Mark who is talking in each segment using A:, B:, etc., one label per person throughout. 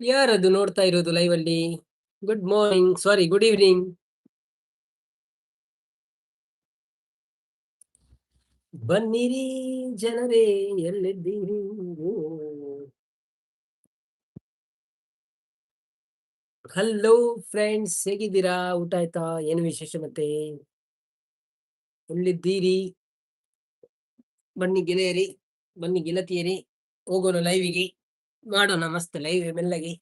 A: ಯಾರದು ನೋಡ್ತಾ ಇರೋದು ಲೈವ್ ಅಲ್ಲಿ? Good morning, sorry good evening. ಬನ್ನಿರಿ ಜನರೇ, ಎಲ್ಲಿದ್ದೀರಿ? ಹಲೋ ಫ್ರೆಂಡ್ಸ್, ಹೇಗಿದ್ದೀರಾ? ಊಟ ಆಯ್ತಾ? ಏನು ವಿಶೇಷ ಮತ್ತೆ? ಎಲ್ಲಿದ್ದೀರಿ? ಬನ್ನಿ ಗೆಳೆಯರಿ, ಬನ್ನಿ ಗೆಳತಿಯರಿ, ಹೋಗೋಣ ಲೈವಿಗೆ, ಮಾಡೋಣ ಮಸ್ತ್ ಲೈವ್ ಮೆಲ್ಲಗೆ.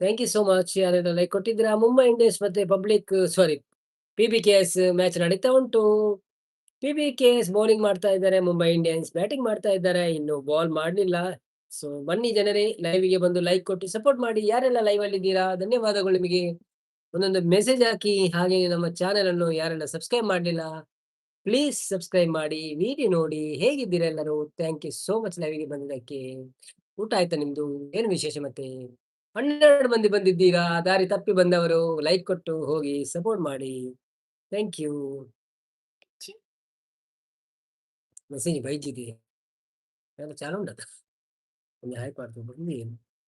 A: Thank you so much ಯಾರೆಲ್ಲ ಲೈಕ್ ಕೊಟ್ಟಿದ್ದೀರಾ. ಮುಂಬೈ ಇಂಡಿಯನ್ಸ್ ಮತ್ತೆ public sorry PBKS match ನಡೀತಾ ಉಂಟು. ಪಿಬಿಕೆಎಸ್ ಬೌಲಿಂಗ್ ಮಾಡ್ತಾ ಇದ್ದಾರೆ, ಮುಂಬೈ ಇಂಡಿಯನ್ಸ್ ಬ್ಯಾಟಿಂಗ್ ಮಾಡ್ತಾ ಇದ್ದಾರೆ. ಇನ್ನು ಬಾಲ್ ಮಾಡಲಿಲ್ಲ. ಸೊ ಬನ್ನಿ ಜನರೇ, ಲೈವ್ಗೆ ಬಂದು ಲೈಕ್ ಕೊಟ್ಟು ಸಪೋರ್ಟ್ ಮಾಡಿ. ಯಾರೆಲ್ಲ ಲೈವ್ ಅಲ್ಲಿ ಇದ್ದೀರಾ, ಧನ್ಯವಾದಗಳು ನಿಮಗೆ. ಒಂದೊಂದು ಮೆಸೇಜ್ ಹಾಕಿ. ಹಾಗೆ ನಮ್ಮ ಚಾನೆಲ್ ಅನ್ನು ಯಾರೆಲ್ಲ ಸಬ್ಸ್ಕ್ರೈಬ್ ಮಾಡಲಿಲ್ಲ, ಪ್ಲೀಸ್ ಸಬ್ಸ್ಕ್ರೈಬ್ ಮಾಡಿ, ವಿಡಿಯೋ ನೋಡಿ. ಹೇಗಿದ್ದೀರಾ ಎಲ್ಲರೂ? Thank you so much ಲೈವ್ಗೆ ಬಂದಿದ್ದಕ್ಕೆ. ಊಟ ಆಯ್ತಾ ನಿಮ್ದು? ಏನು ವಿಶೇಷ ಮತ್ತೆ? 12 ಮಂದಿ ಬಂದಿದ್ದೀರಾ, ದಾರಿ ತಪ್ಪಿ ಬಂದವರು ಲೈಕ್ ಕೊಟ್ಟು ಹೋಗಿ ಸಪೋರ್ಟ್ ಮಾಡಿ. Thank you. Message ಬೈಜಿದೆ ಎಲ್ಲ ಚಾಲು ಉಂಟದ. ಒಂದು ಹಾಯ್ ಮಾಡ್ತು ಬಂದು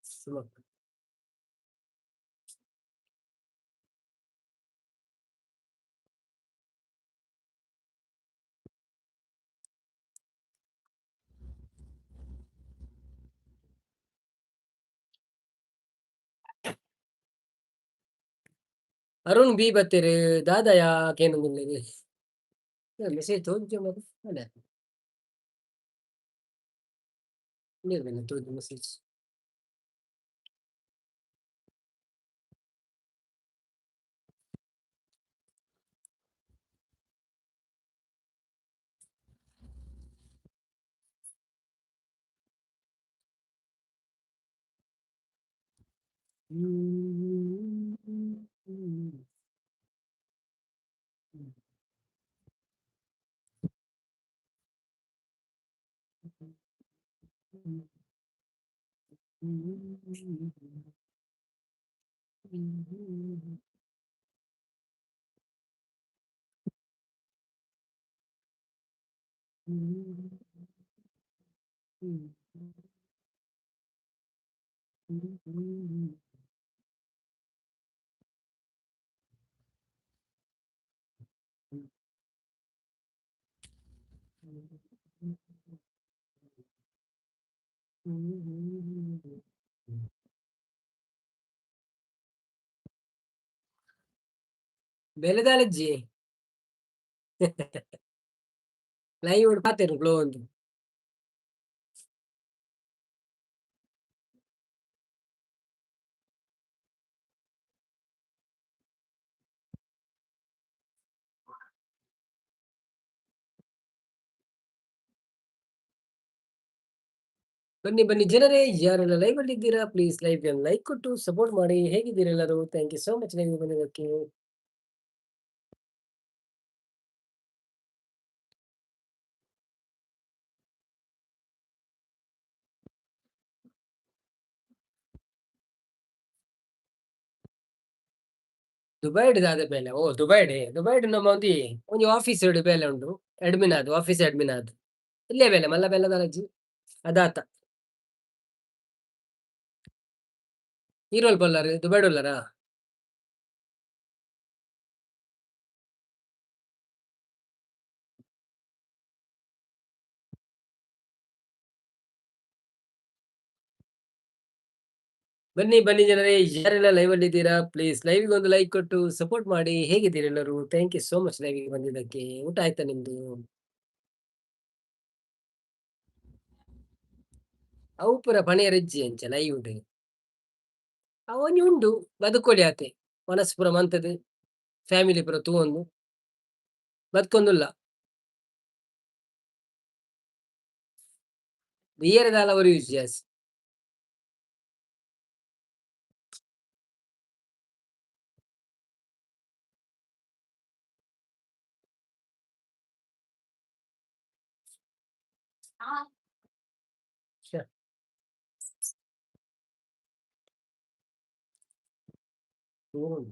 A: ಸುಮಕ್. ಅರುಣ್ ಬಿ ಬತ್ತೆರ್ ದಾದಯ ಕೇನೊಂದುಲ್ಲೆರ್. ಮೆಸೇಜ್ ತೋಜುಜಿ ಮಾರ್ರೆ ಅಲ್ಲ. ಉಲ್ಲೆರ್ ತೋಜು ಮೆಸೇಜ್. ಬೆಲೆದಾಲಜ್ಜಿ ಲೈವ್ ಪಾತೆರು ಗ್ಲೋ ಒಂದು. ಬನ್ನಿ ಬನ್ನಿ ಜನರೇ, ಯಾರೆಲ್ಲ ಲೈವ್ ಅಲ್ಲಿ ಇದ್ದೀರಾ ಪ್ಲೀಸ್ ಲೈವ್ ಲೈಕ್ ಕೊಟ್ಟು ಸಪೋರ್ಟ್ ಮಾಡಿ. ಹೇಗಿದ್ದೀರಾ ಎಲ್ಲರೂ? Thank you so much live ಬಂದಿದ್ದಕ್ಕೆ. ದುಬೈಡ್ ದಾದ ಬೇಲೆ? ಓ ದುಬೈಡ್, ದುಬೈಡ್ ನಮ್ಮ ಒಂಜಿ ಒಂಜಿ ಆಫೀಸ್ ಬೇಲೆ ಉಂಡು, ಅಡ್ಮಿನ್ ಆದ್, ಆಫೀಸ್ ಅಡ್ಮಿನ್ ಆದ್. ಇಲ್ಲೇ ಬೇಲೆ ಮಲ್ಲ ಬೇಲೆ ದಾಲಜ್ಜಿ ಅದಾತ. ಈರೋಲ್ ಬಲ್ಲಾರು ದುಬೈಡ್ ಉಲ್ಲರಾ? ಬನ್ನಿ ಬನ್ನಿ ಜನರೇ, ಯಾರೆಲ್ಲ ಲೈವ್ ಅಲ್ಲಿ ಇದ್ದೀರಾ ಪ್ಲೀಸ್ ಲೈವ್ಗೆ ಒಂದು ಲೈಕ್ ಕೊಟ್ಟು ಸಪೋರ್ಟ್ ಮಾಡಿ. ಹೇಗಿದ್ದೀರಾ ಎಲ್ಲರೂ? Thank you so much ಲೈವ್ಗೆ ಬಂದಿದ್ದಕ್ಕೆ. ಊಟ ಆಯ್ತಾ ನಿಮ್ದು? ಅವು ಪೂರ ಪಣಿಯರಜ್ಜಿ ಅಂಚ ಲೈವ್ ಉಂಟು. ಅವನಿ ಉಂಡು ಬದುಕೋಲಿ ಆತೆ, ಮನಸ್ಸು ಪೂರ ಮಂತದು ಫ್ಯಾಮಿಲಿ ಪೂರ ತೂವೊಂದು ಬದುಕೊಂದುಲ್ಲ. ಬಿಯರೆ ದಾಲ ಒರಿ ಯೂಸ್ ಜಾಸ್ತಿ. ಶ್ಯೆ. ಹ್ಮ್.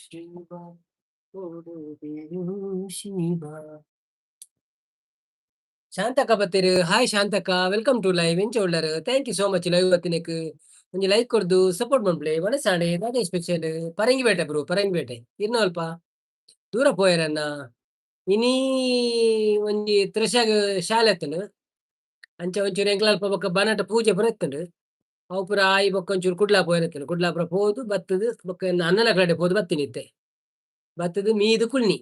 A: ಶಿವ ಶಿವ. ಶಾಂತಕ ಬತ್ತೆರ್. ಹಾಯ್ ಶಾಂತಕ, welcome to live. ಎಂಚ ಉಳ್ಳರ್? Thank you so much live ಬತ್ತಿನೆಕ್. ಒಂಜಿ ಲೈಕ್ ಕೊರ್ದು ಸಪೋರ್ಟ್ ಮನ್ಪುಲೆ. ವನಸಾಂಡ್ ದಾದ ಸ್ಪೆಷಲ್? ಪರಂಗಿಪೇಟೆ ಬ್ರೋ, ಪರಂಗಿಪೇಟೆ. ಇರ್ನ ಅಲ್ಪ ದೂರ ಪೋಯೆರನ್ನ. ಇನಿ ಒಂಜಿ ತ್ರಿಷಾಗ್ ಶಾಲೆ ಇತ್ತುಂಡು, ಅಂಚ ಒಂಚೂರು ಎಂಕ್ಲ ಅಲ್ಪ ಬೊಕ್ಕ ಬನಟ ಪೂಜೆ ಪೂರ ಇತ್ತುಂಡು. ಅವು ಪೂರ ಆಯಿ ಬೊಕ್ಕ ಒಂಚೂರು ಕುಡ್ಲ ಪೋಯೆರೆ ಇತ್ತುಂಡು. ಕುಡ್ಲ ಪೂರ ಪೋದು ಬತ್ತುದು ಬೊಕ್ಕ ಎನ್ನ ಅಣ್ಣನ ಕಡೆ ಪೋದು ಬತ್ತಿನಿ. ಇತ್ತೆ ಬತ್ತುದು ಮೀದು ಕುಲ್ನಿ.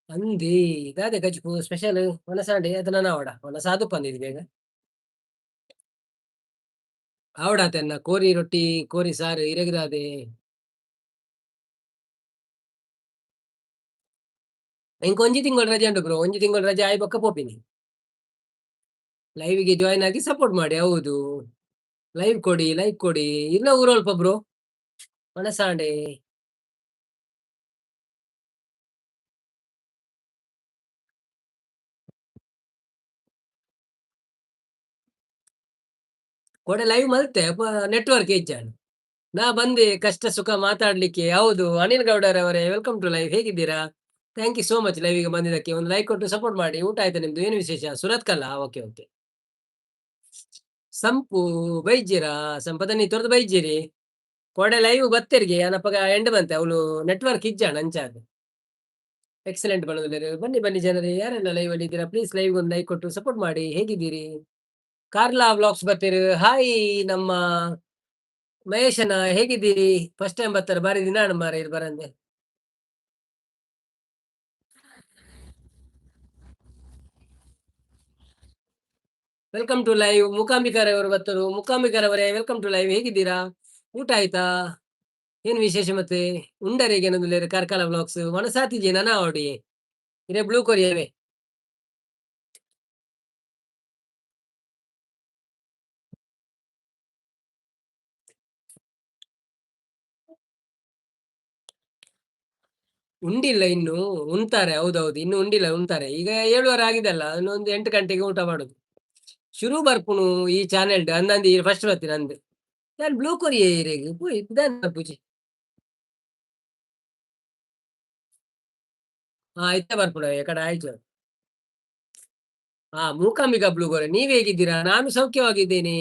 A: ಅಂದಿ ದಾದೆ ಕಜಿಪು ಸ್ಪೆಷಲ್ ವನಸಾಂಡೆ ಅದನ್ನ ಆವಡ ವನಸಾದು ಪಂದಿದ್ ಬೇಗ ಆವಡಾತೆನ್ನ. ಕೋರಿ ರೊಟ್ಟಿ ಕೋರಿ ಸಾರು ಇರೆಗ್ದಾದೆ. ಎಂಕ್ ಒಂಜಿ ತಿಂಗಳು ರಜೆ ಉಂಟು ಬ್ರೋ. ಒಂಜಿ ತಿಂಗಳು ರಜೆ ಆಯಿ ಬೊಕ್ಕ ಪೋಪಿನಿ. ಲೈವ್ಗೆ ಜಾಯಿನ್ ಆಗಿ ಸಪೋರ್ಟ್ ಮಾಡಿ. ಹೌದು, ಲೈವ್ ಕೊಡಿ, ಲೈಕ್ ಕೊಡಿ. ಇಲ್ಲ ಊರಲ್ಪ ಬ್ರೋ. ವನಸಾಂಡೆ ಕೊಡೆ ಲೈವ್ ಮಲ್ತೆ ನೆಟ್ವರ್ಕ್ ಇಜ್ಜಾಂಡ್. ನಾ ಬಂದೆ ಕಷ್ಟ ಸುಖ ಮಾತಾಡ್ಲಿಕ್ಕೆ. ಹೌದು, ಅನಿಲ್ ಗೌಡರವರೇ, welcome to live. ಹೇಗಿದ್ದೀರಾ? Thank you so much ಲೈವ್ಗೆ ಬಂದಿದ್ದಕ್ಕೆ. ಒಂದು ಲೈಕ್ ಕೊಟ್ಟು ಸಪೋರ್ಟ್ ಮಾಡಿ. ಊಟ ಆಯ್ತಾ ನಿಮ್ದು? ಏನು ವಿಶೇಷ? ಸುರತ್ಕಲ್ಲ, ಓಕೆ ಓಕೆ. ಸಂಪು ಬೈಜಿರಾ? ಸಂಪದನಿ ತೊರೆದು ಬೈಜಿರಿ. ಕೋಡೆ ಲೈವ್ ಬತ್ತೆರಿಗೆ ಅನಪಗ ಎಂಡ್ ಬಂತೆ, ಅವಳು ನೆಟ್ವರ್ಕ್ ಇಜ್ಜಾಣ ಅಂಚಾದ. ಎಕ್ಸಲೆಂಟ್ ಬಣ್ಣದಲ್ಲಿ. ಬನ್ನಿ ಬನ್ನಿ ಜನರೇ, ಯಾರೆಲ್ಲ ಲೈವ್ ಅಲ್ಲಿ ಇದ್ದೀರಾ ಪ್ಲೀಸ್ ಲೈವ್ ಒಂದು ಲೈಕ್ ಕೊಟ್ಟು ಸಪೋರ್ಟ್ ಮಾಡಿ. ಹೇಗಿದ್ದೀರಿ? ಕಾರ್ಲಾ ವ್ಲಾಗ್ಸ್ ಬರ್ತೀರಿ. ಹಾಯ್ ನಮ್ಮ ಮಹೇಶನ, ಹೇಗಿದ್ದೀರಿ? ಫಸ್ಟ್ ಟೈಮ್ ಬರ್ತಾರೆ, ಬಾರಿ ದಿನ ಮಾರ ಇಲ್ಲಿ ಬರಂದೆ. Welcome to live. ಮೂಕಾಂಬಿಕಾರವರು ಬರ್ತಾರೆ. ಮೂಕಾಂಬಿಕಾರವರೇ, welcome to live. ಹೇಗಿದ್ದೀರಾ? ಊಟ ಆಯ್ತಾ? ಏನು ವಿಶೇಷ ಮತ್ತೆ? ಉಂಡರಿಗೆ ಏನೊಂದು ಕಾರ್ಕಳ ವ್ಲಾಗ್ಸ್ ಮನಸಾತಿಜೆ ನನ ಅವಡಿ ಇರೇ ಬ್ಲೂ ಕೊರಿಯವೇ. ಉಂಡಿಲ್ಲ ಇನ್ನು, ಉಣ್ತಾರೆ. ಹೌದೌದು, ಇನ್ನು ಉಂಡಿಲ್ಲ, ಉಣ್ತಾರೆ. ಈಗ 7:15 ಆಗಿದೆ ಅಲ್ಲ, ಇನ್ನೊಂದು 8 ಗಂಟೆಗೆ ಊಟ ಮಾಡುದು. ಶುರು ಬರ್ಪುನು ಈ ಚಾನೆಲ್ ಅಂದಂದು ಫಸ್ಟ್ ಬರ್ತೀನಿ ಅಂದು. ಯಾನ್ ಬ್ಲೂ ಕೊರಿಯೇ ಇರೆಗ್ ಪೋಯಿ ದಾನ ಪೂಜೆ. ಹಾ, ಇತ್ತೆ ಬರ್ಪುನ ಎಕಡೆ ಆಯ್ತು. ಹಾ, ಮೂಕಾಂಬಿಕಾ ಬ್ಲೂ ಕೊರೆ, ನೀವ್ ಹೇಗಿದ್ದೀರಾ? ನಾನು ಸೌಖ್ಯವಾಗಿದ್ದೇನೆ.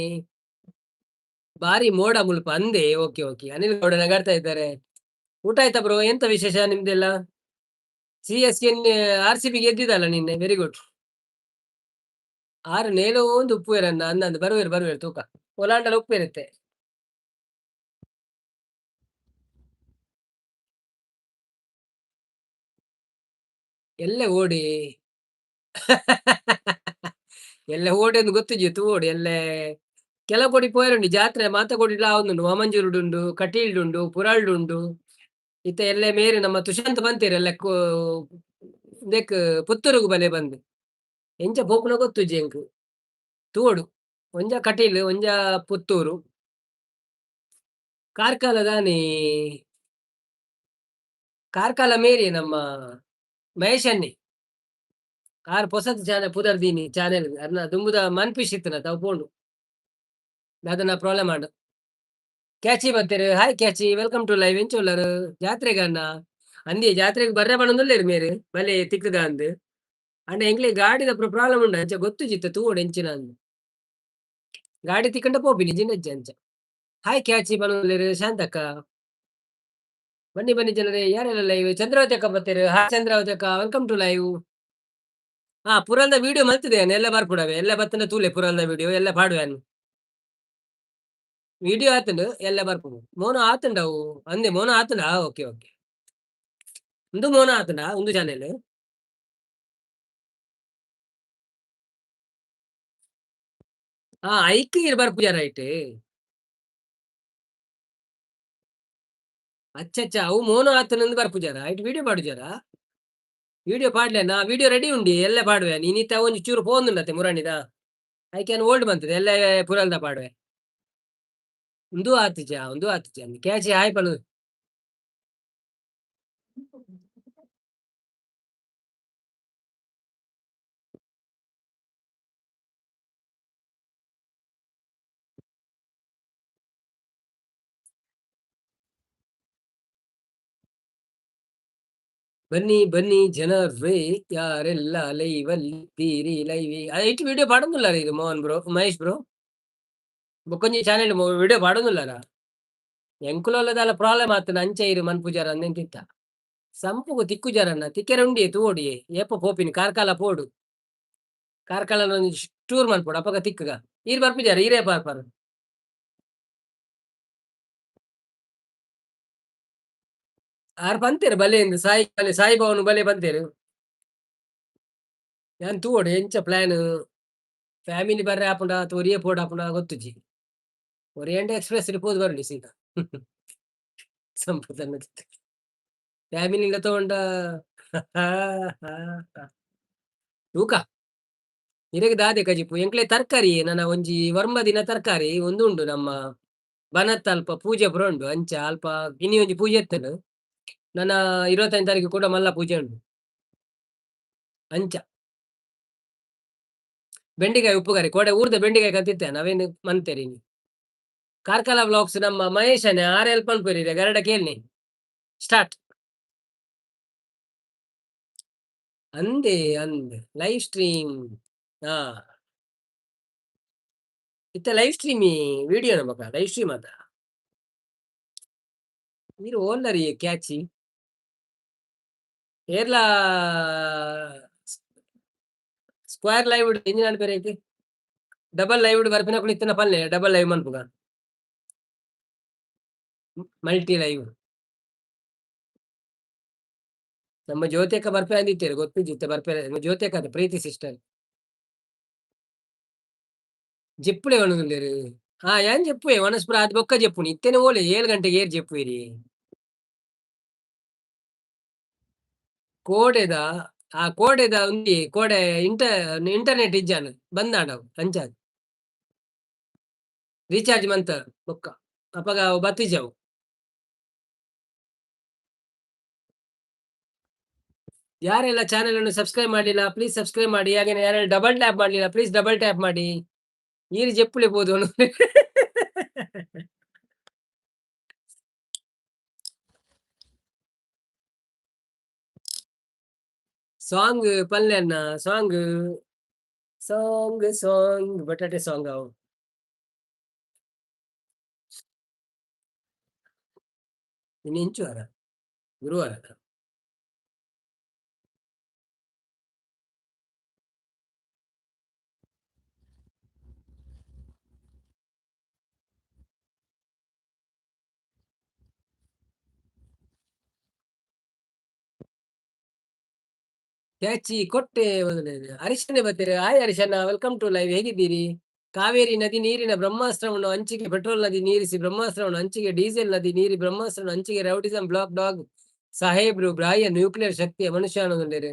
A: ಬಾರಿ ಮೋಡ ಮುಲ್ಪ ಅಂದೆ. ಓಕೆ ಓಕೆ, ಅನಿಲ್ ಗೌಡ ನಗಾಡ್ತಾ ಇದ್ದಾರೆ. ಊಟ ಆಯ್ತಾ ಬ್ರೋ? ಎಂತ ವಿಶೇಷ ನಿಮ್ದೆಲ್ಲ? CSK RCB ಗೆದ್ದಿದಲ್ಲ ನಿನ್ನೆ, ವೆರಿ ಗುಡ್. ಆರು ನೇಲು ಒಂದು ಉಪ್ಪು ಇರನ್ನ ಅಂದಂದು ಬರುವೇರು ಬರುವೇರು ತೂಕ ಒಲಾಂಡಲ ಉಪ್ಪು ಇರುತ್ತೆ. ಎಲ್ಲ ಓಡಿ ಎಲ್ಲ ಓಡಿ ಒಂದು ಗೊತ್ತಿಜಿ ತೂ ಓಡಿ. ಎಲ್ಲೆ ಕೆಲವು ಕೊಡಿ ಪೋಯರುಂಡು ಜಾತ್ರೆ ಮಾತ ಕೊಡಿಲ ಉಂಡು. ವಾಮಂಜೂರುಡುಂಡು, ಕಟೀಲ್ಡುಂಡು, ಪುರಾಲ್ಡುಂಡು. ಇತ್ತೆ ಎಲ್ಲೆ ಮೇರೆ ನಮ್ಮ ತುಷಾಂತ್ ಬಂತೀರ ಎಲ್ಲ ಇಂದೆಕ್ ಪುತ್ತೂರುಗು ಬಲೆ ಬಂದು ಎಂಚ ಪೋಪುನ ಗೊತ್ತುಜಿ ಎಂಕ್. ತೂವೊಡು, ಒಂಜ ಕಟೀಲ್ ಒಂಜ ಪುತ್ತೂರು. ಕಾರ್ಕಳ ದಾನಿ? ಕಾರ್ಕಳ ಮೇರಿ ನಮ್ಮ ಮಹೇಶನ್ನಿ ಆರ್ ಪೊಸತ್ ಚಾನೆಲ್ ಪುದರ್ ದೀನಿ ಚಾನೆಲ್ ಅರ್ನ ದುಂಬುದ ಮನ್ಪಿಶ್ ಇತ್ತನ ತಾವು ಪೋಂಡು ದಾದನ ಪ್ರಾಬ್ಲಮ್ ಆಂಡ್. ಕ್ಯಾಚಿ ಬತ್ತೆರ್. Hi catchy, welcome to live. ಎಂಚ ಉಲ್ಲರ್? ಜಾತ್ರೆಗ್ ಅಣ್ಣ ಅಂದಿ ಜಾತ್ರೆಗ್ ಬರ್ರೆ ಪನೊಂದುಲ್ಲೆರ್ ಮೇರ್ ಬಲೆ ತಿಕ್ಕುದ ಅಂದ್. ಅಂಡ ಎಂಕ್ಲೆ ಗಾಡಿದ ಪ್ರಾಬ್ಲಮ್ ಉಂಡು, ಅಂಚ ಗೊತ್ತುಜಿತ್ತ ತೂವೊಡು ಎಂಚಿನ ಅಂದ್. ಗಾಡಿ ತಿಕ್ಕಂಡ ಪೋಪಿನಿ ಜಿಂಡಜ್ಜಿ ಅಂಚ. ಹಾಯ್ ಕ್ಯಾಚಿ ಪನೊಂದುಲ್ಲೆರ್ ಶಾಂತಕ್ಕ. ಬನ್ನಿ ಬನ್ನಿ ಜನರೇ, ಯಾರೆಲ್ಲ ಲೈವ್? ಚಂದ್ರಾವತಿ ಅಕ್ಕ ಬತ್ತೆರ್. ಹಾಯ್ ಚಂದ್ರಾವತಿ ಅಕ್ಕ, welcome to live. ಹಾ, ಪುರಲ್ದ ವಿಡಿಯೋ ಮಲ್ತಿದೆ ಎಲ್ಲ ಬರ್ಪುಡವೆ ಎಲ್ಲ ಬತ್ತನ ತೂಲೆ. ಪುರಲ್ದ ವಿಡಿಯೋ ಎಲ್ಲ ಪಾಡುವೆ. ವಿಡಿಯೋ ಆತುಂಡು, ಎಲ್ಲ ಬರ್ಪುಂಡು. ಮೋನ ಆತುಂಡ ಅವು ಅಂದೆ ಮೋನ ಆತುಂಡ. ಓಕೆ ಓಕೆ, ಉಂದು ಮೋನ ಆತುಂಡ ಉಂದು ಚಾನೆಲ್. ಹಾ, ಐಕ್ ಇರ್ ಬರ್ಪುಜ ರೈಟ್. ಅಚ್ಚಚ್ಚ ಅವು ಮೋನೋ ಆತನಂದು ಬರ್ಪುಜಾರ ಐಟ್ ವಿಡಿಯೋ ಪಾಡುಜಾರ? ವಿಡಿಯೋ ಪಾಡ್ಲೆ ನಾ ವಿಡಿಯೋ ರೆಡಿ ಉಂಡಿ ಎಲ್ಲ ಪಾಡುವೆ. ನೀನಿತ್ತ ಒಂಜಿ ಚೂರು ಪೋಂದುಂಡತ್ತೆ ಮುರಣಿದ ಐಕೆ ಓಲ್ಡ್ ಬಂತದೆ ಎಲ್ಲ ಪುರಲ್ದ ಪಾಡುವೆ. ಉಂದು ಆತಿಜ ಉಂದು ಆತಿಜ ಕ್ಯಾಚಿ ಹಾಯ್ ಪಲು. ಬನ್ನಿ ಬನ್ನಿ ಜನರೇ, ಯಾರೆಲ್ಲ ಲೈವ್ ಅಲ್ಲಿದ್ದೀರಿ ಲೈವ್ ಐಟ್ ವಿಡಿಯೋ ಪಾಡೊಂದುಲ್ಲ ಇದು ಮೋಹನ್ ಬ್ರೋ, ಮಹೇಶ್ ಬ್ರೋ. ಬೊಕ್ಕೊಂಜಿ ಚಾನೆಲ್ ವಿಡಿಯೋ ಪಾಡೊಂದುಲ್ಲಾರ? ಎಂಕುಲೊಲ್ಲದಾಲ ಪ್ರಾಬ್ಲಮ್ ಆತನ ಅಂಚೆ ಇರು ಮನ್ಪುಜಾರ ಅಂದೆಂತಿತ್ತ ಸಂಪುಗು ತಿಕ್ಕುಜಾರನ್ನ ತಿಕ್ಕೆರೆ ಉಂಡಿಯೆ ತೂವೊಡಿಯೆ ಏಪ ಪೋಪಿನಿ ಕಾರ್ಕಳ ಪೋಡು. ಕಾರ್ಕಳ ಒಂಜಿ ಟೂರ್ ಮನ್ಪೊಡು ಅಪಗ ತಿಕ್ಕುಗ. ಈರ್ ಬರ್ಪುಜಾರ ಈರೇ ಬರ್ಪರ್? ಆರ್ ಪಂತೇರು ಬಲೆ ಎಂದು ಸಾಯಿ ಬಲೆ ಸಾಯಿ ಭವನ ಬಲೆ ಪಂತೇರು. ಯಾನ್ ತೂವೊಡು ಎಂಚ ಪ್ಲಾನ್. ಫ್ಯಾಮಿಲಿ ಬರ್ರೆ ಆಪುಂಡ ಅಥವಾ ಒರಿಯೆ ಪೋಡು ಆಪುಂಡ ಗೊತ್ತುಜಿ. ಓರಿಯಂಟ್ ಎಕ್ಸ್‌ಪ್ರೆಸ್ ಪೋದು ಬರಲಿ ಸೀದಾ. ಸಂಪುದ ಫ್ಯಾಮಿಲಿ ತಗೊಂಡ ತೂಕ. ಇರೆಗ್ ದಾದೆ ಕಜಿಪು? ಎಂಕ್ಲೆ ತರಕಾರಿ ನನ ಒಂಜಿ ಒರ್ಂಬ ದಿನ ತರಕಾರಿ ಒಂದು ಉಂಡು. ನಮ್ಮ ಬನತ್ತ ಅಲ್ಪ ಪೂಜೆ ಪೂರ ಉಂಡು. ಅಂಚ ಅಲ್ಪ ಇನಿ ಒಂಜಿ ಪೂಜೆ ಇತ್ತುಂಡು. ನನ 25 ತಾರೀಕು ಕೂಡ ಮಲ್ಲ ಪೂಜೆ ಉಂಡು. ಅಂಚ ಬೆಂಡಿಕಾಯಿ ಉಪ್ಪುಕರಿ ಕೋಡೆ ಊರ್ದ ಬೆಂಡಿಕಾಯಿ ಕಂತಿತ್ತೆ ನಾವೇನು ಮಂತೇರಿ. ಕಾರ್ಕಳ ವ್ಲಾಗ್ಸ್ ನಮ್ಮ ಮಹೇಶನೇ ಆರ್ ಹೆಲ್ಪ್ ಮನ್ಪುವೆರ್ ಗರಡ ಕೇಳ್ನಿ ಸ್ಟಾರ್ಟ್. ಅಂದೆ ಅಂದ್ ಲೈವ್ ಸ್ಟ್ರೀಮ್. ಹಾ ಇತ್ತೆ ಲೈವ್ ಸ್ಟ್ರೀಮ್ ವಿಡಿಯೋ ನಮಕ ಲೈವ್ ಸ್ಟ್ರೀಮ್ ಅತ. ಈರ್ ಓಲ್ಲರಿ ಕ್ಯಾಚಿ ಏರ್ಲಾ ಸ್ಕ್ವೇರ್ ಲೈವ್ ಎಂಜಿನ ಅನ್ಪೆರ್ ಡಬಲ್ ಲೈವ್ ಬರ್ಪಿನಕುಲು ಇತ್ತಿನ ಪಲ್ಲೆ ಡಬಲ್ ಲೈವ್ ಮನ್ಪುಗ ಮಲ್ಟಿ ಲೈವ್. ನಮ್ಮ ಜ್ಯೋತಿಕ ಬರ್ಪೆ ಅಂದಿತ್ತೇರು ಗೊತ್ತಿಜ್ಜಿತ್ತೆ ಬರ್ಪೆ ಜ್ಯೋತಿಕ ಪ್ರೀತಿ ಸಿಸ್ಟರ್. ಜೆಪ್ಪುಲೆ ಪನೊಂದುಲ್ಲೆರ್. ಹಾ ಯಾನ್ ಜೆಪ್ಪುವೆ ವನಸ್ಪುರ ಆದ್ ಬೊಕ್ಕ ಜೆಪ್ಪುನಿ ಇತ್ತೆನೆ ಓಲೆ 7 ಗಂಟೆಗೆ ಏರ್ ಜೆಪ್ಪುವೆರಿ? ಕೋಡೆದ ಆ ಕೋಡೆದ ಒಂಜಿ ಕೋಡೆ ಇಂಟರ್ನೆಟ್ ಇಜ್ಜಾಂಡ್ ಬಂದಾಂಡ ಅವು ಅಂಚಾದ್. ರೀಚಾರ್ಜ್ ಮಂತ ಬೊಕ್ಕ ಅಪಗ ಅವು ಬತ್ತಿಜವು. ಯಾರೆಲ್ಲ ಚಾನೆಲ್ ಅನ್ನು ಸಬ್ಸ್ಕ್ರೈಬ್ ಮಾಡಿಲ್ಲ ಪ್ಲೀಸ್ ಸಬ್ಸ್ಕ್ರೈಬ್ ಮಾಡಿ. ಹಾಗೇನೆ ಯಾರೆಲ್ಲ ಡಬಲ್ ಟ್ಯಾಪ್ ಮಾಡಲಿಲ್ಲ ಪ್ಲೀಸ್ ಡಬಲ್ ಟ್ಯಾಪ್ ಮಾಡಿ. ಈರ್ ಜೆಪ್ಪುಲೆ ಪೋದು. ಸಾಂಗ್ ಪಲ್ಲೆ ಅಣ್ಣ ಸಾಂಗ್ ಸಾಂಗ್ ಸಾಂಗ್ ಬಟಾಟೆ ಸಾಂಗ್ ಅವು. ಇನ್ನು ಇಂಚುವಾರ ಗುರುವಾರ. ಕ್ಯಾಚಿ ಕೊಟ್ಟೆ ಹರೀಶನೇ ಬರ್ತೀರಿ. ಹಾಯ್ ಹರೀಶಣ್ಣ, welcome to live. ಹೇಗಿದ್ದೀರಿ? ಕಾವೇರಿ ನದಿ ನೀರಿನ ಬ್ರಹ್ಮಾಸ್ತ್ರವನ್ನು ಹಂಚಿಕೆ ಪೆಟ್ರೋಲ್ ನದಿ ನೀರಿಸಿ ಬ್ರಹ್ಮಾಸ್ತ್ರವನ್ನು ಹಂಚಿಕೆ ಡೀಸೆಲ್ ನದಿ ನೀರಿ ಬ್ರಹ್ಮಾಸ್ತ್ರವನ್ನು ಹಂಚಿಕೆ ರೌಡಿಸಂ ಬ್ಲಾಕ್ ಡಾಗ್ ಸಾಹೇಬ್ರು ಬಾಹ್ಯ ನ್ಯೂಕ್ಲಿಯರ್ ಶಕ್ತಿಯ ಮನುಷ್ಯ ಅನ್ನೋದುಂಡೇರು.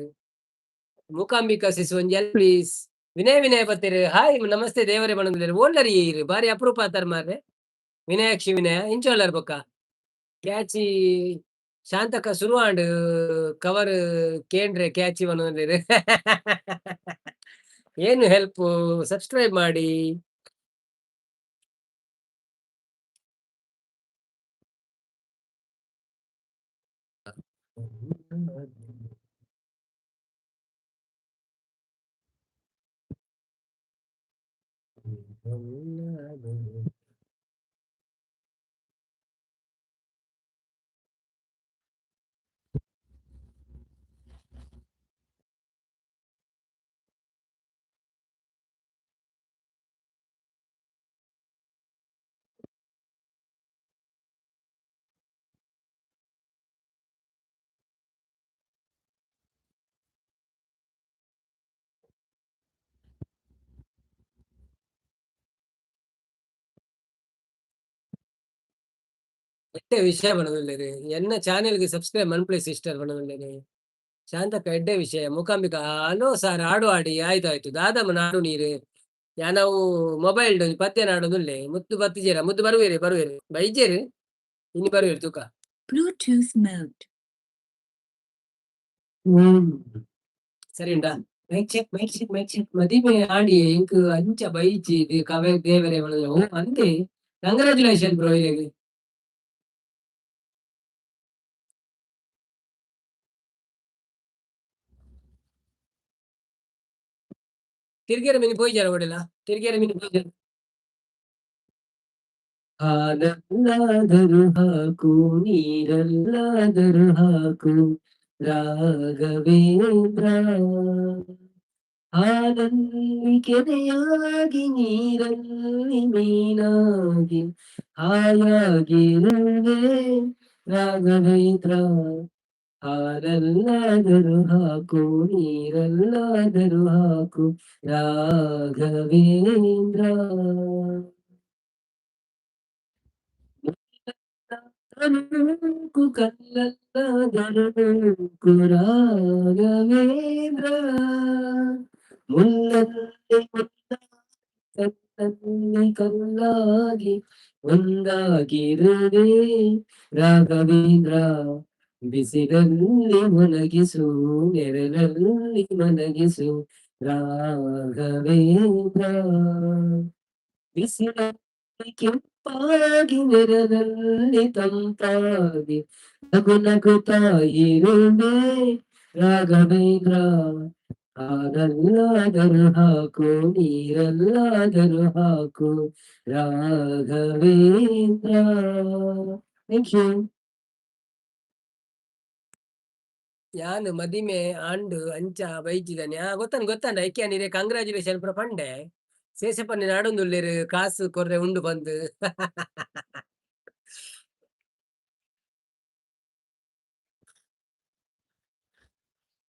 A: ಮೂಕಾಂಬಿಕಾ ಸಿಸು ಒಂಜಿ ಪ್ಲೀಸ್. ವಿನಯ ವಿನಯ ಬತ್ತೀರಿ. ಹಾಯ್ ನಮಸ್ತೆ ದೇವರೇ ಬಣ್ಣದಲ್ಲಿ ಓಲ್ಲರಿ ಬಾರಿ ಅಪರೂಪ ಆತಾರ ಮಾರ್ರೆ. ವಿನಯಾಕ್ಷಿ ವಿನಯ ಇಂಚೋಲ್ಲರ್ ಬೊಕ್ಕ. ಕ್ಯಾಚಿ ಶಾಂತಕ ಶುರುವಾಂಡ್ ಕವರ್ ಕೇಂದ್ರೆ ಕ್ಯಾಚಿ ಪನೊಂದುಲ್ಲೆರ್. ಏನು ಹೆಲ್ಪ್ ಸಬ್ಸ್ಕ್ರೈಬ್ ಮಾಡಿ. ಎಡ್ಡೆ ವಿಷಯ ಪನೊಂದುಲ್ಲೆರ್. ಎನ್ನ ಚಾನೆಲ್ ಗ್ ಸಬ್ಸ್ಕ್ರೈಬ್ ಮನ್ಪುಲೆ ಸಿಸ್ಟರ್ ಪನೊಂದುಲ್ಲೆರ್. ಶಾಂತಕ್ಕ ಎಡ್ಡೆ ವಿಷಯ. ಮೂಕಾಂಬಿಕಾ ಹಲೋ ಸರ್, ಆಡು ಆಡಿ. ಆಯ್ತು ಆಯ್ತು, ದಾದಮ್ಮ ನಾಡು ನೀರು. ಯಾನವು ಮೊಬೈಲ್ ಒಂಜಿ ಪದ್ಯ ನಾಡೊಂದುಲ್ಲೆ. ಮುತ್ತು ಬತ್ತಿಜೆರ? ಮುದ್ದು ಬರುವೆರೆ ಬರುವೆರೆ, ಬೈಜೆರ್, ಇನಿ ಬರುವೆರ್ ತೂಕ.
B: Bluetooth mode.
A: ಸರಿ ಉಂಡಾ? Mic check, mic check, mic check. ಮದಿಮೆ ಆಂಡಿ ಎಂಕ್ ಅಂಚ ಬೈಜಿ ಕವೆ ದೇವರೇ. ಓ ಅಂತೆ, ಕಂಗ್ರಾಚುಲೇಷನ್ ಬ್ರೋ ಇರೆಗ್. ತಿರ್ಗೇರ ಮಿನಿ ಪೋಯಿಜಾರ ಓಡೆಲ? ತಿರ್ಗೇರ ಮಿನಿ ಪೋಯಿಜಾರ? ಹಾಲಲ್ಲಾದರೂ ಹಾಕು, ನೀರಲ್ಲಾದರೂ ಹಾಕು ರಾಘವೇಂದ್ರ. ಹಾಲಲ್ಲಿ ಕೆರೆಯಾಗಿ, ನೀರಲ್ಲಿ ಮೀನಾಗಿ ಹಾಯಾಗಿರುವೆ ರಾಘವೇಂದ್ರ. ಹಾಲಲ್ಲಾದರೂ ಹಾಕು, ನೀರಲ್ಲಾದರೂ ಹಾಕು ರಾಘವೇಂದ್ರ. ನೂಕು ಕಲ್ಲಲ್ಲಾದರೂ ನೂಕು ರಾಘವೇಂದ್ರ. ಮುಲ್ಲಲ್ಲಿ ಮುಲ್ಲಾಗಿ, ಕಲ್ಲಲ್ಲಿ ಕಲ್ಲಾಗಿ ಒಂದಾಗಿರುವೆ ರಾಘವೇಂದ್ರ. ಬಿಸಿಲಲ್ಲಿ ಒಣಗಿಸು, ನೆರಳಲ್ಲಿ ಮಲಗಿಸು ರಾಘವೇಂದ್ರ. ಬಿಸಿಲಲ್ಲಿ ಕೆಂಪಾಗಿ, ನೆರಳಲ್ಲಿ ತಂಪಾಗಿ ನಗು ನಗುತ್ತಾ ಇರುವೆ ರಾಘವೇಂದ್ರ. ಹಾಲಲ್ಲಾದರೂ ಹಾಕು, ನೀರಲ್ಲಾದರೂ ಹಾಕು ರಾಘವೇಂದ್ರ. Thank you. ಯಾನ್ ಮದಿಮೆ ಆಂಡ್, ಅಂಚ ಬೈಜಿದಾನೆ. ಆ ಗೊತ್ತಂಡ್ ಗೊತ್ತಂಡ. ಐಕೆ ಇರೆ ಕಂಗ್ರಾಚುಲೇಷನ್ ಪೂರ ಪಂಡೆ. ಸೇಸೆಪನ್ನಿ ನಾಡೊಂದುಲ್ಲೆರ್, ಕಾಸು ಕೊರ್ರೆ ಉಂಡು ಬಂದ್.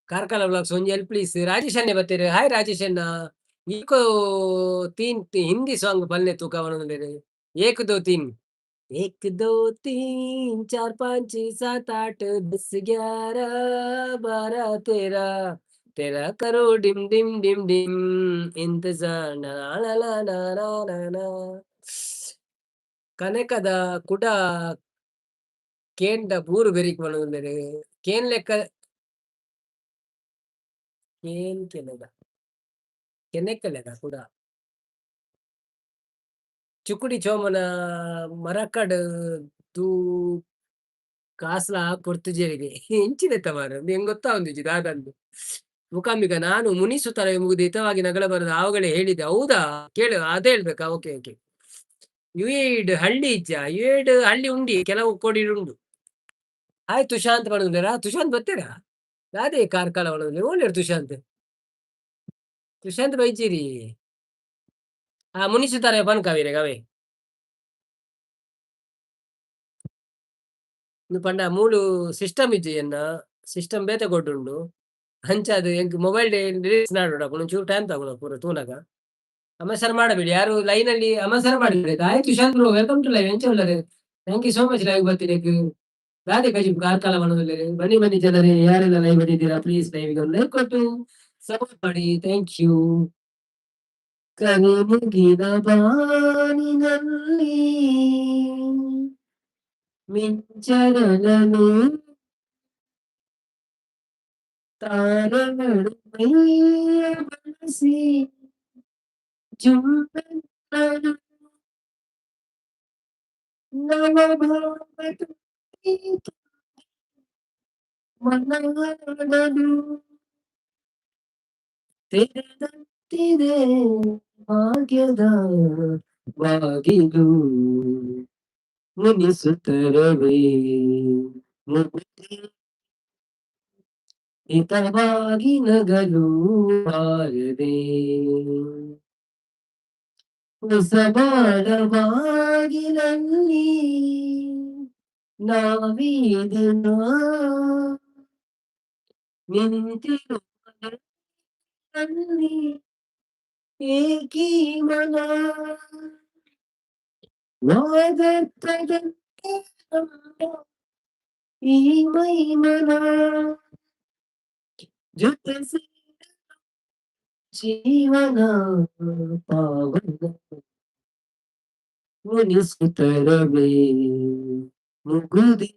A: ಕಾರ್ಕಳ ವ್ಲಾಗ್ಸ್ ಒಂಜಿ ಎಲ್ ಪ್ಲೀಸ್. ರಾಜೇಶ್ ಅಣ್ಣೆ ಬತ್ತೆರ್. ಹಾಯ್ ರಾಜೇಶ್ ಅಣ್ಣ. ಈಕೋ ತೀನ್ ಹಿಂದಿ ಸಾಂಗ್ ಪಲ್ಲೆ ತೂಕ ಪನೊಂದುಲ್ಲೆರ್. ಏಕ್ ದೋ ತೀನ್, एक दो तीन चार पाँच सात आठ 10 11 12 13, तेरह करो dim dim dim dim ಇಂತಜಾರ್ ನಾ ಲಾ ಲಾ ಲಾ ಲಾ ಲಾ ಲಾ. ಕನಕದ ಕುಡ ಕೇಂಡ ಬೂರು ಬೆರಿಕ್ ಪನೊಂದುಲ್ಲೆರ್. ಕೇನ್ ಲೆಕ್ಕ ಕೇನ್ ಕೆಲೆದ ಕೆನೆಕಲೆದ ಕುಡ. ಚುಕುಡಿ ಚೋಮನ ಮರಕಡ್ ದೂ ಕಾಸ್ಲ ಕೊರ್ತುಜೆರಿಗೆ ಎಂಚಿನೆತ್ತ ಮಾರ್ರೆ, ಉಂದು ಎಂಕ್ ಗೊತ್ತಾವೊಂದಿಜ್ಜಿ ದಾದಂದ್. ಮೂಕಾಂಬಿಕ ನಾನು ಮುನಿಸುತ್ತಾರೆ ಮುಗಿದು ಹಿತವಾಗಿ ನಗಲಬಾರದು ಆವಾಗಲೇ ಹೇಳಿದೆ. ಹೌದಾ? ಕೇಳು, ಅದೇ ಹೇಳ್ಬೇಕಾ? Okay okay. ಯುಎಇಡ್ ಹಳ್ಳಿ ಇಜ್ಜಾ? ಯುಎಇಡ್ ಹಳ್ಳಿ ಉಂಡಿ, ಕೆಲವು ಕೋಡಿ ಉಂಡು. ಆಯ್ ತುಶಾಂತ್ ಪನೊಂದುಲ್ಲೆರಾ? ತುಶಾಂತ್ ಬತ್ತೆರಾ? ದಾದೆ ಕಾರ್ಕಳ ಪನೊಂದುಲ್ಲೆರ್? ಓಲ್ಲೆರ್ ತುಶಾಂತ್? ತುಶಾಂತ್ ಬೈಜಿರಿ. ಆ ಮುನಿಸುತ್ತಾರೆ ಪನ್ಕ ವೀರೆಗ್ ಅವೇ. ಇಂದು ಪಂಡ ಮೂಲು ಸಿಸ್ಟಮ್ ಇಜ್ಜಿ ಎನ್ನ, ಸಿಸ್ಟಮ್ ಬೇತೆ ಕೊಟ್ಟುಂಡು. ಅಂಚಾದ್ ಎಂಕ್ ಮೊಬೈಲ್ ನಾಡೋಡು ಒಂಚೂರು ಟೈಮ್ ತಗೊಳ್ಳೋ ಪೂರ ತೂನಗ. ಅಮಸರ್ ಮಾಡಬೇಡಿ ಯಾರು ಲೈನ್ ಅಲ್ಲಿ, ಅಮಸರ ಮಾಡಬೇಡಿ. ಆಯ್ತು ತುಶಾಂತ್ ಬ್ರೋ, welcome to live. ಎಂಚ ಉಲ್ಲರ್? Thank you so much live ಬತ್ತಿನೆಕ್. ದಾದೆ ಕಜಿಪು ಕಾರ್ಕಳ ಪನೊಂದುಲ್ಲೆರ್? ಬನ್ನಿ ಬನ್ನಿ ಜನರೇ, ಯಾರೆಲ್ಲ ಲೈವ್ ಇದ್ದೀರಾ, ಪ್ಲೀಸ್ ಲೈವ್ ಗೆ ಒಂದು ಲೈಕ್ ಕೊಟ್ಟು ಸಪೋರ್ಟ್ ಮಾಡಿ. Thank you. ಕರಿಮುಗಿಲ ಬಾನಿನಲ್ಲಿ ಮಿಂಚರಳಲು ತಾರೆಗಳು ಮೈಯ ಬಳಸಿ ಜುಮ್ಮೆನ್ನಲು ನವಭಾವ ತುಂಬಿ ಮನವಾಡಲು ತೆರೆದಂತಿದೆ ಭಾಗ್ಯದ ಬಾಗಿಲು. ಮುನಿಸುತ್ತರವೇ ಮುಗುದೇ ಹಿತವಾಗಿ ನಗಲು ಬಾರದೆ. ಹೊಸಬಾಳ ಬಾಗಿಲಲ್ಲಿ ನಾವೀ ದಿನ ನಿಂತಿರುವಲ್ಲಿ ಏಕೀ ಮನ ವಾದರ್ಥದಂತೆ. ಈ ಮೈ ಮನ ಜೊತೆ ಜೀವನ ಪಾವನ ಮುನಿಸುತ್ತರವೇ ಮುಗುದೆ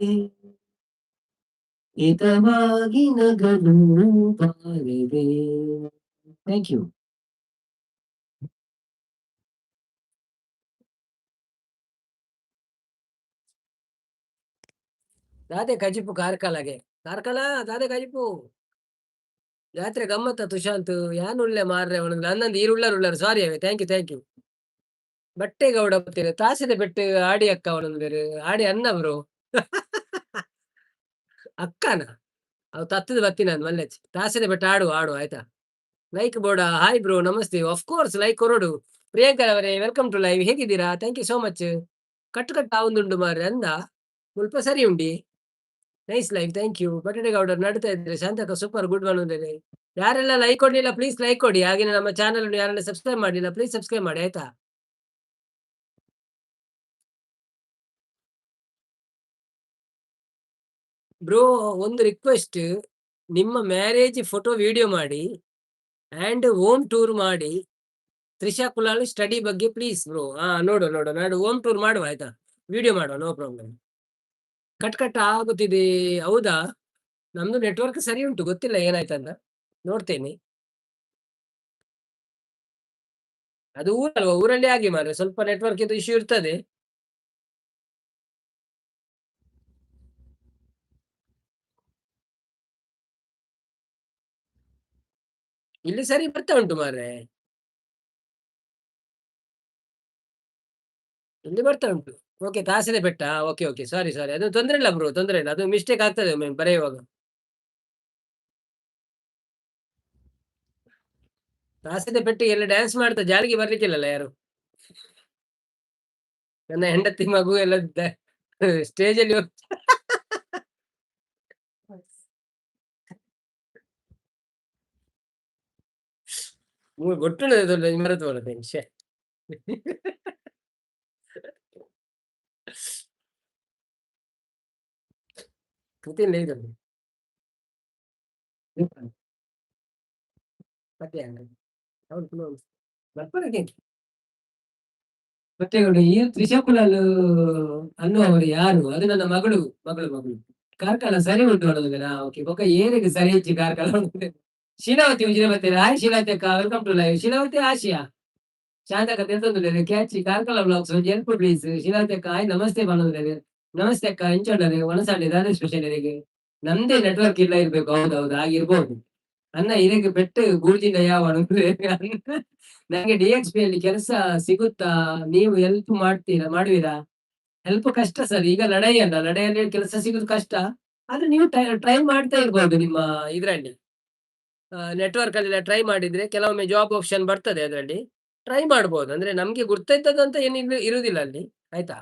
A: ಹಿತವಾಗಿ ನಗಲು ಬಾರದೆ. Thank you. ದಾದೆ ಕಜಿಪು ಕಾರ್ಕಳಗೆ, ಕಾರ್ಕಳ ದಾದೆ ಕಜಿಪು. ಜಾತ್ರೆ ಗಮ್ಮತ್ತ ತುಶಾಂತ್ ಯಾನ್ ಉಳ್ಳೆ ಮಾರ್ರೆ ನನ್ನಂದು ಈರುಳ್ಳರು ಉಳ್ಳರು ಸಾರಿ ಅವೆ. Thank you, thank you. Battegowda ಬತ್ತೀರ ತಾಸಿದ ಬೆಟ್ಟು ಆಡಿ ಅಕ್ಕ ಅವನೊಂದೇರು ಆಡಿ ಅನ್ನ ಬ್ರೋ. ಅಕ್ಕನ ಅವು ತತ್ತದ ಬತ್ತಿ ನಾನು ಮಲ್ಲೆಚ್ ತಾಸಿದ ಬೆಟ್ಟು ಆಡು ಆಡು ಆಯ್ತಾ. ಲೈಕ್ ಬೋಡ. ಹಾಯ್ ಬ್ರೋ, ನಮಸ್ತೆ. ಆಫ್ ಕೋರ್ಸ್ ಲೈಕ್ ಕೊರಡು. ಪ್ರಿಯಾಂಕಾ ಅವರೇ, welcome to live. ಹೇಗಿದ್ದೀರಾ? Thank you so much. ಕಟ್ಟು ಕಟ್ಟು ಆವೊಂದುಂಡು ಮಾರ್ರೆ ಅಂದ ಮುಲ್ಪ ಸರಿ ಉಂಡಿ. Nice live, thank you. ಬಟ್ಟೆಗೌಡರು ನಡ್ತಾ ಇದ್ದಾರೆ. ಶಾಂತಕ ಸೂಪರ್ ಗುಡ್ ಒನ್ ಅಂದರೆ. ಯಾರೆಲ್ಲ ಲೈಕ್ ಕೊಡ್ಲಿಲ್ಲ ಪ್ಲೀಸ್ ಲೈಕ್ ಕೊಡಿ. ಹಾಗೆ ನಮ್ಮ ಚಾನಲ್ ಯಾರೆಲ್ಲ ಸಬ್ಸ್ಕ್ರೈಬ್ ಮಾಡಲಿಲ್ಲ ಪ್ಲೀಸ್ ಸಬ್ಸ್ಕ್ರೈಬ್ ಮಾಡಿ ಆಯ್ತಾ. ಬ್ರೋ ಒಂದು ರಿಕ್ವೆಸ್ಟ್, ನಿಮ್ಮ ಮ್ಯಾರೇಜ್ ಫೋಟೋ ವಿಡಿಯೋ ಮಾಡಿ ಅಂಡ್ ಹೋಮ್ ಟೂರ್ ಮಾಡಿ. ತ್ರಿಷಾ ಕುಲಾಲ್ ಸ್ಟಡಿ ಬಗ್ಗೆ ಪ್ಲೀಸ್ ಬ್ರೋ. ಹಾ ನೋಡು ನೋಡು ನಾಡು ಹೋಮ್ ಟೂರ್ ಮಾಡುವ ಆಯ್ತಾ, ವಿಡಿಯೋ ಮಾಡುವ, ನೋ ಪ್ರಾಬ್ಲಮ್. ಕಟ್ ಕಟ್ ಆಗುತ್ತಿದೆ ಹೌದಾ? ನಮ್ದು ನೆಟ್ವರ್ಕ್ ಸರಿ ಉಂಟು, ಗೊತ್ತಿಲ್ಲ ಏನಾಯ್ತಂತ, ನೋಡ್ತೇನೆ. ಅದು ಊರಲ್ವಾ, ಊರಲ್ಲಿ ಹಾಗೆ ಮಾರ್ರೆ, ಸ್ವಲ್ಪ ನೆಟ್ವರ್ಕ್ ಇದು ಇಶ್ಯೂ ಇರ್ತದೆ. ಇಲ್ಲಿ ಸರಿ ಬರ್ತಾ ಉಂಟು ಮಾರ್ರೆ, ಇಲ್ಲಿ ಬರ್ತಾ ಉಂಟು. ಓಕೆ, ತಾಸಿನ ಬೆಟ್ಟ. ಓಕೆ ಓಕೆ, ಸಾರಿ ಸಾರಿ, ಅದು ತೊಂದರೆ ಇಲ್ಲ ಬ್ರೋ, ತೊಂದರೆ ಇಲ್ಲ, ಅದು ಮಿಸ್ಟೇಕ್ ಆಗ್ತದೆ ಒಮ್ಮೆ ಬರೆಯುವಾಗ. ತಾಸಿನ ಪೆಟ್ಟಿಗೆ ಎಲ್ಲ ಡ್ಯಾನ್ಸ್ ಮಾಡ್ತಾ ಜಾರಿಗೆ ಬರ್ಲಿಕ್ಕಿಲ್ಲಲ್ಲ ಯಾರು. ನನ್ನ ಹೆಂಡತಿ ಮಗು ಎಲ್ಲ ಸ್ಟೇಜ್ ಅಲ್ಲಿ ಗೊಟ್ಟುಂಡು ಮರೆತು. ಶ್ಯೆ. ಕೃತಿ ಇದೊಂದು ಮತ್ತೆ ಬಟ್ಟೆಗಳು ಈ ತ್ರಿಷಾ ಕುಲಾಲ್ ಅನ್ನುವರು ಯಾರು? ಅದು ನನ್ನ ಮಗಳು ಮಗಳು ಮಗಳು. ಕಾರ್ಕಳ ಸರಿ ಉಂಟು ಅನ್ನೋದಿಲ್ಲ. ಓಕೆ, ಬೊಕ್ಕ ಏರಿಗೆ ಸರಿ ಹೆಚ್ಚಿ ಕಾರ್ಕಳ. ಶೀಲಾವತಿ ಉಜಿರೆ ಬರ್ತೀರಾ? ಹಾಯ್ ಶೀಲಾವತಿ ಅಕ್ಕ, welcome to live. Sheelavathi Asia ಶಾಂತಕ ತಿಳ್ತೊಂದುಲ್ಲೆರ್ ಕ್ಯಾಚಿ ಕಾರ್ಕಳ ಬ್ಲಾಗ್ಸ್ ಒಂಜಿ ಹೆಲ್ಪ್ ಪ್ಲೀಸ್. ಶೀಲಾವತಿ ಅಕ್ಕ ಹಾಯ್ ನಮಸ್ತೆ ಪನೊಂದುಲ್ಲೆರ್. ನಮಸ್ತೆ ಅಕ್ಕ, ಎಂಚ ಉಲ್ಲರ್? ವನಸಾಂಡೆ ದಾದ ಸ್ಪೆಷಲ್ ಇರೆಗ್? ನಮ್ದೇ ನೆಟ್ವರ್ಕ್ ಇಲ್ಲ ಇರ್ಬೇಕು. ಹೌದೌದು ಆಗಿರ್ಬೋದು. ಅನ್ನ ಇರೆಗ್ ಪೆಟ್ಟು ಗೂರ್ಜಿಂಡ ಯಾವ ನಂಗೆ ಡಿ.ಎಕ್ಸ್.ಪಿ ಅಲ್ಲಿ ಕೆಲಸ ಸಿಗುತ್ತಾ? ನೀವು ಹೆಲ್ಪ್ ಮಾಡ್ತೀರಾ ಮಾಡುವಿರಾ? ಹೆಲ್ಪ್ ಕಷ್ಟ ಸರ್, ಈಗ ಲಡಾಯಿ ಅಲ್ಲ, ಲಡಾಯಿಯಲ್ಲಿ ಕೆಲಸ ಸಿಗುದು ಕಷ್ಟ. ಆದ್ರೆ ನೀವು ಟ್ರೈ ಮಾಡ್ತಾ ಇರ್ಬೋದು ನಿಮ್ಮ ಇದ್ರಲ್ಲಿ ನೆಟ್ವರ್ಕ್ ಅಲ್ಲಿ ಟ್ರೈ ಮಾಡಿದ್ರೆ ಕೆಲವೊಮ್ಮೆ ಜಾಬ್ ಆಪ್ಷನ್ ಬರ್ತದೆ, ಅದರಲ್ಲಿ ಟ್ರೈ ಮಾಡ್ಬೋದು. ಅಂದ್ರೆ ನಮ್ಗೆ ಗುರ್ತಿದ್ದದಂತ ಏನು ಇರುದಿಲ್ಲ ಅಲ್ಲಿ ಆಯ್ತಾ.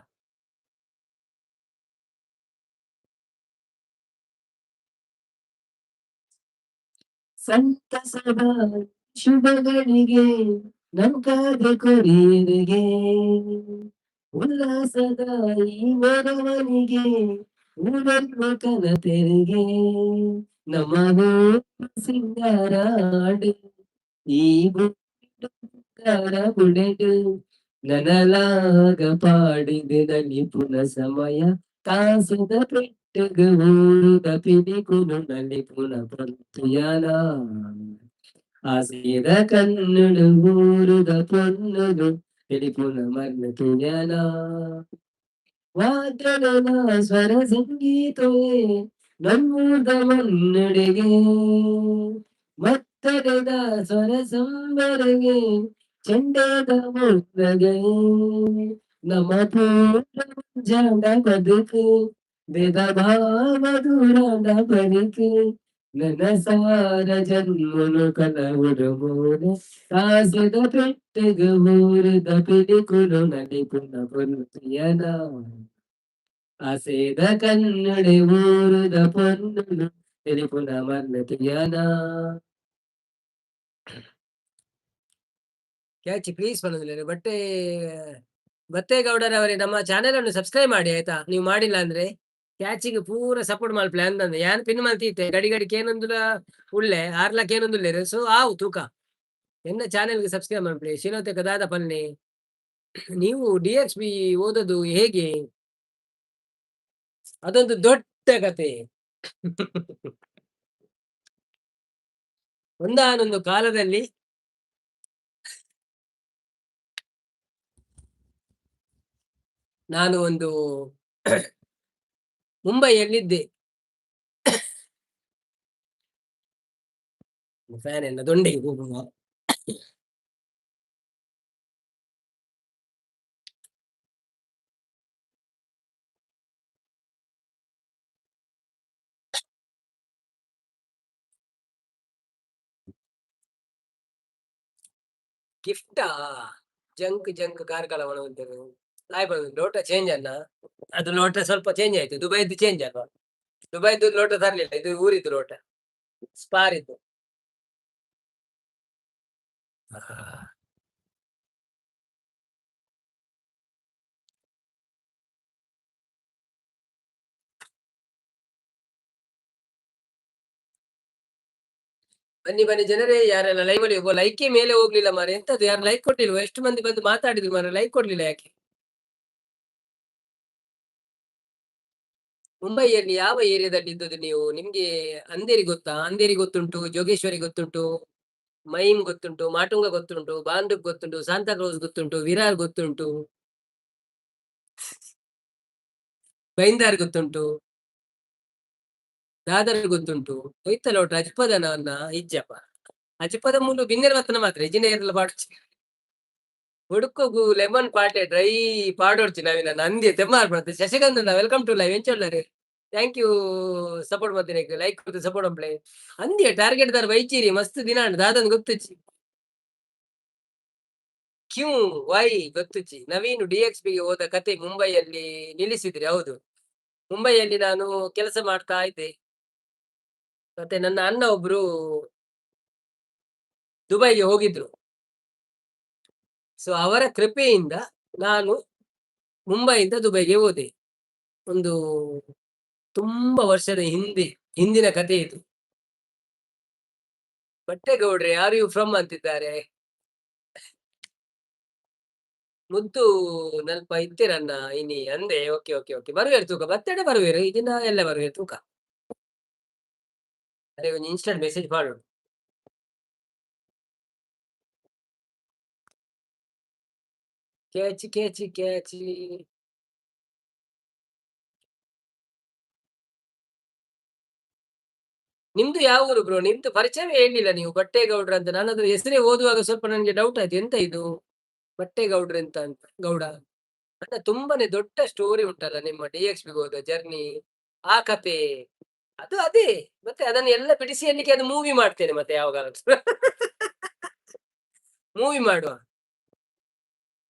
A: ಸಂತಸದ ಶುಭಗಳಿಗೆ ನಂಕಾದ ಕೊರಿಯರಿಗೆ, ಉಲ್ಲಾಸದ ಈ ಮೆರವಣಿಗೆ ಊರನ್ನು ಕನತೆರಿಗೆ, ನಮ್ಮ ಸಿಂಗಾರಾಡು ಈ ಬಂಗಾರ ಬುಡೆಡು ನನಲಾಗ ಪಾಡಿದೆ ನಲಿಪುನ ಸಮಯ ಕಾಸದ ಪೆಟ್ಟುಗು ಊರುದ ಪಿಲಿಕುನು ನಲಿಪುನ ಪೊಂತುಯನ ಆಸೆದ ಕನ್ನುಡು ಊರುದ ಪೊನ್ನುಲು పిలిపున మర్మ తుయన ವಾದ್ಯಗಳ ಸ್ವರ ಸಂಗೀತವೇ ನಮ್ಮೂದ ಮನ್ನಡೆಗೆ, ಮತ್ತರದ ಸ್ವರ ಸಂಬರಗೆ ಚೆಂಡದ ಮುದ್ದಗೆ, ನಮ್ಮ ಪೂರ್ಣ ಬದುಕು ಭೇದ ಭಾವ ದೂರದ ಬದುಕು ನನ್ನ ಸಾರ ಜನ್ಮನು ಕಲವುಡು ಮೂಲೆ ಕಾಸದ ಪೆಟ್ಟೆಗು ಊರದ ಪಿಲಿಕುಲು ನಲಿಪುನ ಪೊನ್ನುತಿಯನ ಆಸೆದ ಕನ್ನಡೆ ಊರುದ ಪೊನ್ನುಲು ತಿಳಿಪುನ ಮರ್ನತಿಯನ. ಕ್ಯಾಚ್ ಪ್ಲೀಸ್ ಪನ್ನೊಂದುಲ್ಲೆರ್ ಬಟ್ಟೆ. ಬತ್ತೇಗೌಡರವರೇ, ನಮ್ಮ ಚಾನೆಲ್ ಅನ್ನು ಸಬ್ಸ್ಕ್ರೈಬ್ ಮಾಡಿ ಆಯ್ತಾ? ನೀವು ಮಾಡಿಲ್ಲ ಅಂದ್ರೆ ಕ್ಯಾಚಿಗೆ ಪೂರ ಸಪೋರ್ಟ್ ಮಲ್ಪಲೆ ಅಂದಂದು ಯಾನ್ ಪಿನ್ ಮಲ್ತೀತೆ ಗಡಿ ಗಡಿ ಕೇನೊಂದುಲ ಉಳ್ಳೆ ಆರ್ಲ ಕೇನೊಂದುಲ್ಲೆರ್. ಸೊ ಆವು ತೂಕ ಎನ್ನ ಚಾನೆಲ್ಗೆ ಸಬ್ಸ್ಕ್ರೈಬ್ ಮಲ್ಪಲೆ. ಶಿಲೋತೆಕ ದಾದ ಪನ್ಲೆ, ನೀವು ಡಿ.ಎಕ್ಸ್.ಬಿ ಓದೋದು ಹೇಗೆ? ಅದೊಂದು ದೊಡ್ಡ ಕತೆ. ಒಂದಾನೊಂದು ಕಾಲದಲ್ಲಿ ನಾನು ಒಂದು ಮುಂಬೈಯಲ್ಲಿದ್ದೆ. ಫ್ಯಾನ್ ಎಲ್ಲ ದೊಂಡೆಗೆ ಹೋಗುವ. ಗಿಫ್ಟಾ? ಜಂಕ್ ಜಂಕ್ ಕಾರ್ಕಳ ಒಣವಂತರು ಲೋಟ ಚೇಂಜ್ ಅನ್ನ, ಅದು ಲೋಟ ಸ್ವಲ್ಪ ಚೇಂಜ್ ಆಯ್ತು. ದುಬೈದು ಚೇಂಜ್ ಅಲ್ವಾ? ದುಬೈದು ಲೋಟ ತರ್ಲಿಲ್ಲ, ಇದು ಊರಿದ್ದು ಲೋಟ, ಸ್ಪಾರ್ ಇದ್ದು. ಬನ್ನಿ ಬನ್ನಿ ಜನರೇ, ಯಾರೆಲ್ಲ ಲೈವ್ ಅಲ್ಲಿ ಲೈಕೇ ಮೇಲೆ ಹೋಗ್ಲಿಲ್ಲ ಮಾರೆ, ಎಂತದ್ದು ಯಾರು ಲೈಕ್ ಕೊಟ್ಟಿಲ್ವ? ಎಷ್ಟು ಮಂದಿ ಬಂದು ಮಾತಾಡಿದ್ರು ಮಾರೆ, ಲೈಕ್ ಕೊಡ್ಲಿಲ್ಲ ಯಾಕೆ? ಮುಂಬೈಯಲ್ಲಿ ಯಾವ ಏರಿಯಾದಲ್ಲಿ ಇದ್ದದ್ದು ನೀವು? ನಿಮ್ಗೆ ಅಂಧೇರಿ ಗೊತ್ತಾ? ಅಂಧೇರಿ ಗೊತ್ತುಂಟು, ಜೋಗೇಶ್ವರಿ ಗೊತ್ತುಂಟು, ಮೈಮ್ ಗೊತ್ತುಂಟು, ಮಾಟುಂಗ ಗೊತ್ತುಂಟು, ಬಾಂದುಪ್ ಗೊತ್ತುಂಟು, ಸಾಂತಾಕ್ರೂಸ್ ಗೊತ್ತುಂಟು, ವಿರಾರ್ ಗೊತ್ತುಂಟು, ಬೈಂದಾರ್ ಗೊತ್ತುಂಟು, ದಾದರ್ ಗೊತ್ತುಂಟು. ಒಯ್ತಲೋಟ ಅಜ್ಪದನ ಇಜ್ಜಪ್ಪ. ಅಜ್ಪದ ಮೂಲು ಬಿನ್ನೆರ್ ಬತ್ತನ ಮಾತ್ರ ಇಜಿನೇರ್ಲ ಪಾಡ್ಚಿ. ಹುಡುಕೋಗು ಲೆಮನ್ ಪಾಟೆ ಡ್ರೈ ಪಾಡೋಡ್ಚಿ ನವಿನ ನಂದಿ ತೆಮ್ಮಾರ್ ಬರ್ತದೆ. Shashikanth welcome to live. ಎಂಚೊಲ್ಲರು? Thank you support ಮಲ್ತಿನೆಕ್, like ಕೊರ್ದು ಸಪೋರ್ಟ್ ಮಲ್ಪುಲೆ. ಅಂದ್ಯ ಟಾರ್ಗೆಟ್ ದಾರ್ ಬೈಚೀರಿ ಮಸ್ತ್ ದಿನ ಆಂಡ್ ದಾದನ್ ಗೊತ್ತುಜ್ಜಿ. ಕ್ಯೂ ವೈ ಗೊತ್ತುಜ್ಜಿ. ನವೀನ್ ಡಿ.ಎಕ್ಸ್.ಬಿ ಗೆ ಹೋದ ಕತೆ ಮುಂಬೈಯಲ್ಲಿ ನಿಲ್ಲಿಸಿದ್ರಿ. ಹೌದು, ಮುಂಬೈಯಲ್ಲಿ ನಾನು ಕೆಲಸ ಮಾಡ್ತಾ ಇದ್ದೆ. ಮತ್ತೆ ನನ್ನ ಅಣ್ಣ ಒಬ್ರು ದುಬೈಗೆ ಹೋಗಿದ್ರು. ಸೊ ಅವರ ಕೃಪೆಯಿಂದ ನಾನು ಮುಂಬೈಯಿಂದ ದುಬೈಗೆ ಹೋದೆ. ಒಂದು ತುಂಬಾ ವರ್ಷದ ಹಿಂದಿನ ಕತೆ ಇದು. ಬಟ್ಟೆಗೌಡ್ರೆ are you from ಅಂತಿದ್ದಾರೆ. ಮುದ್ದು ನಲ್ಪ ಇತ್ತೀರನ್ನ ಇನಿ ಅಂದೆ. ಓಕೆ ಓಕೆ ಓಕೆ ಬರುವೇರು ತೂಕ ಬತ್ತೆಡೆ ಬರುವೇರು ಇದನ್ನ ಎಲ್ಲ ಬರುವೇರು ತೂಕ. ಅರೆ ಒಂಜಿ ಇನ್ಸ್ಟಂಟ್ ಮೆಸೇಜ್ ಪಾಡೋಡು. Catch catch catch. ನಿಮ್ದು ಯಾವ ಊರು ಬ್ರೋ? ನಿಮ್ದು ಪರಿಚಯವೇ ಹೇಳಿಲ್ಲ ನೀವು ಬಟ್ಟೆಗೌಡ್ರ ಅಂತ. ನಾನು ಅದ್ರ ಹೆಸರೇ ಓದುವಾಗ ಸ್ವಲ್ಪ ನನಗೆ ಡೌಟ್ ಆಯ್ತು, ಎಂತ ಇದು ಬಟ್ಟೆಗೌಡ್ರ ಎಂತ ಅಂತ. ಗೌಡ ಅಣ್ಣ ತುಂಬಾನೇ ದೊಡ್ಡ ಸ್ಟೋರಿ ಉಂಟಲ್ಲ ನಿಮ್ಮ ಡಿ.ಎಕ್ಸ್.ಬಿ ಹೋದ ಜರ್ನಿ, ಆ ಕತೆ ಅದು ಅದೇ. ಮತ್ತೆ ಅದನ್ನು ಎಲ್ಲ ಬಿಡಿಸಿ ಹೇಳಲಿಕ್ಕೆ ಅದು ಮೂವಿ ಮಾಡ್ತೇನೆ ಮತ್ತೆ ಯಾವಾಗಾದ್ರೂ. ಮೂವಿ ಮಾಡುವ.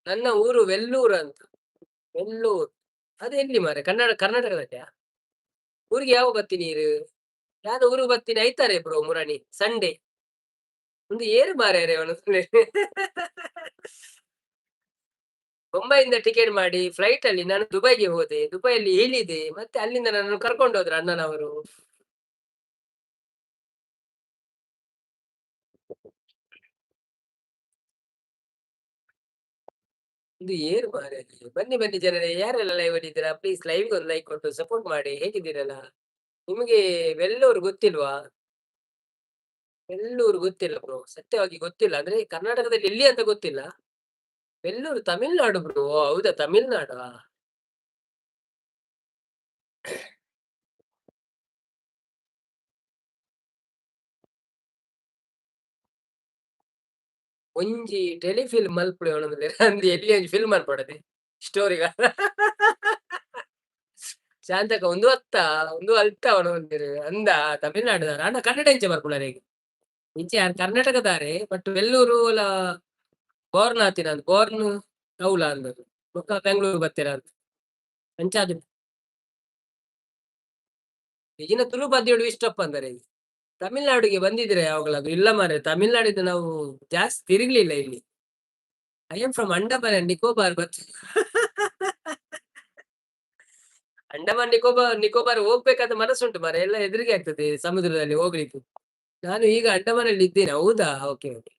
A: ನನ್ನ ಊರು ವೆಲ್ಲೂರ್ ಅಂತ. ವೆಲ್ಲೂರ್ ಅದು ಎಲ್ಲಿ ಮಾರೆ? ಕನ್ನಡ ಕರ್ನಾಟಕದಲ್ಲಿಯಾ? ಊರಿಗೆ ಯಾವಾಗ ಬರ್ತೀನಿ ನೀರು? ಯಾರು ಊರಿಗೆ ಬರ್ತೀನಿ ಐತಾರೆ ಬ್ರೋ ಮುರಣಿ ಸಂಡೇ. ಒಂದು ಏರು ಮಾರ್ಯಾರೆ ಅವನು. ಬೊಂಬೈಯಿಂದ ಟಿಕೆಟ್ ಮಾಡಿ ಫ್ಲೈಟ್ ಅಲ್ಲಿ ನಾನು ದುಬೈಗೆ ಹೋದೆ. ದುಬೈಯಲ್ಲಿ ಇಳಿದೆ. ಮತ್ತೆ ಅಲ್ಲಿಂದ ನನ್ನನ್ನು ಕರ್ಕೊಂಡು ಹೋದ್ರು ಅಣ್ಣನವರು. ಇದು ಏರು ಮಾರ್ರೆ. ಬನ್ನಿ ಬನ್ನಿ ಜನರೇ, ಯಾರೆಲ್ಲ ಲೈವ್ ಅಲ್ಲಿ ಇದ್ದೀರಾ ಪ್ಲೀಸ್ ಲೈವ್ ಒಂದು ಲೈಕ್ ಕೊಟ್ಟು ಸಪೋರ್ಟ್ ಮಾಡಿ. ಹೇಗಿದ್ದೀರಲ್ಲ? ನಿಮಗೆ ವೆಲ್ಲೂರ್ ಗೊತ್ತಿಲ್ವಾ? ವೆಲ್ಲೂರ್ ಗೊತ್ತಿಲ್ಲ ಬ್ರೋ, ಸತ್ಯವಾಗಿ ಗೊತ್ತಿಲ್ಲ. ಅಂದ್ರೆ ಕರ್ನಾಟಕದಲ್ಲಿ ಎಲ್ಲಿ ಅಂತ ಗೊತ್ತಿಲ್ಲ. ವೆಲ್ಲೂರು ತಮಿಳ್ನಾಡು ಬ್ರೋ. ಹೌದಾ, ತಮಿಳ್ನಾಡಾ? ಒಂಜಿ ಟೆಲಿಫಿಲ್ಮ್ ಮಲ್ಪುಲೆ ಅಂದ್ ಎಲ್ಲಿ ಒಂಜಿ ಫಿಲ್ಮ್ ಮಲ್ಪಡದೆ ಸ್ಟೋರಿಗ. ಶಾಂತಕ ಒಂದು ಅತ್ತ ಒಂದು ಅಲ್ತ ಅವನೊಂದಿರು ಅಂದ ತಮಿಳ್ನಾಡುದಾರ ಅಣ್ಣ ಕನ್ನಡ ಎಂಚ ಬರ್ಪುನರೆಗ್ ಇಂಚೆ ಯಾರ್ ಕರ್ನಾಟಕದಾರೆ ಬಟ್ ವೆಲ್ಲೂರು ಒಲ ಬೋರ್ನ್ ಆತಿನ ಬೋರ್ನ್ ಅವ್ಲ ಅಂದದು ಬೊಕ್ಕ ಬೆಂಗಳೂರು ಬತ್ತೆರ ಅಂತ ಅಂಚಾದ್ ಈಗಿನ ತುಳು ಪದ್ಯಡು ಇಷ್ಟಪ್ಪ ಅಂದರೆ ತಮಿಳ್ನಾಡಿಗೆ ಬಂದಿದ್ರೆ ಯಾವಾಗಲಾದ್ರು? ಇಲ್ಲ ಮಾರ್ರೆ, ತಮಿಳ್ನಾಡಿದ್ದು ನಾವು ಜಾಸ್ತಿ ತಿರುಗ್ಲಿಲ್ಲ ಇಲ್ಲಿ. I am from Andaman and Nicobar. But Andaman Nicobar Nicobar ಹೋಗ್ಬೇಕಂತ ಮನಸ್ಸುಂಟು ಮಾರ್ರೆ, ಎಲ್ಲ ಹೆದರಿಕೆ ಆಗ್ತದೆ ಸಮುದ್ರದಲ್ಲಿ ಹೋಗ್ಲಿಕ್ಕೆ. ನಾನು ಈಗ ಅಂಡಮಾನಲ್ಲಿ ಇದ್ದೇನೆ. ಹೌದಾ? Okay okay.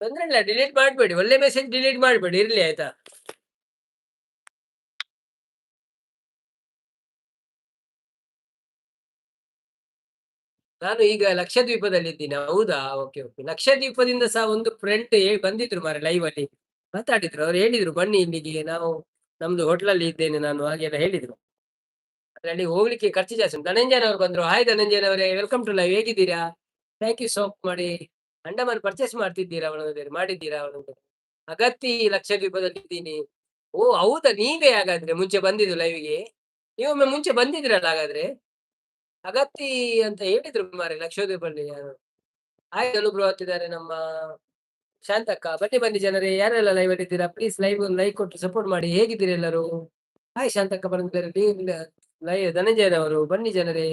A: ತೊಂದ್ರೆ ಇಲ್ಲ, ಡಿಲೀಟ್ ಮಾಡ್ಬೇಡಿ, ಒಳ್ಳೆ ಮೆಸೇಜ್ ಡಿಲೀಟ್ ಮಾಡ್ಬೇಡಿ, ಇರ್ಲಿ ಆಯ್ತಾ. ನಾನು ಈಗ ಲಕ್ಷದ್ವೀಪದಲ್ಲಿ ಇದ್ದೀನಿ. ಹೌದಾ? Okay okay. ಲಕ್ಷದ್ವೀಪದಿಂದ ಸಹ ಒಂದು ಫ್ರೆಂಡ್ ಬಂದಿದ್ರು ಮಾರ್ರೆ, ಲೈವ್ ಅಲ್ಲಿ ಮಾತಾಡಿದ್ರು. ಅವ್ರು ಹೇಳಿದ್ರು ಬನ್ನಿ ಇಲ್ಲಿಗೆ, ನಾವು ನಮ್ದು ಹೋಟ್ಲಲ್ಲಿ ಅಲ್ಲಿ ಇದ್ದೇನೆ ನಾನು, ಹಾಗೆಲ್ಲ ಹೇಳಿದ್ರು. ಅಲ್ಲಿ ಹೋಗ್ಲಿಕ್ಕೆ ಖರ್ಚು ಜಾಸ್ತಿ ಉಂಟು. ಧನಂಜಯನ್ ಅವರು ಬಂದ್ರು. ಹಾಯ್ ಧನಂಜಯನ್ ಅವರೇ, welcome to live. ಹೇಗಿದ್ದೀರಾ? Thank you so ಮಾಡಿ. ಅಂಡಮಾನ್ ಪರ್ಚೇಸ್ ಮಾಡ್ತಿದ್ದೀರಾ ಅವಳು ಮಾಡಿದ್ದೀರಾ ಅವಳು? ಅಗತ್ತಿ ಲಕ್ಷದ್ವೀಪದಲ್ಲಿ ಇದ್ದೀನಿ. ಓ ಹೌದಾ, ನೀವೇ ಹಾಗಾದ್ರೆ ಮುಂಚೆ ಬಂದಿದ್ದು ಲೈವ್ಗೆ? ನೀವೊಮ್ಮೆ ಮುಂಚೆ ಬಂದಿದ್ರಲ್ಲ ಹಾಗಾದ್ರೆ? ಅಗತ್ತಿ ಅಂತ ಹೇಳಿದ್ರು ಮಾರ್ರೆ ಲಕ್ಷದ್ವೀಪಲ್ಲಿ ಯಾರು. ಹಾಯ್ ಅನುಬ್ರು ಅಂತಿದ್ದಾರೆ ನಮ್ಮ ಶಾಂತಕ್ಕ. ಬನ್ನಿ ಬನ್ನಿ ಜನರೇ, ಯಾರೆಲ್ಲ ಲೈವ್ ಅಲ್ಲಿ ಇದ್ದೀರಾ ಪ್ಲೀಸ್ ಲೈವ್ ಒಂದು ಲೈಕ್ ಕೊಟ್ಟು ಸಪೋರ್ಟ್ ಮಾಡಿ. ಹೇಗಿದ್ದೀರಿ ಎಲ್ಲರೂ? ಹಾಯ್ ಶಾಂತಕ್ಕ ಬಂದಿದ್ದಾರೆ, ಧನಂಜಯನವರು ಬನ್ನಿ ಜನರೇ.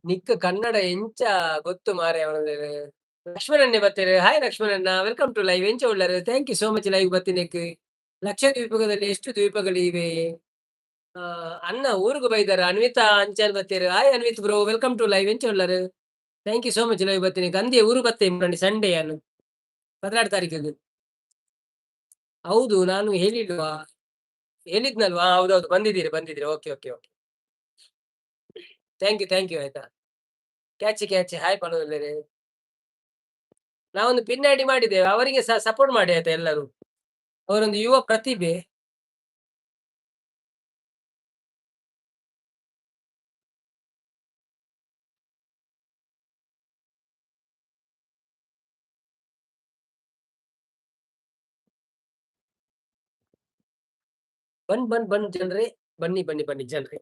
A: ನಿಕ್ಕ ಕನ್ನಡ ಎಂಚ ಗೊತ್ತು ಮಾರೆ ಅವನಂದ್ರೆ. ಲಕ್ಷ್ಮಣನ್ನೇ ಬರ್ತಾರೆ. ಹಾಯ್ ಲಕ್ಷ್ಮಣಣ್ಣ, welcome to live. ಎಂಚ ಉಳ್ಳಾರೆ? Thank you so much live ಬತ್ತಿನಕ್ಕೆ. ಲಕ್ಷದ್ವೀಪದಲ್ಲಿ ಎಷ್ಟು ದ್ವೀಪಗಳಿವೆ? ಅಣ್ಣ ಊರಿಗೆ ಬೈದಾರ. Anvita Anchan ಬತ್ತೀರು. Hi Anvith bro, welcome to live. ಎಂಚ ಉಳ್ಳಾರು? Thank you so much live ಬತ್ತೀನಿ. ಅಂದೇ ಊರು ಬತ್ತೆ ಸಂಡೇ ಅನ್ನು 16 ತಾರೀಕಿಗೆ. ಹೌದು, ನಾನು ಹೇಳಿಲ್ವಾ? ಹೇಳಿದ್ನಲ್ವಾ? ಹೌದೌದು, ಬಂದಿದ್ದೀರಿ ಬಂದಿದ್ದೀರಿ. Okay okay okay, thank you thank you ಆಯ್ತಾ. ಕ್ಯಾಚ್ ಕ್ಯಾಚ್ ಹಾಯ್ ಪನೋದಲ್ಲೇರೆ. ನಾವೊಂದು ಪಿನ್ ಐಡಿ ಮಾಡಿದ್ದೇವೆ, ಅವರಿಗೆ ಸಹ ಸಪೋರ್ಟ್ ಮಾಡಿ ಆಯ್ತಾ ಎಲ್ಲರೂ. ಅವರೊಂದು ಯುವ ಪ್ರತಿಭೆ. ಬನ್ ಬನ್ ಬನ್ ಜನರೇ, ಬನ್ನಿ ಬನ್ನಿ ಬನ್ನಿ ಜನರೇ.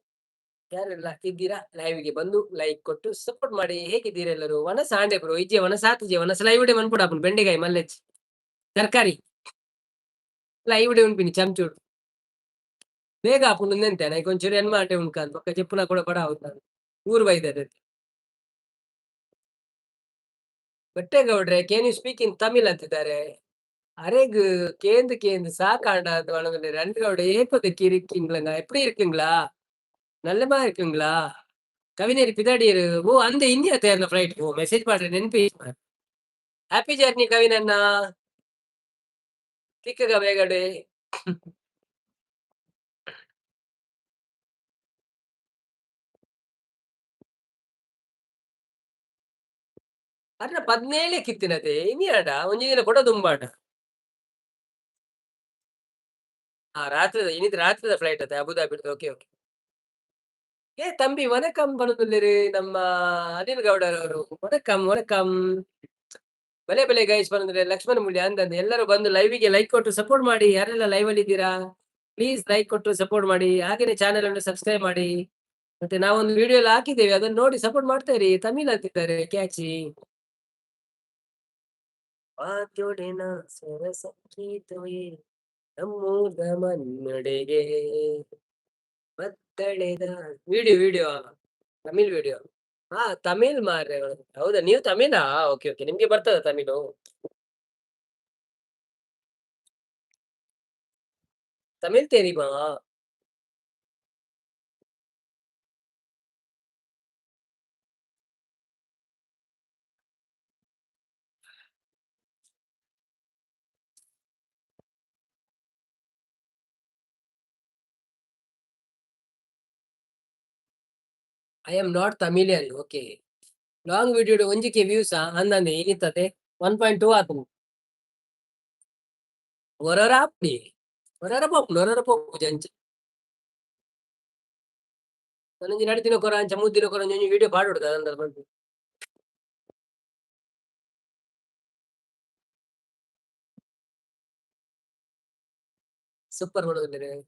A: ಯಾರೆಲ್ಲ ಇದ್ದೀರಾ ಲೈವ್ಗೆ ಬಂದು ಲೈಕ್ ಕೊಟ್ಟು ಸಪೋರ್ಟ್ ಮಾಡಿ. ಹೇಗಿದ್ದೀರಾ ಎಲ್ಲರೂ? ವನಸ ಆಂಡೆ ಬ್ರೋ, ಇಜ್ಜೆ ವನಸ ಆತಿಜೆ ವನಸ ಲೈವ್ ಡೇ ಮನ್ಪುಡ ಬೆಂಡೆಕಾಯಿ ಮಲ್ಲೆಚ್ ತರಕಾರಿ ಲೈವ್ ಡೇ ಉಂಪಿನಿ ಚಮಚೂಡು ಬೇಗ ಆಪುಂಡು ನೆಂತೆ ನೈಕ್ ಒಂಚೂರು ಎನ್ಮ ಆಂಟೆ ಉಂಡ್ಕಾಂದ್ ಬೊಕ್ಕ ಚೆಪ್ಪುನ ಕೂಡ ಬಡ ಹೌದು ಊರು ಬೈದರೆ. ಬೆಟ್ಟೇಗೌಡ್ರೆ, can you speak in Tamil ಅಂತಿದ್ದಾರೆ. ಅರೆಗ್ ಕೇಂದ್ ಕೇಂದ್ ಸಾಕಾಂಡ ಅಂತ ರಂಡ್ಗೌಡ ಏಪದ ಕಿರಿಕಿಂಗ್ಲಂಗ ಎಪ್ಪಡಿ இருக்குங்களா? நல்லமா இருக்குங்களா? கவிஞர் பிதாடியர். ஓ அந்த இந்தியா தேர்ன ஃபிளைட். ஓ மெசேஜ் பாடுற ನೆನಪಿ. ಹ್ಯಾಪಿ ಜರ್ನಿ ಕವಿನನ್ನ. ತಿಕ್ಕಗ ಬೇಗಡೆ. ಅರ್ನ 17 ಕಿತ್ತಿನತೆ ಇನಿಯಾಡ ಒಂಜಿ ದಿನ ಕೊಡ ದುಂಬಾಡ. ಹಾ ರಾತ್ರಿದ ಇನ್ನಿದ್ ರಾತ್ರಿದ ಫ್ಲೈಟ್ ಅತ್ತೆ ಅಬುದಾಬಿ. Okay okay. ಏ ತಂಬಿ ವನಕಂ ಬರುದುಲ್ಲೇರಿ ನಮ್ಮ ಅನಿಲ್ ಗೌಡರವರು. ವನಕಂ ವನಕಂ. ಬಲೆ ಬಲೆ ಗೈಸ್ ಬಂದ್ರೆ ಲಕ್ಷ್ಮಣ ಮೂಲ್ಯ ಅಂದಂದು ಎಲ್ಲರೂ ಬಂದು ಲೈವಿಗೆ ಲೈಕ್ ಕೊಟ್ಟು ಸಪೋರ್ಟ್ ಮಾಡಿ. ಯಾರೆಲ್ಲ ಲೈವ್ ಅಲ್ಲಿ ಇದ್ದೀರಾ ಪ್ಲೀಸ್ ಲೈಕ್ ಕೊಟ್ಟು ಸಪೋರ್ಟ್ ಮಾಡಿ. ಹಾಗೇನೆ ಚಾನೆಲ್ ಅನ್ನು ಸಬ್ಸ್ಕ್ರೈಬ್ ಮಾಡಿ. ಮತ್ತೆ ನಾವೊಂದು ವಿಡಿಯೋ ಎಲ್ಲ ಹಾಕಿದ್ದೇವೆ, ಅದನ್ನು ನೋಡಿ ಸಪೋರ್ಟ್ ಮಾಡ್ತಾ ಇರಿ. ತಮಿಳ್ ಅಂತಿದ್ದಾರೆ ಕ್ಯಾಚಿ. ವಾದ್ಯೊಡೆನ ಸ್ವರ ಸಂಗೀತವೇ ನಮ್ಮೂದ ಮನ್ನಡೆಗೆ ಮತ್ತಳೆದ ವಿಡಿಯೋ ವಿಡಿಯೋ ತಮಿಳ್ ವಿಡಿಯೋ. ಹಾ ತಮಿಳ್ ಮಾರ್ರೆ. ಹೌದಾ, ನೀವು ತಮಿಳಾ? ಓಕೆ ಓಕೆ, ನಿಮ್ಗೆ ಬರ್ತದ ತಮಿಳು? ತಮಿಳ್ தெரியுமா? I am not Tamilian. Okay. Long video ಒಂಜಿಕೆ views ಅಂದಂದೆ ಏನಿತ್ತದೆ 1.2 ಆತುಂಡು. ಒರೊರ ಆಪುನಿ ಒರೊರ ಪೋಪುಂಡು ಒರೊರ ಪೋಪುಜಿ ಅಂಚ. ನನೊಂಜಿ ರಡ್ಡ್ ದಿನ ಕೊರ ಅಂಚ ಮೂಜಿ ದಿನ ಕೊರ ಒಂಜಿ ವಿಡಿಯೋ ಪಾಡೊಡು ದಾದಂಡ ಪನ್ಪಿ. ಸೂಪರ್ ಪನೊಂದುಲ್ಲೆರ್.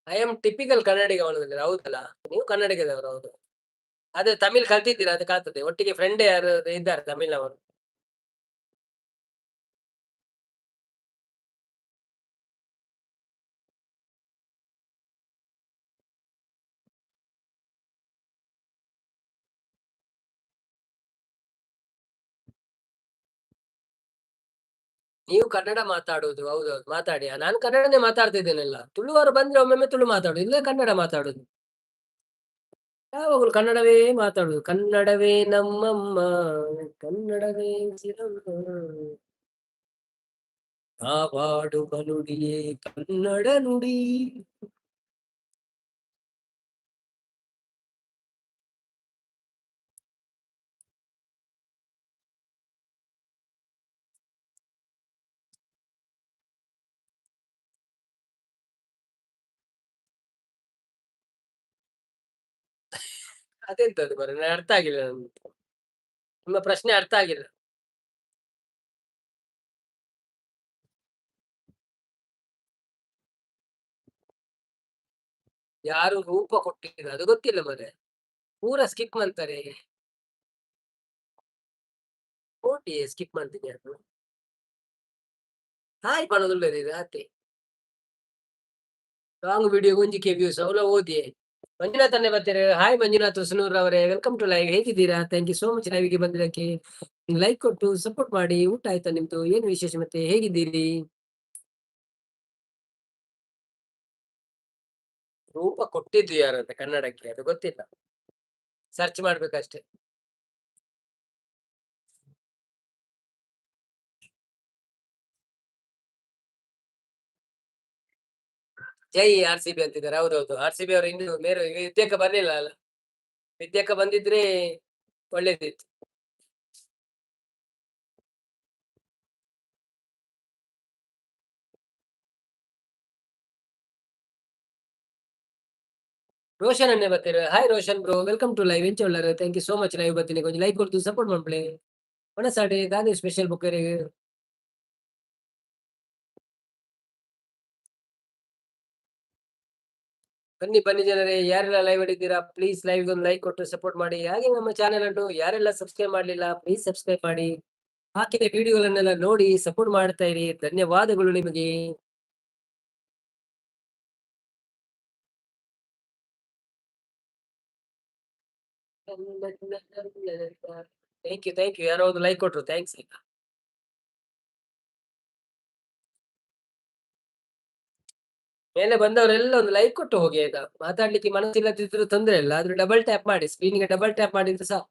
A: I am typical ಕನ್ನಡಿಗ ಪನೊಂದುಲ್ಲೆರ್ ಹೌದಲ್ಲ? ನೀವು ಕನ್ನಡಿಗದವರು ಹೌದು. ಆದ್ರೆ ತಮಿಳ್ ಕಲ್ತಿದ್ದೀರಾ ಅದು ಕಾಣ್ತದೆ. ಒಟ್ಟಿಗೆ ಫ್ರೆಂಡ್ ಯಾರು ಇದ್ದಾರೆ ತಮಿಳ್ನವರು. ನೀವು ಕನ್ನಡ ಮಾತಾಡುದು, ಹೌದೌದು ಮಾತಾಡಿ. ನಾನು ಕನ್ನಡನೇ ಮಾತಾಡ್ತಿದ್ದೇನೆಲ್ಲ. ತುಳುವರು ಬಂದ್ರೆ ಒಮ್ಮೊಮ್ಮೆ ತುಳು ಮಾತಾಡುದು, ಇಲ್ಲ ಕನ್ನಡ ಮಾತಾಡುದು. ಯಾವಾಗಲೂ ಕನ್ನಡವೇ ಮಾತಾಡುದು. ಕನ್ನಡವೇ ನಮ್ಮಮ್ಮ, ಕನ್ನಡವೇ ಚಿರಮ್ಮ, ನಾವಾಡುವ ನುಡಿಯೇ ಕನ್ನಡ ನುಡಿ. ಅದೆಂತದ್ದು ಮಾರ್ರೆ, ಅರ್ಥ ಆಗಿಲ್ಲ ನನ್ಗೆ. ನಿಮ್ಮ ಪ್ರಶ್ನೆ ಅರ್ಥ ಆಗಿಲ್ಲ. ಯಾರು ರೂಪ ಕೊಟ್ಟಿದ್ರು ಅದು ಗೊತ್ತಿಲ್ಲ ಮಾರ್ರೆ. ಪೂರ ಸ್ಕಿಪ್ ಮಾಡ್ತಾರೆ. ಕೋಟಿ ಸ್ಕಿಪ್ ಮಾಡ್ತೀನಿ ಅದು. ಹಾಯ್ ಪನೊಂದುಲ್ಲೆರ್ ಆತೆ. ಲಾಂಗ್ ವಿಡಿಯೋ ಒಂಜಿ ಕೆ ವ್ಯೂಸ್ ಅವಲ ಓದಿಯೇ. ಮಂಜುನಾಥ್ ಅನ್ನೇ ಬರ್ತಾರೆ. ಹಾಯ್ ಮಂಜುನಾಥ್ ಹೊಸನೂರ್ ಅವರೇ, welcome to live. ಹೇಗಿದ್ದೀರಾ? Thank you so much ಲೈವ್ಗೆ ಬಂದಿದ್ದಕ್ಕೆ. ಲೈಕ್ ಕೊಟ್ಟು ಸಪೋರ್ಟ್ ಮಾಡಿ. ಊಟ ಆಯ್ತಾ ನಿಮ್ದು? ಏನು ವಿಶೇಷ ಮತ್ತೆ, ಹೇಗಿದ್ದೀರಿ? ರೂಪ ಕೊಟ್ಟಿದ್ದು ಯಾರಂತ ಕನ್ನಡಕ್ಕೆ ಅದು ಗೊತ್ತಿಲ್ಲ, ಸರ್ಚ್ ಮಾಡ್ಬೇಕಷ್ಟೇ. ಜೈ ಆರ್ ಸಿ ಬಿ ಅಂತಿದ್ದಾರೆ. ಹೌದೌದು, ಆರ್ ಸಿ ಬಿ ಅವರು ಇನ್ನು ಮೇರು ವಿದ್ಯಕ್ಕ ಬರ್ಲಿಲ್ಲ ಅಲ್ಲ, ವಿದ್ಯಕ್ಕ ಬಂದಿದ್ರೆ ಒಳ್ಳೇದಿತ್ತು. ರೋಷನ್ ಅನ್ನೇ ಬರ್ತೀರ. Hi Roshan bro, welcome to live. ಎಂಚ ಉಳ್ಳಾರ? Thank you so much live ಬರ್ತೀನಿ. ಕೊಂಚ ಲೈಕ್ ಕೊಡ್ತು ಸಪೋರ್ಟ್ ಮಾಡ್ಲಿ. ಒಣಸಾಡಿ ದಾದೆ ಸ್ಪೆಷಲ್ ಬುಕ್. ಬನ್ನಿ ಬನ್ನಿ ಜನರೇ, ಯಾರೆಲ್ಲ ಲೈವ್ ಇದ್ದೀರಾ ಪ್ಲೀಸ್ ಲೈವ್ ಒಂದು ಲೈಕ್ ಕೊಟ್ಟು ಸಪೋರ್ಟ್ ಮಾಡಿ. ಹಾಗೆ ನಮ್ಮ ಚಾನೆಲ್ ಅನ್ನು ಯಾರೆಲ್ಲ ಸಬ್ಸ್ಕ್ರೈಬ್ ಮಾಡಲಿಲ್ಲ ಪ್ಲೀಸ್ ಸಬ್ಸ್ಕ್ರೈಬ್ ಮಾಡಿ. ಹಾಕಿದ ವಿಡಿಯೋಗಳನ್ನೆಲ್ಲ ನೋಡಿ ಸಪೋರ್ಟ್ ಮಾಡ್ತಾ ಇರಿ. ಧನ್ಯವಾದಗಳು ನಿಮಗೆ. Thank you thank you, ಯಾರೋ ಒಂದು ಲೈಕ್ ಕೊಟ್ರು, thanks. ಮೇಲೆ ಬಂದವರೆಲ್ಲ ಒಂದು ಲೈಕ್ ಕೊಟ್ಟು ಹೋಗಿ ಆಯ್ತಾ. ಮಾತಾಡ್ಲಿಕ್ಕೆ ಮನಸ್ಸಿಲ್ಲದಿದ್ರು ತೊಂದ್ರೆ ಇಲ್ಲ, ಆದ್ರೂ ಡಬಲ್ ಟ್ಯಾಪ್ ಮಾಡಿ, ಸ್ಕ್ರೀನ್ಗೆ ಡಬಲ್ ಟ್ಯಾಪ್ ಮಾಡಿದ್ರೆ ಸಾಕು.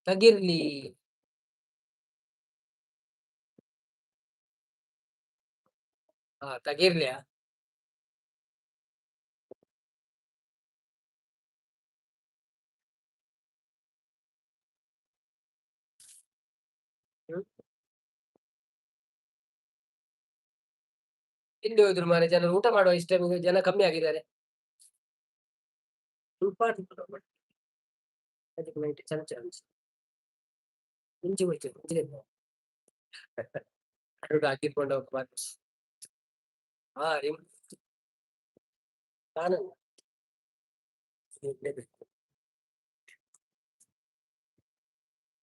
A: ತಗಿರ್ಲಿ. ಹಾ ತಗಿರ್ಲಿಯಾ? ಎಲ್ಲಿ ಹೋದ್ರು ಮಾರ್ರೆ ಜನರು? ಊಟ ಮಾಡುವ ಇಷ್ಟ ಜನ ಕಮ್ಮಿ ಆಗಿದ್ದಾರೆ.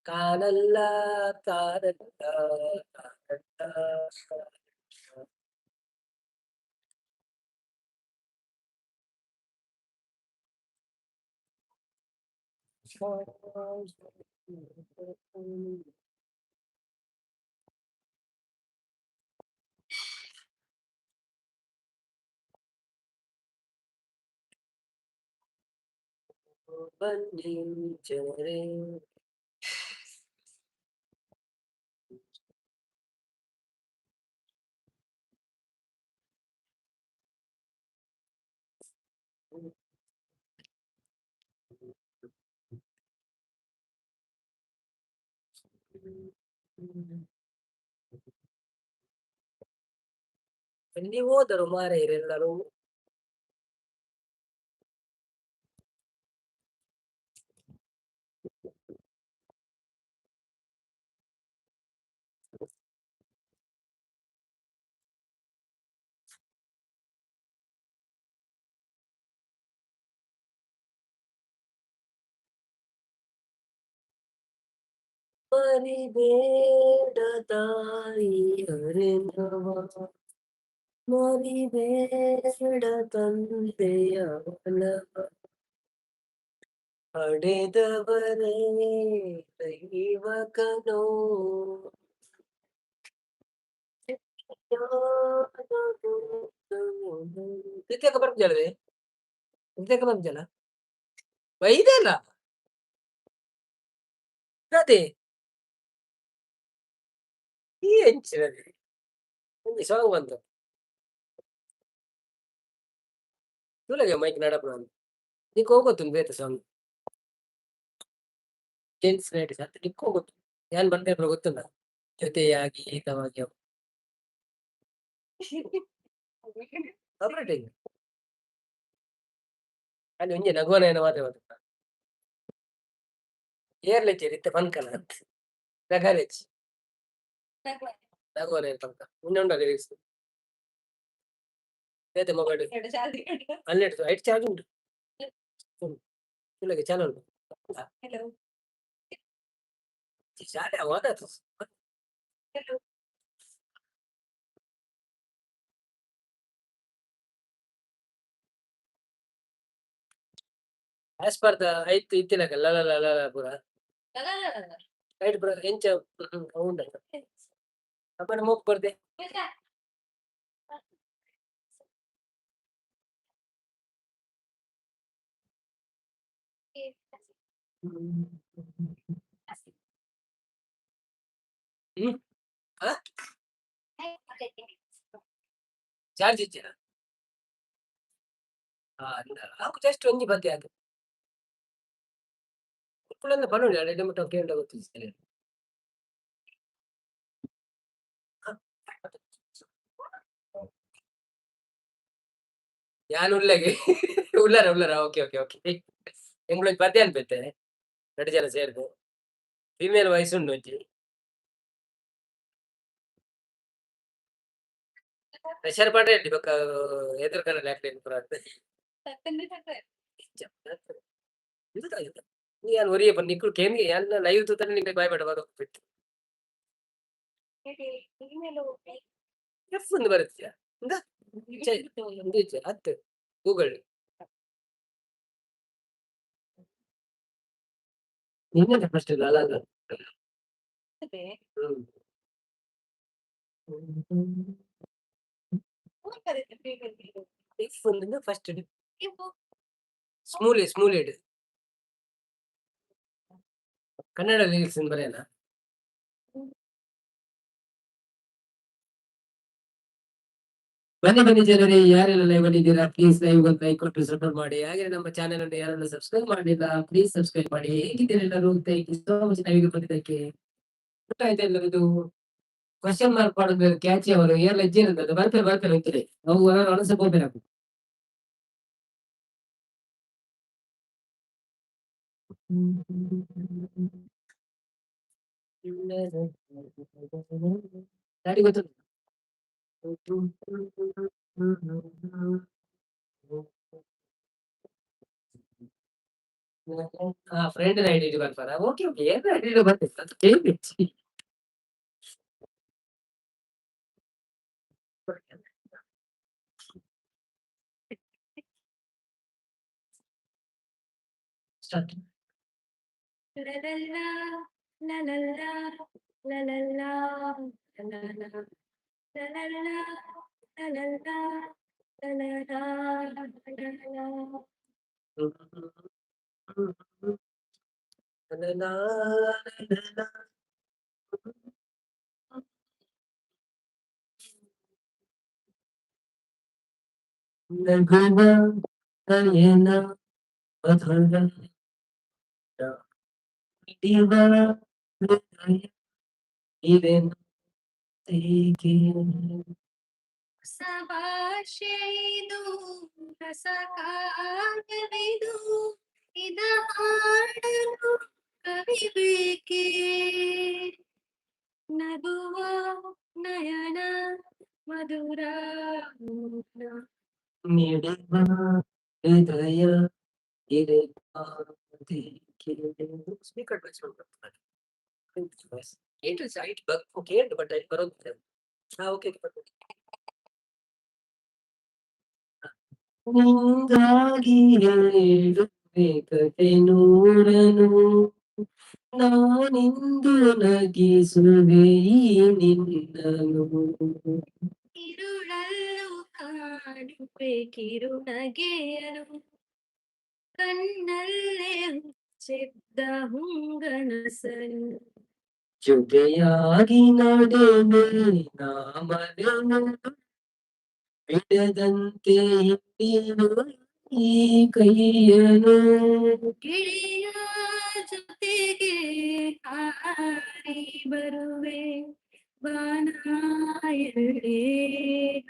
A: ಕಾನಲ್ಲ ಕಾನಲ್ಲ ಕಾನಲ್ಲ. ಬನ್ನಿ ಜನರೇ. ಎಲ್ಲಿ ಹೋದರು ಮಾರಾಯರೆಲ್ಲರೂ? ಮರಿಬೇಡ ತಾಯಿಯರೆನ್ನುವ. ಮರಿಬೇಡ ತಂದೆಯ ಒಲವ ಪಡೆದವರೇ ದೈವಕನೋ. ಪ್ರೀತಿಯಕ್ಕ ಬರ್ಪುಜಾಳವೆ? ಪ್ರೀತಿಯಕ್ಕ ಬರ್ಪುಜಾಳ? ಬೈದೆಲ ದಾದೆ? ಈ ಎಂಚಿನದೆ ಒಂಜಿ ಸಾಂಗ್ ಬಂತು. ತೂಲಗೆ ಮೈಕ್ ನಡಪುನ ನಿಕ್ ಒವು ಗೊತ್ತುಂಡು ಬೇತೆ ಸಾಂಗ್? ಜೆಂಟ್ಸ್ ಲೇಡೀಸ್ ಅತ್ತ್, ನಿಕ್ ಒವು ಗೊತ್ತು? ಯಾನ್ ಪನ್ಪೆ ಗೊತ್ತುಂಡ? ಜೊತೆಯಾಗಿ ಏಕವಾಗಿ ಅವು. ಸಪರೇಟ್. ಅಲ್ಲಿ ಒಂಜಿ ನಗುವನ ಮಾತ್ರ ಗೊತ್ತುಂಡ? ಏರ್ಲೆಚ್ಚೆರ್ ಇತ್ತೆ ಪನ್ಕನ ರಗಾಲೆಚ್ಚಿ ನಗುವನ ಪನ್ಕ ಉಂಡೆ ಉಂಡ ಲಿರಿಕ್ಸ್ ಬೇತೆ ಮೊಬೈಲ್ ಹನ್ನೆರಡು ಐಟ್ ಚಾರ್ಜ್ ಉಂಟು. ತೂಲಗೆ ಚಾಲು ಉಂಟು. ಶಾಲೆ ಅವಾಗತ್ತು. ಆಸ್ ಪರ್ the ಐತ್ ಇತ್ತಿನಕ ಲ ಲ ಲ ಲ ಪೂರ ಐಟ್ ಪೂರ ಎಂಚ ಅವು ಉಂಡತ್ತ. ಅಪ್ಪನ ಮೋಕ್ ಬರ್ದೆ. ಹ್ಮ್ ಆ ಚಾರ್ಜ್ ಇಜ್ಜಾ? ಆ ಜಸ್ಟ್ ಒಂಜಿ ಪದ್ಯ ಅದು. ಕುಳ್ಳಂದ ಪನೊಲಿ ಎಡ್ಡೆ ಮುಟ್ಟ ಕೇಂಡ ಗೊತ್ತಿಜ್ಜಿ. ಯಾನ್ ಉಲ್ಲೆಗೆ ಉಲ್ಲರ ಉಲ್ಲರ. ಓಕೆ ಓಕೆ ಓಕೆ, ಎಂಕ್ಲೊಂಜಿ ಪದ್ಯ ಅನ್ಪೆತ್ತೆ ರಡ್ಡ್ ಜನ ಸೇರ್ದ್. ಫಿಮೇಲ್ ವಾಯ್ಸ್ ಉಂಡು ಒಂಜಿ. ಪ್ರೆಷರ್ ಪಾಡ್ರೆ ಬೊಕ್ಕ ಎದುರು ಅಕ್ಲೆನ್ ಪೂರ. ಯಾನ್ ಒರಿಯೆ ಪನ್ ನಿಕುಲು ಕೇನ್ಗೆ, ಯಾನ್ ಲೈವ್ ತೂತನೆ ನಿಂಗೆ ಬಾಯ್ ಬಾಡ ಬಿಟ್ಟು. ಎಫ್ ಒಂದು ಬರುತ್ತೆ ಇಂದ ಉಂದು ಇಜ್ಜಿ ಅತ್ತ್ ಗೂಗಲ್. ನಿನ್ನೆ ಫಸ್ಟ್ ಅಲ್ಲ ಅಲ್ಲ. ಹ್ಮ್ ಎಫ್ ಒಂದು ಫಸ್ಟ್ ಸ್ಮೂಲಿ ಸ್ಮೂಲಿಡ್ ಕನ್ನಡ ಲಿರಿಕ್ಸ್ ಬರೆಯನ. ಬನ್ನಿ ಬನ್ನಿ ಜನರೇ, ಯಾರೆಲ್ಲ ಲೈವ್ ಅಲ್ಲಿ ಇದ್ದೀರಾ ಪ್ಲೀಸ್ ಲೈವ್ ಒಂದು ಲೈಕ್ ಕೊಟ್ಟು ಸಪೋರ್ಟ್ ಮಾಡಿ. ಹಾಗೆ ನಮ್ಮ ಚಾನೆಲ್ ಅನ್ನು ಯಾರೆಲ್ಲ ಸಬ್ಸ್ಕ್ರೈಬ್ ಮಾಡಲಿಲ್ಲ ಪ್ಲೀಸ್ ಸಬ್ಸ್ಕ್ರೈಬ್ ಮಾಡಿ. ಹೇಗಿದ್ದೀರಾ ಎಲ್ಲರೂ? Thank you so much ಲೈವ್ಗೆ ಬಂದಿದ್ದಕ್ಕೆ. ಊಟ ಆಯ್ತಾ ಎಲ್ಲರದು? ಕ್ವಶನ್ ಮಾರ್ಕ್ ಮಾಡೋದು ಕ್ಯಾಚಿ ಅವರು ಏರ್ಲ ಇಜ್ಜೇರು ಬರ್ತಾರೆ ಬರ್ತಾರೆ ಅಂತಾರೆ ಅವು ಅನಸ ಹೋಗ್ಬೇಕು. ಡ್ಯಾಡಿ ಗೊತ್ತು. ಹಾ, ಫ್ರೆಂಡ್ ಐಡಿ ಬರ್ತಾರ. ಓಕೆ ಓಕೆ, ಏನ್ ಐಡಿ ಬರ್ತಿತ್ತು ಅದು ಕೇಳಿ. Start.
B: La la la la la la la la la la la la la la la la la la.
A: ನಯನ ಮಧುರ
B: ಹೊಸ ಭಾಷೆ ಇದು, ರಸ ಕಾವ್ಯವಿದು, ಇದ ಹಾಡಲು ಕವಿ ಬೇಕೇ? ನಗುವ ನಯನ ಮಧುರ
A: ಮಿಡಿವ ಹೃದಯ ಸ್ಪೀಕರ್ ಬಟ್ ಬರೋದು. ಹಾ, ಓಕೆ. ನಿಂಗಾಗಿ ಹೇಳುವೆ ಕತೆ ನೂರನು, ನಾನಿಂದು ನಗಿಸುವೆ ಈ ನಿನ್ನನು.
B: ಇರುಳಲ್ಲೂ ಕಾಣುವೆ ಕಿರುನಗೆಯನು, ಕಣ್ಣಲ್ಲೇ ಹುಚ್ಚಿದ್ದ ಹುಂಗನಸನು.
A: ಜೊತೆಯಾಗಿ ನಡೆವೆ ನಾ ಮರೆಯಲು, ಬಿಡದಂತೆ ಹಿಡಿಯುವೆ ಈ ಕೈಯನು.
B: ಗಿಳಿಯ ಜೊತೆಗೆ ಹಾರಿ ಬರುವೆ, ಬಾನ ಎರಡೇ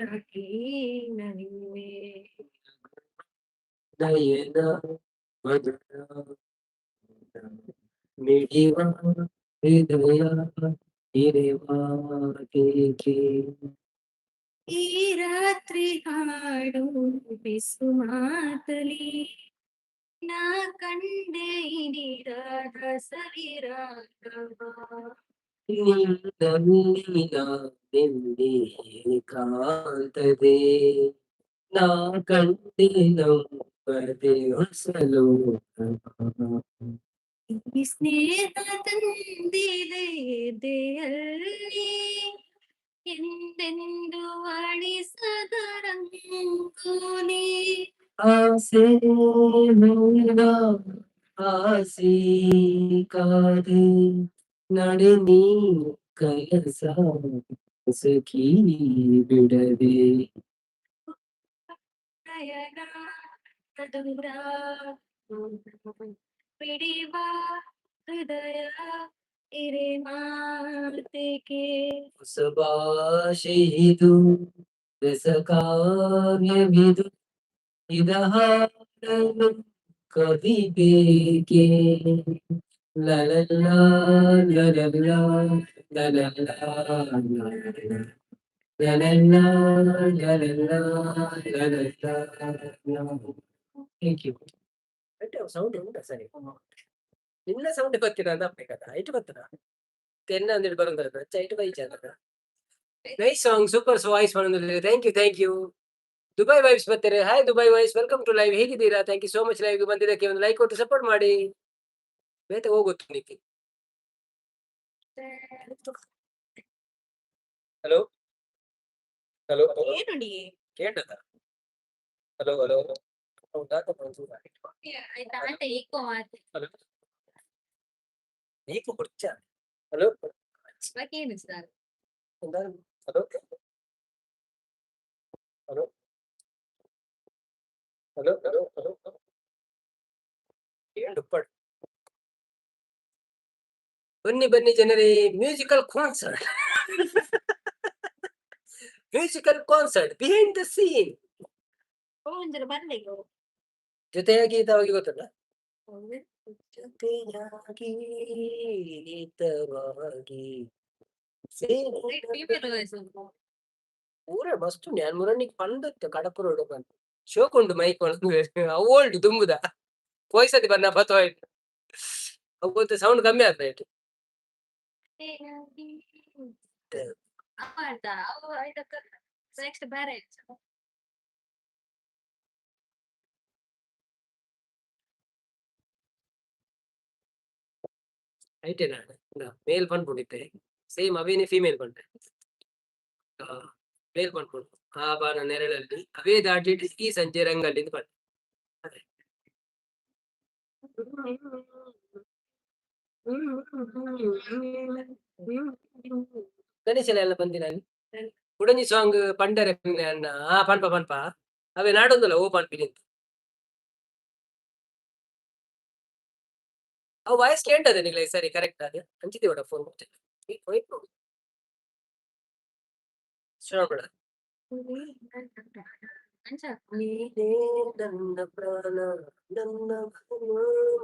B: ಹಾಕಿ ನಲಿಯುವೆ.
A: ನಯನ ಮಧುರ ಮಿಡಿವ ಹೃದಯ ಇರೆವಾಗೇಕೆ.
B: ಈ ರಾತ್ರಿ ಹಾಡು ಬಿಸು ಮಾತಲಿ, ನಾ ಕಂಡೆ ಇನಿರಾಗ ಸವಿರಾಗವ.
A: ನಿನ್ನಲ್ಲಿ ನಾನೆಲ್ಲಿ ಕಾಂತದೆ, ನಾ ಕಂಡೆ ನಂಬದೆ ಹೊಸ ಲೋಕವ.
B: ಈ ಸ್ನೇಹ ತಂದಿದೆ ಎದೆಯಲ್ಲಿ, ಎಂದೆಂದು ಅಳಿಸದ ರಂಗೋಲಿ.
A: ಆಸೆ ನೂರ ಆಸೆ ಕಾದೆ, ನಡೆ ನೀ ಕನಸ ಸಖಿ ಬಿಡದೆ.
B: ನಯನ ಮಧುರ ಪಿಡಿವ ಹೃದಯ ಇರೆ ಮಾತೆಗೆ.
A: ಹೊಸ ಭಾಷೆ ಇದು, ರಸಕಾವ್ಯವಿದು, ಇದ ಹಾಡಲು ಕವಿ ಬೇಕೆ. ಲಲಲಾ ಲಲಲಾ ಲಲಲಾ ಲಲಲಾ ಲಲಲಾ ಲಲಲಾ. Thank you. Sound ಉಂಟಾ ಸರಿ? ನಿನ್ನ ಸೌಂಡ್ ಗೊತ್ತಿಲ್ಲ ಅಂತ ಬೇಕಾದ ಐಟು ಗೊತ್ತದ ತೆನ್ನ ಅಂದೇಳಿ ಬರೋದಲ್ಲ, ಐಟು ಬೈಚ. ನೈಸ್ ಸಾಂಗ್, ಸೂಪರ್ ವಾಯ್ಸ್ ಮಾಡೋದು. Thank you, thank you. Dubai vibes ಬರ್ತಾರೆ. Hi Dubai vibes, welcome to live. ಹೇಗಿದ್ದೀರಾ? Thank you so much live ಬಂದಿದ್ದಕ್ಕೆ. ಒಂದು ಲೈಕ್ ಕೊಟ್ಟು ಸಪೋರ್ಟ್ ಮಾಡಿ. ಬೇತೆ ಹೋಗುತ್ತೆ ನಿಕ್ಕೆ. Hello hello,
B: ಏನುಡಿ?
A: ಕೇಂದ್ರ. Hello hello.
B: ಆಯ್ತಾ, ಆಟ ಈಕೋ ಆತ.
A: ಹಲೋ, ನೀಕು ಕುರ್ಚ. ಹಲೋ.
B: ಬಾಕಿ sir.
A: Hello hello hello hello hello. ಏನು? ಬನ್ನಿ ಬನ್ನಿ ಜನರೇ, musical concert, musical concert behind the scene.
B: ಒಂಜರ ಬರ್ಲಿಗೋ.
A: ಜೊತೆಯಾಗಿ ಇದ್ದಾವಾಗಿ ಗೊತ್ತಲ್ಲ, ಜೊತೆಯಾಗಿ ಹಿತವಾಗಿ
B: ಫೀಮೇಲ್ ವಾಯ್ಸ್.
A: ಪೂರ ಮಸ್ತ್. ನಾನು ಮುರಣಿಗೆ ಪಂಡತ್ತೆ ಕಡಪುರೋಡು ಬಂದು ಶೋಕುಂಡು ಮೈಕ್ ಓಲ್ಡ್ ತುಂಬುದ ಪೋಯ್ಸತಿ ಬನ್ನ ಬತ್ತೋ ಅವು ಸೌಂಡ್ ಕಮ್ಮಿ ಆಗ್ತಾ.
B: ಅವು ನೆಕ್ಸ್ಟ್ ಬೇರೆ.
A: ಐಟೇನ ಮೇಲ್ ಪನ್ಪುಂಡಿತ್ತೆ, ಸೇಮ್ ಅವೇನೆ ಫೀಮೇಲ್ ಪಂಡೆ. ಮೇಲ್ ಪನ್ಪುಂಡು ಆ ಬಾನ ನೆರಳಲ್ಲಿ ಅವೇ ದಾಟಿಟ್ಟು ಈ ಸಂಜೆ ರಂಗಲ್ಲಿ ಪಂಡೆ ಅದೇ. ಗಣೇಶನ ಎಲ್ಲ ಬಂದಿನ ಕುಡಂಜಿ ಸಾಂಗ್ ಪಂಡರೆ ಅಣ್ಣ. ಆ ಪನ್ಪ ಪನ್ಪ ಅವೇ ನಾಡೊಂದಲ್ಲ ಓ ಪನ್ಪಿನಿ. ಅವು ವಾಯ್ಸ್ ಕೇಂಟದೆ ನಿಗ್ಲೆ ಸರಿ ಕರೆಕ್ಟ್ ಅದು ಅಂಚಿದೆ ಫೋನ್. ಬೇಡ.
B: ಅಂಚ.
A: ನೀನೇ ನನ್ನ ಪ್ರಾಣ, ನನ್ನ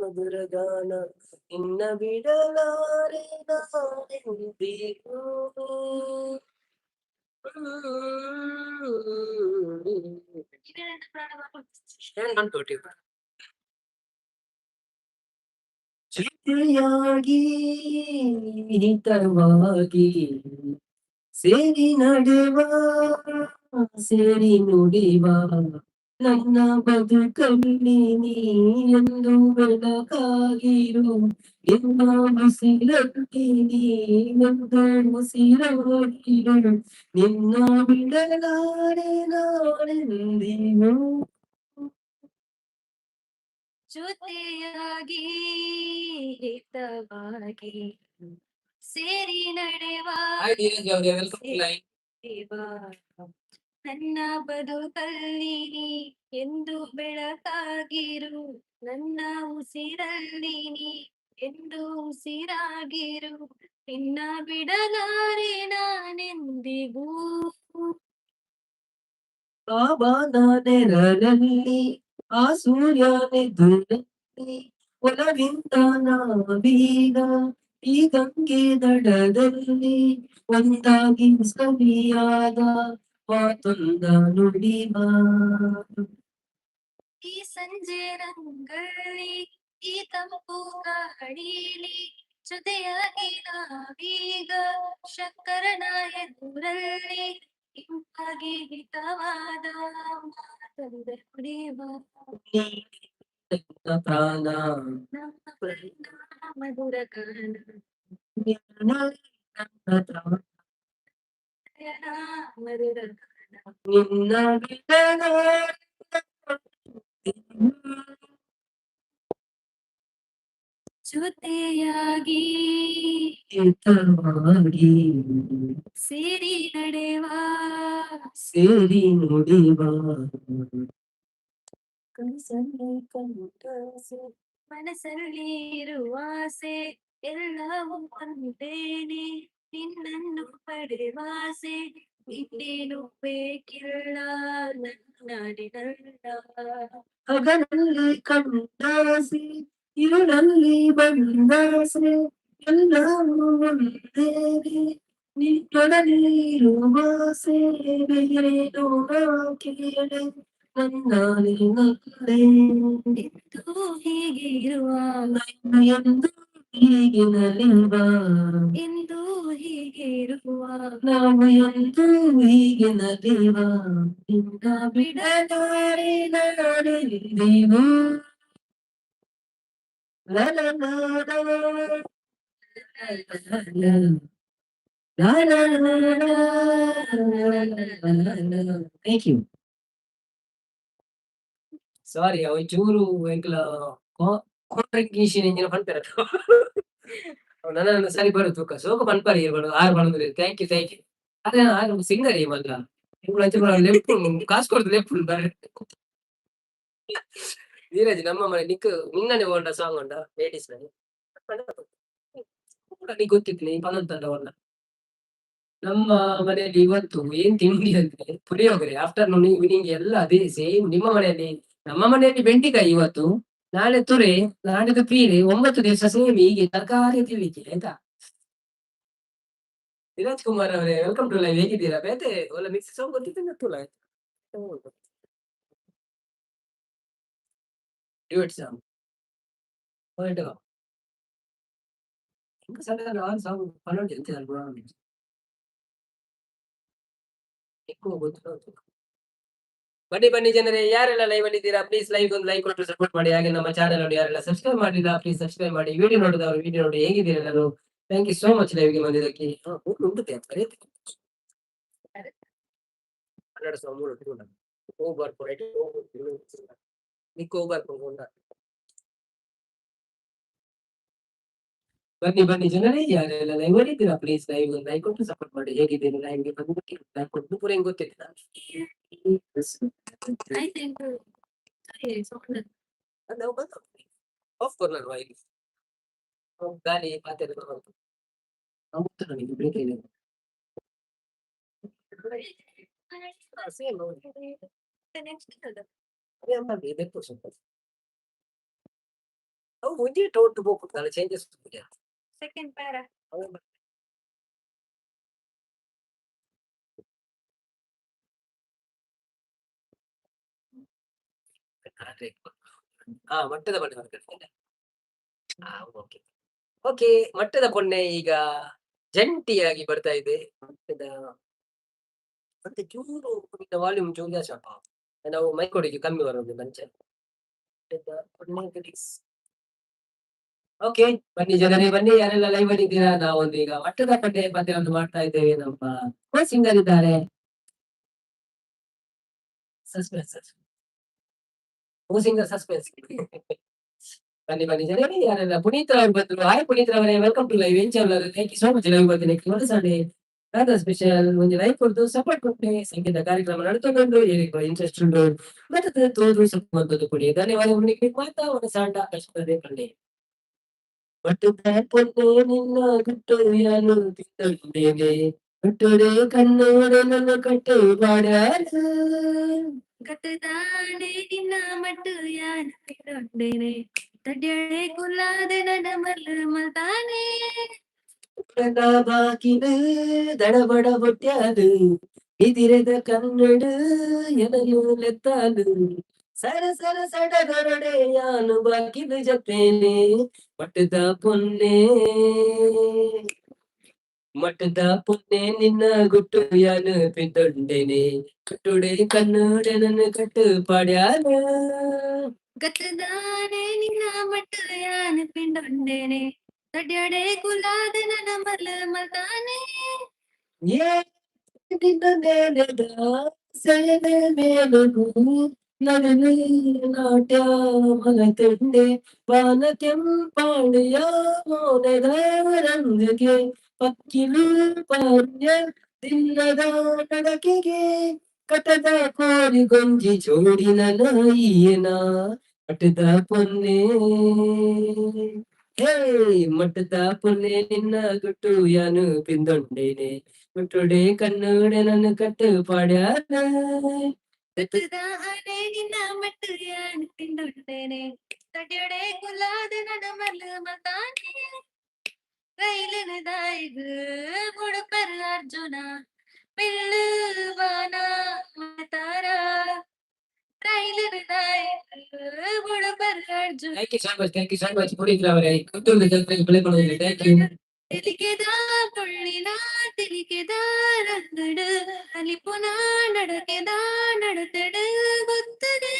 A: ಮಧುರ ಗಾನ, ನಿನ್ನ ಬಿಡಲಾರೆ ನಾನೆಂದಿಗೂ.
B: ನೀನೇ ನನ್ನ ಪ್ರಾಣ.
A: ಜೊತೆಯಾಗಿ ಹಿತವಾಗಿ ಸೇರಿ ನಡೆವ, ಸೇರಿ ನುಡಿವ, ನನ್ನ ಬದುಕಲ್ಲಿ ನೀ ಎಂದು ಬೆಳಕಾಗಿರು, ನಿನ್ನ ಉಸಿರಲ್ಲಿ ನೀನೆಂದು ಉಸಿರಾಗಿರು, ನಿನ್ನ ಬಿಡಲಾರೆ ನಾನೆಂದಿಗೂ.
B: ಜೊತೆಯಾಗಿ ಹಿತವಾಗಿ ಸೇರಿ ನಡೆವ.
A: ಹಾಯ್ ಧೀರಜ್ ಅವರೇ, welcome to live.
B: ನನ್ನ ಬದುಕಲ್ಲಿ ನೀ ಎಂದು ಬೆಳಕಾಗಿರು, ನನ್ನ ಉಸಿರಲ್ಲಿ ನೀ ಎಂದು ಉಸಿರಾಗಿರು, ನಿನ್ನ ಬಿಡಲಾರೆ ನಾನೆಂದಿಗೂ.
A: ಬಾಬಾನ ನೆರಳಲ್ಲಿ, ಆ ಸೂರ್ಯನೆದುರಲ್ಲಿ, ಒಲವಿಂದ ನಾವೀಗ ಈ ಗಂಗೆ ದಡದಲ್ಲಿ ಒಂದಾಗಿ ಸವಿಯಾದ ಮಾತೊಂದ ನುಡಿವ.
B: ಈ ಸಂಜೆ ರಂಗಲ್ಲಿ, ಈ ತಂಪು ಗಾಳಿಲಿ, ಜೊತೆಯಾಗಿ ನಾವೀಗ ಶಂಕರನ ಎದುರಲ್ಲಿ ಇಂಪಾಗಿ ಹಿತವಾದ ಮಾತಂದ ನುಡಿವ.
A: ನನ್ನ ಪ್ರಾಣ,
B: ನಮ್ಮ ಪ್ರೇಮ ಮಧುರ ಗಾನ.
A: ನಿನ್ನ ನನ್ನ ಪ್ರಾಣ,
B: ನಯನ ಮಧುರ ಗಾನ.
A: ನಿನ್ನ ಬಿಡಲಾರೆ.
B: ಜೊತೆಯಾಗಿ
A: ಹಿತವಾಗಿ
B: ಸೇರಿ ನಡೆವ,
A: ಸೇರಿ ನುಡಿವ, ಕನಸಲ್ಲಿ ಕಂಡಾಸೆ,
B: ಮನಸ್ಸಲ್ಲಿ ಇರುವ ಆಸೆ ಎಲ್ಲವೂ ಒಂದೇನೆ, ನಿನ್ನನ್ನು ಪಡೆವಾಸೆ, ಇನ್ನೇನು ಬೇಕಿಲ್ಲ ನನ್ನ.
A: ಹಗಲಲ್ಲಿ ಕಂಡಾಸೆ, ಇರುಳಲ್ಲಿ ಬಂದಾಸೆ, ಎಲ್ಲವೂ ಒಂದೇನೆ, ನಿನ್ನೊಡನೆ ಇರುವಾಸೆ, ಬೇರೇನು ನಾ ಕೇಳೆ ನನ್ನ ನಿನ್ನಲ್ಲೇ.
B: ಎಂದು ಹೀಗೆ ಇರುವ,
A: ನಾನು ಎಂದು ಹೀಗೆ ನಲಿವ,
B: ಎಂದು ಹೀಗೆ ಇರುವ,
A: ನಾವು ಎಂದು ಹೀಗೆ ನಲಿವ, ನಿನ್ನ ಬಿಡಲಾರೆ ನಾನೆಂದಿಗೂ. ಲ ಲ ಲ ಲ ಲ ಲ ಲ ಲ ಲ ಲ. Thank you. ಸಾರಿ, ಅವು ಚೂರು ಎಂಕ್ಲ ಕಾಂಟ್ರಿಬ್ಯೂಷನ್ ಇಂಜಿನ ಪನ್ಪೆರ್ ನನ್ನ ಸರಿ ಬರು ತೂಕ ಸೋಕ ಪನ್ಪರ್ ಇರ್ಬಡು ಆರು ಪನೊಂದು. Thank you, thank you. ಅದೇ ಆರು ಸಿಂಗರ್ ಮಲ್ಲ ಎಂಕುಲು ಅಂಚ ಲೆಪ್ಪು ಕಾಸು ಕೊಡ್ದು ಲೆಪ್ಪು ಬರ್ರೆ. ಧೀರಜ್, ನಮ್ಮ ಮನೆ ನಿಕ್ ನಿನ್ನನೆ ಓಂಡ ಸಾಂಗ್ ಉಂಡ ಲೇಡೀಸ್ ನಲ್ಲಿ ನೀ ಗೊತ್ತಿತ್ತು ನೀ ಪನೊಂತಲ್ಲ ಒಲ್ಲ. ನಮ್ಮ ಮನೆಯಲ್ಲಿ ಇವತ್ತು ಏನ್ ತಿಂಡಿ ಅಂದ್ರೆ ಪುಳಿಯೋಗರೆ. ಆಫ್ಟರ್ನೂನ್, ಈವ್ನಿಂಗ್ ಎಲ್ಲ ಅದೇ ಸೇಮ್. ನಿಮ್ಮ ಮನೆಯಲ್ಲಿ? ನಮ್ಮ ಮನೆಯಲ್ಲಿ ಬೆಂಡಿಕಾಯಿ ಇವತ್ತು, ನಾಳೆ ತುರೆ, ನಾಡಿದ್ದು ಪೀರೆ, 9 ದಿವಸ ಸೇಮ್ ಹೀಗೆ ತರಕಾರಿ ತಿನ್ಲಿಕ್ಕೆ, ಆಯ್ತಾ? ವಿರಾಜ್ ಕುಮಾರ್ ಅವರೇ, welcome to live. ಹೇಗಿದ್ದೀರಾ? ಬೇತೆ ಒಲ್ಲ ಮಿಕ್ಸ್ ಸಾಂಗ್ ಗೊತ್ತಿತ್ತು ತುಲ ಡ್ಯೂಯೆಟ್ ಸಾಂಗ್ ಸಣ್ಣ ಸಾಂಗ್ ಪನ್ನೊಂದು ಎಂತ ఎక్కువ ಗೊತ್ತು. ಬನ್ನಿ ಬನ್ನಿ ಜನರೇ, ಯಾರೆಲ್ಲ ಲೈವ್ ಅಲ್ಲಿ ಇದ್ದೀರಾ ಪ್ಲೀಸ್ ಲೈವ್ ಒಂದು ಲೈಕ್ ಕೊಟ್ಟು ಸಪೋರ್ಟ್ ಮಾಡಿ. ಹಾಗೆ ನಮ್ಮ ಚಾನೆಲ್ ಅನ್ನು ಯಾರೆಲ್ಲ ಸಬ್ಸ್ಕ್ರೈಬ್ ಮಾಡಿಲ್ಲ ಪ್ಲೀಸ್ ಸಬ್ಸ್ಕ್ರೈಬ್ ಮಾಡಿ. ವಿಡಿಯೋ ನೋಡಿದವರು ವಿಡಿಯೋ ನೋಡಿ. ಹೇಗಿದ್ದೀರಾ ಎಲ್ಲರೂ? Thank you so much ಲೈವ್ಗೆ ಬಂದಿದ್ದಕ್ಕೆ. ಉಂಟು ಕನ್ನಡ ಸಾಂಗ್ ಮೂರು ಹೋಗ್ಬಾರ್ದು, ರೈಟ್? ನಿಕ್ ಹೋಗ್ಬಾರ್ದು. ಬನ್ನಿ ಬನ್ನಿ ಜನರೇ, ಯಾರೆಲ್ಲ ಲೈವ್ ಅಲ್ಲಿ ಇದ್ದೀರಾ ಪ್ಲೀಸ್ ಲೈವ್ ಒಂದು ಲೈಕ್ ಕೊಟ್ಟು ಸಪೋರ್ಟ್ ಮಾಡಿ. ಹೇಗಿದ್ದೀರಾ? ಲೈವ್ಗೆ ಬಂದಿದ್ದಕ್ಕೆ ಲೈಕ್ ಕೊಟ್ಟು ಪೂರ ಹೆಂಗ್ ಗೊತ್ತಿಲ್ಲ.
B: I think
A: ನಾವು ಬಂದು ಆಫ್ ಕೊರ್ನಲ್ವಾ ಇಲ್ಲಿ ಗಾಳಿ ಮಾತೆಲ್ಲ ಬಂತು. ನನಗೆ ಬ್ರೇಕ್ ಇದೆ. ಸೇಮ್.
B: ನೆಕ್ಸ್ಟ್
A: ಅದೇ ಅಮ್ಮ ಬೇಕು ಸ್ವಲ್ಪ. ಅವು ಒಂದೇ ಟೋಟ್ ಹೋಗ್ಬಿಡ್ತಾನೆ ಚೇಂಜಸ್.
B: Second para.
A: ಹಾ, ಮಟ್ಟದ ಬಣ್ಣೆ ಹೊರಗಡೆ. ಹಾ, ಓಕೆ ಓಕೆ. ಮಟ್ಟದ ಪೊನ್ನೆ ಈಗ ಜಂಟಿಯಾಗಿ ಬರ್ತಾ ಇದೆ. ಮಟ್ಟದ ಮತ್ತೆ ಚೂರು ವಾಲ್ಯೂಮ್ ಚೂರು ಜಾಸ್ತಿ. ನಾವು ಮೈಕ್ ಕೊಡಿಗೆ ಕಮ್ಮಿ ಬರೋದು ಮಂಚ. ಓಕೆ, ಬನ್ನಿ ಜನರೇ ಬನ್ನಿ, ಯಾರೆಲ್ಲ ಲೈವ್ ಅಲ್ಲಿ ಇದ್ದೀರಾ. ನಾವು ಈಗ ಮಟ್ಟದ ಕಡೆ ಪದ್ಯವನ್ನು ಮಾಡ್ತಾ ಇದ್ದೇವೆ. ನಮ್ಮ ಸಿಂಗರ್ ಇದ್ದಾರೆ. Suspense, singer suspense. ಬನ್ನಿ ಬನ್ನಿ ಜನರೇ, ಯಾರೆಲ್ಲ. ಪುನೀತ್ ಅವರು ಬಂದ್ರು. ಹಾಯ್ ಪುನೀತ್ ಅವರೇ, welcome to live. ಎಂಚ, thank you so much. Live ಬರ್ತೀನಿ ಸಂಡೇ ಸ್ಪೆಷಲ್. ಒಂದು ಲೈಕ್ ಕೊಡ್ದು ಸಪೋರ್ಟ್ ಕೊಟ್ಟೆ. ಸಂಗೀತ ಕಾರ್ಯಕ್ರಮ ನಡ್ತೊಂಡು, ಇಂಟ್ರೆಸ್ಟ್ ಉಂಟು ಮತ್ತೆ ತೋದು ಸಪೋರ್ಟ್ ಕೊಡಿ. ಧನ್ಯವಾದಗಳು. ಮಾತಾ ಒಂದು ಸಾಂಡ ಕಷ್ಟದೆ ಪಂಡೆ ಮಟ್ಟದ ಪೊನ್ನೆ ನಿನ್ನ ಗುಟ್ಟು ಯಾನು ತಿಂದೇನೆ, ಕಟ್ಟುಡೆ ಕಣ್ಣೋಡೆ ನನ್ನ ಕಟ್ಟು ಬಾಡ್ಯಾರ.
B: ಗತದಾನೆ ನಿನ್ನ ಮಟ್ಟು ಯಾನ್ ತಿಂದೊಂಡೇನೆ, ತಡ್ಯಡೆ ಕುಲ್ಲಾದೆ ನನ್ನ ಮಲ್ಲು ಮಲ್ತಾನೆ.
A: ಬಾಕಿಲು ದಡಬಡ ಬೊಟ್ಯಾದು, ಎದಿರೆದ ಕನ್ನಡ ಎನನು ಲೆತ್ತಾಲು, ಸರ ಸರ ಸಡಗರಡೆ ಯಾನು ಬಾಕಿಲು ಜತ್ತೇನೆ. ಮಟ್ಟದ ಪೊನ್ನೆ, ಮಟ್ಟದ ಪೊನ್ನೆ ನಿನ್ನ ಗುಟ್ಟು ಯಾನು ಪಿಂದೊಂಡೇನೆ, ಕಟ್ಟುಡೆ ಕನ್ನಡ ನನ್ನ ಕಟ್ಟು ಪಾಡ್ಯಾನ.
B: ಗತದಾನೆ ನಿನ್ನ ಮಟ್ಟು ಯಾನ್ ಪಿಂಡೊಂಡೇನೆ, ತಡ್ಯಡೆ ಕುಲ್ಲಾದೆ ನನ್ನ ಮಲ್ಲು ಮಲ್ತಾನೆ.
A: ಏ ನಿನ್ನ ನೆನೆದ ಸೆಳೆದ ಮೇಲನು ನಡನೆ ನಾಟ್ಯ ಮಲತಂಡೆ, ಬಾನ ಕೆಂಪಾಣಿಯ ಮೋನೆದ ರಂಗಗೆ, ಪಕ್ಕಿಲು ಪಾನ್ಯ ದಿನ್ನದ ನಡಕೆಗೆ, ಕಟದ ಕೋರಿ ಗೊಂಜಿ ಜೋಡಿನ ನಾಯಿಯನ. ಮಠದ ಪೊನ್ನೆ, ಹೇ ಮಠದ ಪೊನ್ನೆ ನಿನ್ನ ಗುಟ್ಟು ಯಾನು ಪಿಂದೊಂಡೇನೆ, ಗುಟ್ಟುಡೆ ಕನ್ನಡ ನನ್ನ ಕಟ್ಟು ಪಾಡ್ಯಾನ.
B: ಗತದಾನೆ ನಿನ್ನ ಮಟ್ಟು ಯಾನ್ ಪಿಂಡೊಂಡೇನೆ, ತಡ್ಯಡೆ ಕುಲ್ಲಾದೆ ನನ್ನ ಮಲ್ಲು ಮಲ್ತಾನೆ. ರೈಲಿನ ದಾಯಿಗು ಮುಡುಪರ್ ಅರ್ಜುನ ಬಿಲ್ಲುವಾನ ತಾರ, ರೈಲಿನ ದಾಯಿಗು ಮುಡುಪರ್ Arjuna.
A: Thank you so much, thank you so much Puneeth ಅವರೇ. ಕುತ್ತೂರು ಜನರಿಗೆ ಬೆಳೆ ಕೊಡೋದಿಲ್ಲ. Thank you.
B: ತೆಲಿಕೆದ ಪುಳ್ಳಿನ ತೆಲಿಕೆದ ರಂಗಡು, ಅಲಿಪುನ ನಡಕೆದ ನಡತಡು ಗೊತ್ತದೆ,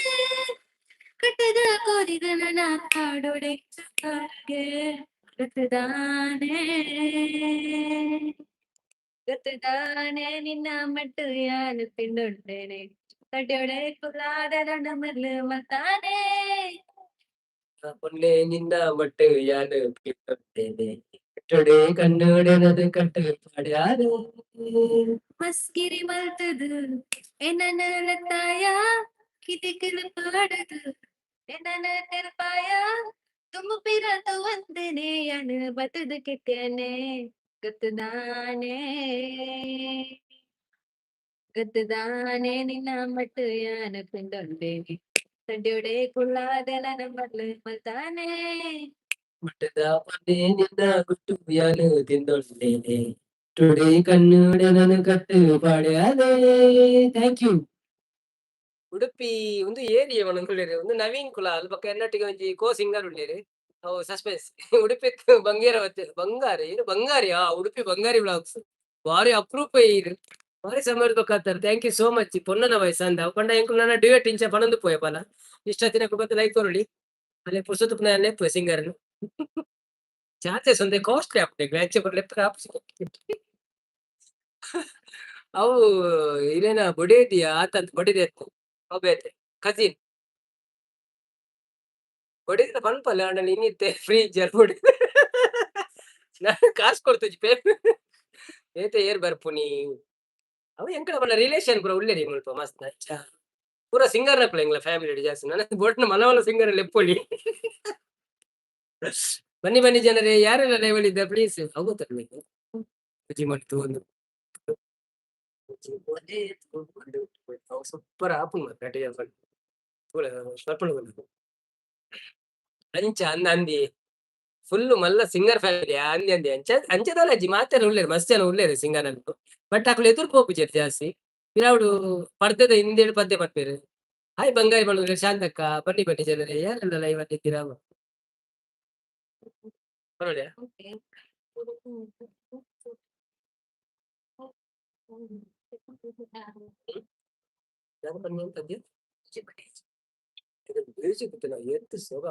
B: ಕಟ್ಟದ ಕೋರಿಗನ ಕಾಡೊಡೆ ಗತದಾನೆ. ಗತದಾನೆ ನಿನ್ನ ಮಟ್ಟು ಯಾನು ತಿಂದೊಂಡೇನೆ, ತಡ್ಯೊಡೆ ಕುಲಾದ ನನ್ನ ಮಲ್ಲು ಮಲ್ತಾನೆ.
A: ಪೊನ್ನೆ ನಿನ್ನ ಮಟ್ಟು ಯಾನು ಪಿಂದೊಂಡೇನೆ, ಕಟ್ಟುಡೆ ಕನ್ನಡ ನನ್ನ ಕಟ್ಟು ಪಾಡ್ಯಾನ.
B: ಮಸ್ಕಿರಿ ಮಲ್ತದು ಎನ್ನನ ಲತ್ತಾಯ, ಕಿತಿಕಿಲು ಪಾಡದು ಎನ್ನನ ತೆಲ್ಪಾಯ, ತುಮು ಪಿರತು ಒಂದನೆ ಯಾನು ಬತದು ಕೆಟ್ಟನೆ. ಗತದಾನೆ, ಗತದಾನೆ ನಿನ್ನ ಮಟ್ಟು ಯಾನು ಪಿಂಡೊಂಡೇನೆ, ತಡ್ಯೊಡೆ ಕುಳ್ಳಾದೆ ನನ್ನ ಮಲ್ಲು ಮಲ್ತಾನೆ.
A: ಮಟ್ಟದ ಪೊನ್ನೆ ನಿನ್ನ ಗುಟ್ಟು ಯಾನು ತಿಂದೊಂಡೇನೆ, ಟುಡೆ ಕನ್ನಡ ನನ್ನ ಕಟ್ಟು ಪಾಡ್ಯಾನೆ. Thank you. Udupi ಒಂದು ಏರಿಯಾ ಉಳ್ಳೇರು, ಒಂದು ನವೀನ್ ಕುಲಾಲ್ ಬೊಕ್ಕ ಎನ್ನೊಟ್ಟಿಗೆ ಒಂಜಿ ಕೋ ಸಿಂಗರ್ ಉಳ್ಳೇರು. ಅವು ಸಸ್ಪೆನ್ಸ್. ಉಡುಪಿ ಬಂಗೇರ ಬಂಗಾರ ಏನು ಬಂಗಾರಿ, ಆ ಉಡುಪಿ ಬಂಗಾರಿ ವ್ಲಾಗ್ಸ್ ಬಾರಿ ಅಪರೂಪ ಇರು, ಬಾರಿ ಸಮಯ ಬೊಕ್ಕ. Thank you so much. ಪೊನ್ನನ ವಯಸ್ಸು ಅಂದ ಪಂಡ ಎಂಕುಲು ನನ್ನ ಡ್ಯೂಯೆಟ್ ಇಂಚ ಪನೊಂದು ಪೋಯ ಪಲ ಇಷ್ಟ ದಿನ ಬತ್ತ ಲೈಕ್ ಕೊರೊಳಿ. ಅಲ್ಲೇ ಪುರ್ಸೊತ್ತು ಲೆಪ್ಪು ಸಿಂಗರ್ ಚಾರ್ಜಸ್ ಒಂದೇ ಕಾಸ್ಟ್ಲಿ ಆಪುಂಡು, ಅಂಚೆ ಪೂರ ಲೆಪ್ಪರೆ ಆಪುಜಿ. ಅವು ಇರೇನ ಬೊಡೇದಿಯ ಆತಂತ ಬೊಡೆದಿ ಅತ್ತ್, ಅವು ಬೇತೆ ಕಸಿನ್. ಬೊಡೆದಿನ ಪನ್ಪಲ್ಲ ಆಂಡ ಇನಿತ್ತೆ ಫ್ರೀ ಇಜ್ಜಾರ್ ಬೊಡೆದಿ, ನಾನ್ ಕಾಸ್ ಕೊರ್ತುಜಿ ಪೇ ಬೇತೆ ಏರ್ ಬರ್ಪುನಿ. ಅವು ಎಂಕಲ ಪಂಡ ರಿಲೇಷನ್ ಪೂರ ಉಲ್ಲೆರ್ ಮುಲ್ಪ ಮಸ್ತ್. ಅಂಚ ಪೂರ ಸಿಂಗರ್ ನಕುಲು ಎಂಕ್ಲ ಫ್ಯಾಮಿಲಿ ಜಾಸ್ತಿ. ನನ ಬೋಟ್ನ ಮಲ್ಲ ಮಲ್ಲ ಸಿಂಗರ್ ಲೆಪ್ಪೊಲಿ. ಬನ್ನಿ ಬನ್ನಿ ಜನರೇ, ಯಾರೆಲ್ಲ ಲೈವ್ ಅಲ್ಲಿ ಇದ್ದಾರೆ ಪ್ಲೀಸ್. ಅವು ಗೊತ್ತಲ್ಲ ಪೂಜಿ ಮಾಡ್ತು ಒಂದು ಸೂಪರ್ ಆಪುಂಡು ಮಾತ್ರ. ಅಂಚ ಅಂದ ಅಂದಿ ಫುಲ್ ಮಲ್ಲ ಸಿಂಗರ್ ಫ್ಯಾಮಿಲಿ ಅಂದಿ ಅಂದಿ ಅಂಚ ಅಂಚದಲ್ಲ ಅಜ್ಜಿ ಮಾತೆರ ಉಲ್ಲೆರ್, ಮಸ್ತ್ ಜನ ಉಲ್ಲೆರ್ ಸಿಂಗರ್ ಅಂತು. ಬಟ್ ಅಕುಲು ಎದುರು ಪೋಪುಜೆರ್ ಜಾಸ್ತಿ, ಪಿರಾವುಡು ಪರ್ದೆದ ಹಿಂದೆಡ್ ಪದ್ಯ ಪನ್ಪೆರ್. ಹಾಯ್ ಬಂಗಾರಿ ಪಂಡುದು ಶಾಂತಕ್ಕ. ಬನ್ನಿ ಬನ್ನಿ ಜನರೇ, ಯಾರೆಲ್ಲ ಲೈವ್ ಅಲ್ಲಿ ಇದ್ದೀರಾ? ಪರವಾಗಿಲ್ಲ.
B: ಓಕೆ.
A: ದಾದ ಪನ್ನಿ ಪದ್ಯ. ಮ್ಯೂಸಿಕ್ ಎತ್ತು ಸೊಗ.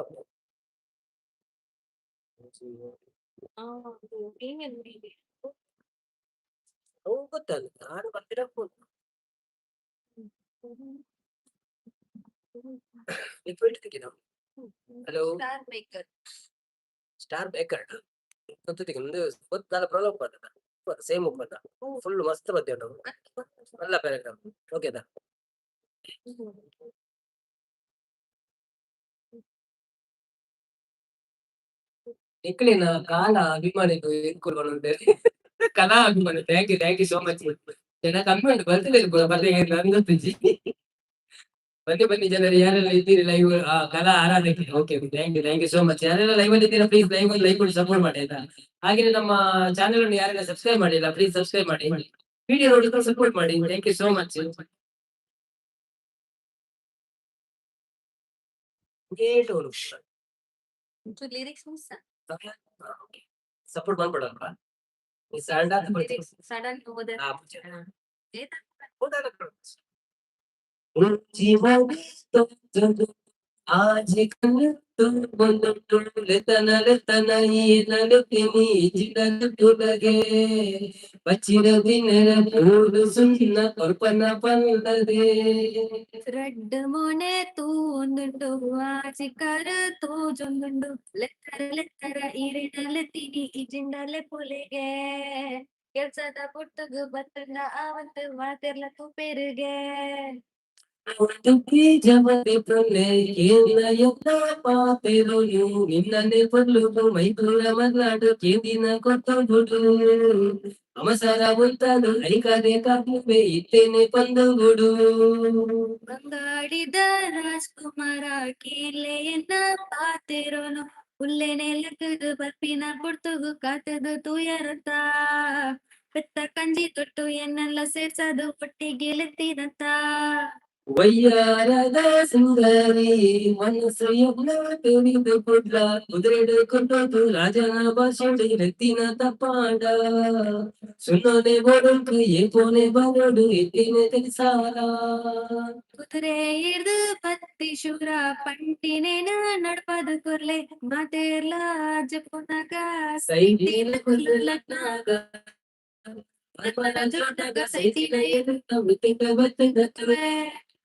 A: ಅವು ಗೊತ್ತಲ್ಲ, ನಾನು ಬರ್ತಿರ. Hello.
B: Star maker.
A: Star baker ಗೊತ್ತಿಗೆ ಗೊತ್ತಲ್ಲ, ಪ್ರಾಬ್ಲಮ್ ಉಪ್ಪದ ಸೇಮ್ ಉಪ್ಪದ ಫುಲ್ ಮಸ್ತ್ ಬತ್ತಿ ಉಂಟು. ಮಲ್ಲ ಪ್ಯಾರಾಗ್ರಾಫ್ ಓಕೆದಾ? ನಿಕ್ಲೆನ ಕಾಲ ಅಭಿಮಾನಿಲು ಎಂಕುಲು ಪನೊಂದು ಕಲಾ ಅಭಿಮಾನಿ. Thank you, thank you so much. ಜನ ಕಮ್ಮಿ ಉಂಟು, ಬರ್ತದೆ ಬರ್ರೆ ನನ್ಗೆ ಗೊತ್ತಿಜ್ಜಿ. ಬನ್ನಿ ಬನ್ನಿ ಜನರು, ಯಾರೆಲ್ಲ ಇದ್ದೀರಿ ಲೈವ್. ಕಲಾ ಆರಾಧಕಿ, okay, thank you, thank you so much. ಯಾರೆಲ್ಲ ಲೈವ್ ಅಲ್ಲಿ ಇದ್ದೀರಾ, ಪ್ಲೀಸ್ ಲೈವ್ ಲೈಕ್ ಕೊಡಿ, ಸಪೋರ್ಟ್ ಮಾಡಿ, ಆಯ್ತಾ? ಹಾಗೆ ನಮ್ಮ ಚಾನೆಲ್ ಅನ್ನು ಯಾರೆಲ್ಲ ಸಬ್ಸ್ಕ್ರೈಬ್ ಮಾಡಿಲ್ಲ, ಪ್ಲೀಸ್ ಸಬ್ಸ್ಕ್ರೈಬ್ ಮಾಡಿ, ವಿಡಿಯೋ ನೋಡಿದ್ರೆ ಸಪೋರ್ಟ್ ಮಾಡಿ. Thank you so much. Gate.
B: Lyrics miss.
A: Support ಮಾಡ್ಬೇಡಲ್ವಾ ಈ ಸ್ಯಾಂಡ್?
B: ಲಿರಿಕ್ಸ್ ಸಡನ್ ಹೋದ.
A: ಬಚ್ಚಿರ.
B: ರಡ್ಡ್ ಮೋನೆ ತೂವೊಂದುಂಡು, ಆಜಿ ಕರ ತೋಜೊಂದುಂಡು, ಲೆತ್ತರ ಲೆತ್ತರ ಇರೆನ ಲೆತ್ತಿನಿ ಇಜಿಂಡಲೆ ಪುಲೆಗೆ, ಕೆಲ್ಸದ ಪೊರ್ತುಗು ಬತ್ತುಂಡ ಆವಂತ್ ಮಾತೆರ್ಲ ತೂಪೆರುಗೆ.
A: ನಿನ್ನನೆ ಪೊರ್ಲುಗು ಮೈಪೂರ ಮರ್ನಾಡು ಕೇಂದಿನ ಕೊತ್ತೊಂಬುಡು ಅವಸರ ಉಂತದು ಐಕದೆ ಕಾಪುವೆ ಇತ್ತೇನೆ ಪಂದುಗುಡು.
B: ಬಂಗಾಡಿದ ರಾಜ್ಕುಮಾರ ಕೇಲೆಯನ್ನ ಪಾತೆರೋನು, ಉಲ್ಲೆನೆ ಲೆಕ್ಕದು ಬರ್ಪಿನ ಪೊರ್ತುಗು ಕಾತದು ತೂಯರತ್ತ, ಪೆತ್ತ ಕಂಜಿ ತೊಟ್ಟು ಎನ್ನೆಲ್ಲ ಸೇರ್ಸದು ಒಟ್ಟಿಗೆ ಲೆತ್ತಿನತ್ತ.
A: ವಯ್ಯಾರದ ಸುಂದರಿ ಮನಸ್ಸು ಎಲ್ಲ ತಿಳಿದು ಕುಡ್ಲ ಕುದುರೆಡು ಕೊಟ್ಟೋದು ರಾಜನ ಭಾಷೆಡು ನೆತ್ತಿನ ತಪ್ಪಾಂಡ ಸುನ್ನೋನೆ ಬೊಡುಕು ಏಪೋನೆ ಬರೋಡು ಎತ್ತಿನ ತಿಳಿಸಾಲ.
B: ಕುದುರೆ ಹಿಡ್ದು ಪತ್ತಿ ಶೂರ ಪಂಟಿನೇನ ನಡ್ಪದು ಕೊರ್ಲೆ ಮಾತೇರ್ಲ ಜಪ್ಪುನಗ
A: ಸೈಟಿನ ಕುಲ್ಲನಾಗ ಜೋಟಗ ಸೈಟಿನ ಎದುತ್ತ ಬಿತ್ತಿನ ಬತ್ತಿನ.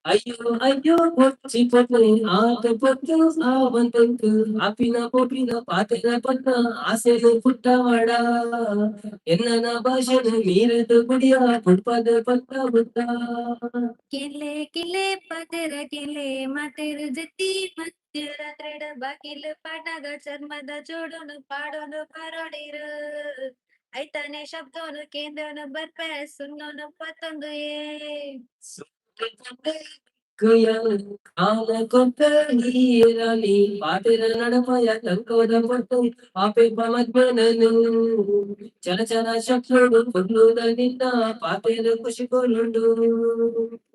A: ಅಯ್ಯೋ ಅಯ್ಯೋ ಪೊಚ್ಚಿ ಪೊಪ್ಪು ಆತ ಪೊತ್ತು ಆವಂತಂತು ಆಪಿನ ಪೊಪಿನ ಪಾತೆರ ಪನ್ನ ಆಸೆದು ಪುಟ್ಟವಾಡ ಎನ್ನನ ಭಾಷಣ ಮೀರದು ಕುಡಿಯ ಪುಟ್ಪದ ಪತ್ತ ಬುತ್ತ.
B: ಕೆಲೆ ಕೆಲೆ ಪದರ ಕೆಲೆ ಮಾತೆರು ಜತಿ ಮಧ್ಯರಾತ್ರಿಡ ಬಾಕಿಲು ಪಾಟಾಗ ಚರ್ಮದ ಜೋಡೋನು ಪಾಡೋನು ಪಾರೋಡಿರು ಐತಾನೆ ಶಬ್ದೋನು ಕೇಂದ್ರನು ಬರ್ಪೆ ಸುನ್ನೋನು ಪತ್ತೊಂದು ಏ.
A: ಕಾಲ ಕೊಟ್ಟ ನೀರಲಿ ಪಾತೆರ ನಡಪಯ ತಂಕೋದ ಪಟ್ಟು ಪಾಪೆ ಪಮದ್ಮನನು ಚಲ ಚಲ ಶಕ್ರುಡು ಪೊರ್ಲುದ ನಿನ್ನ ಪಾತೆರ ಖುಷಿ ಕೊಲುಂಡು.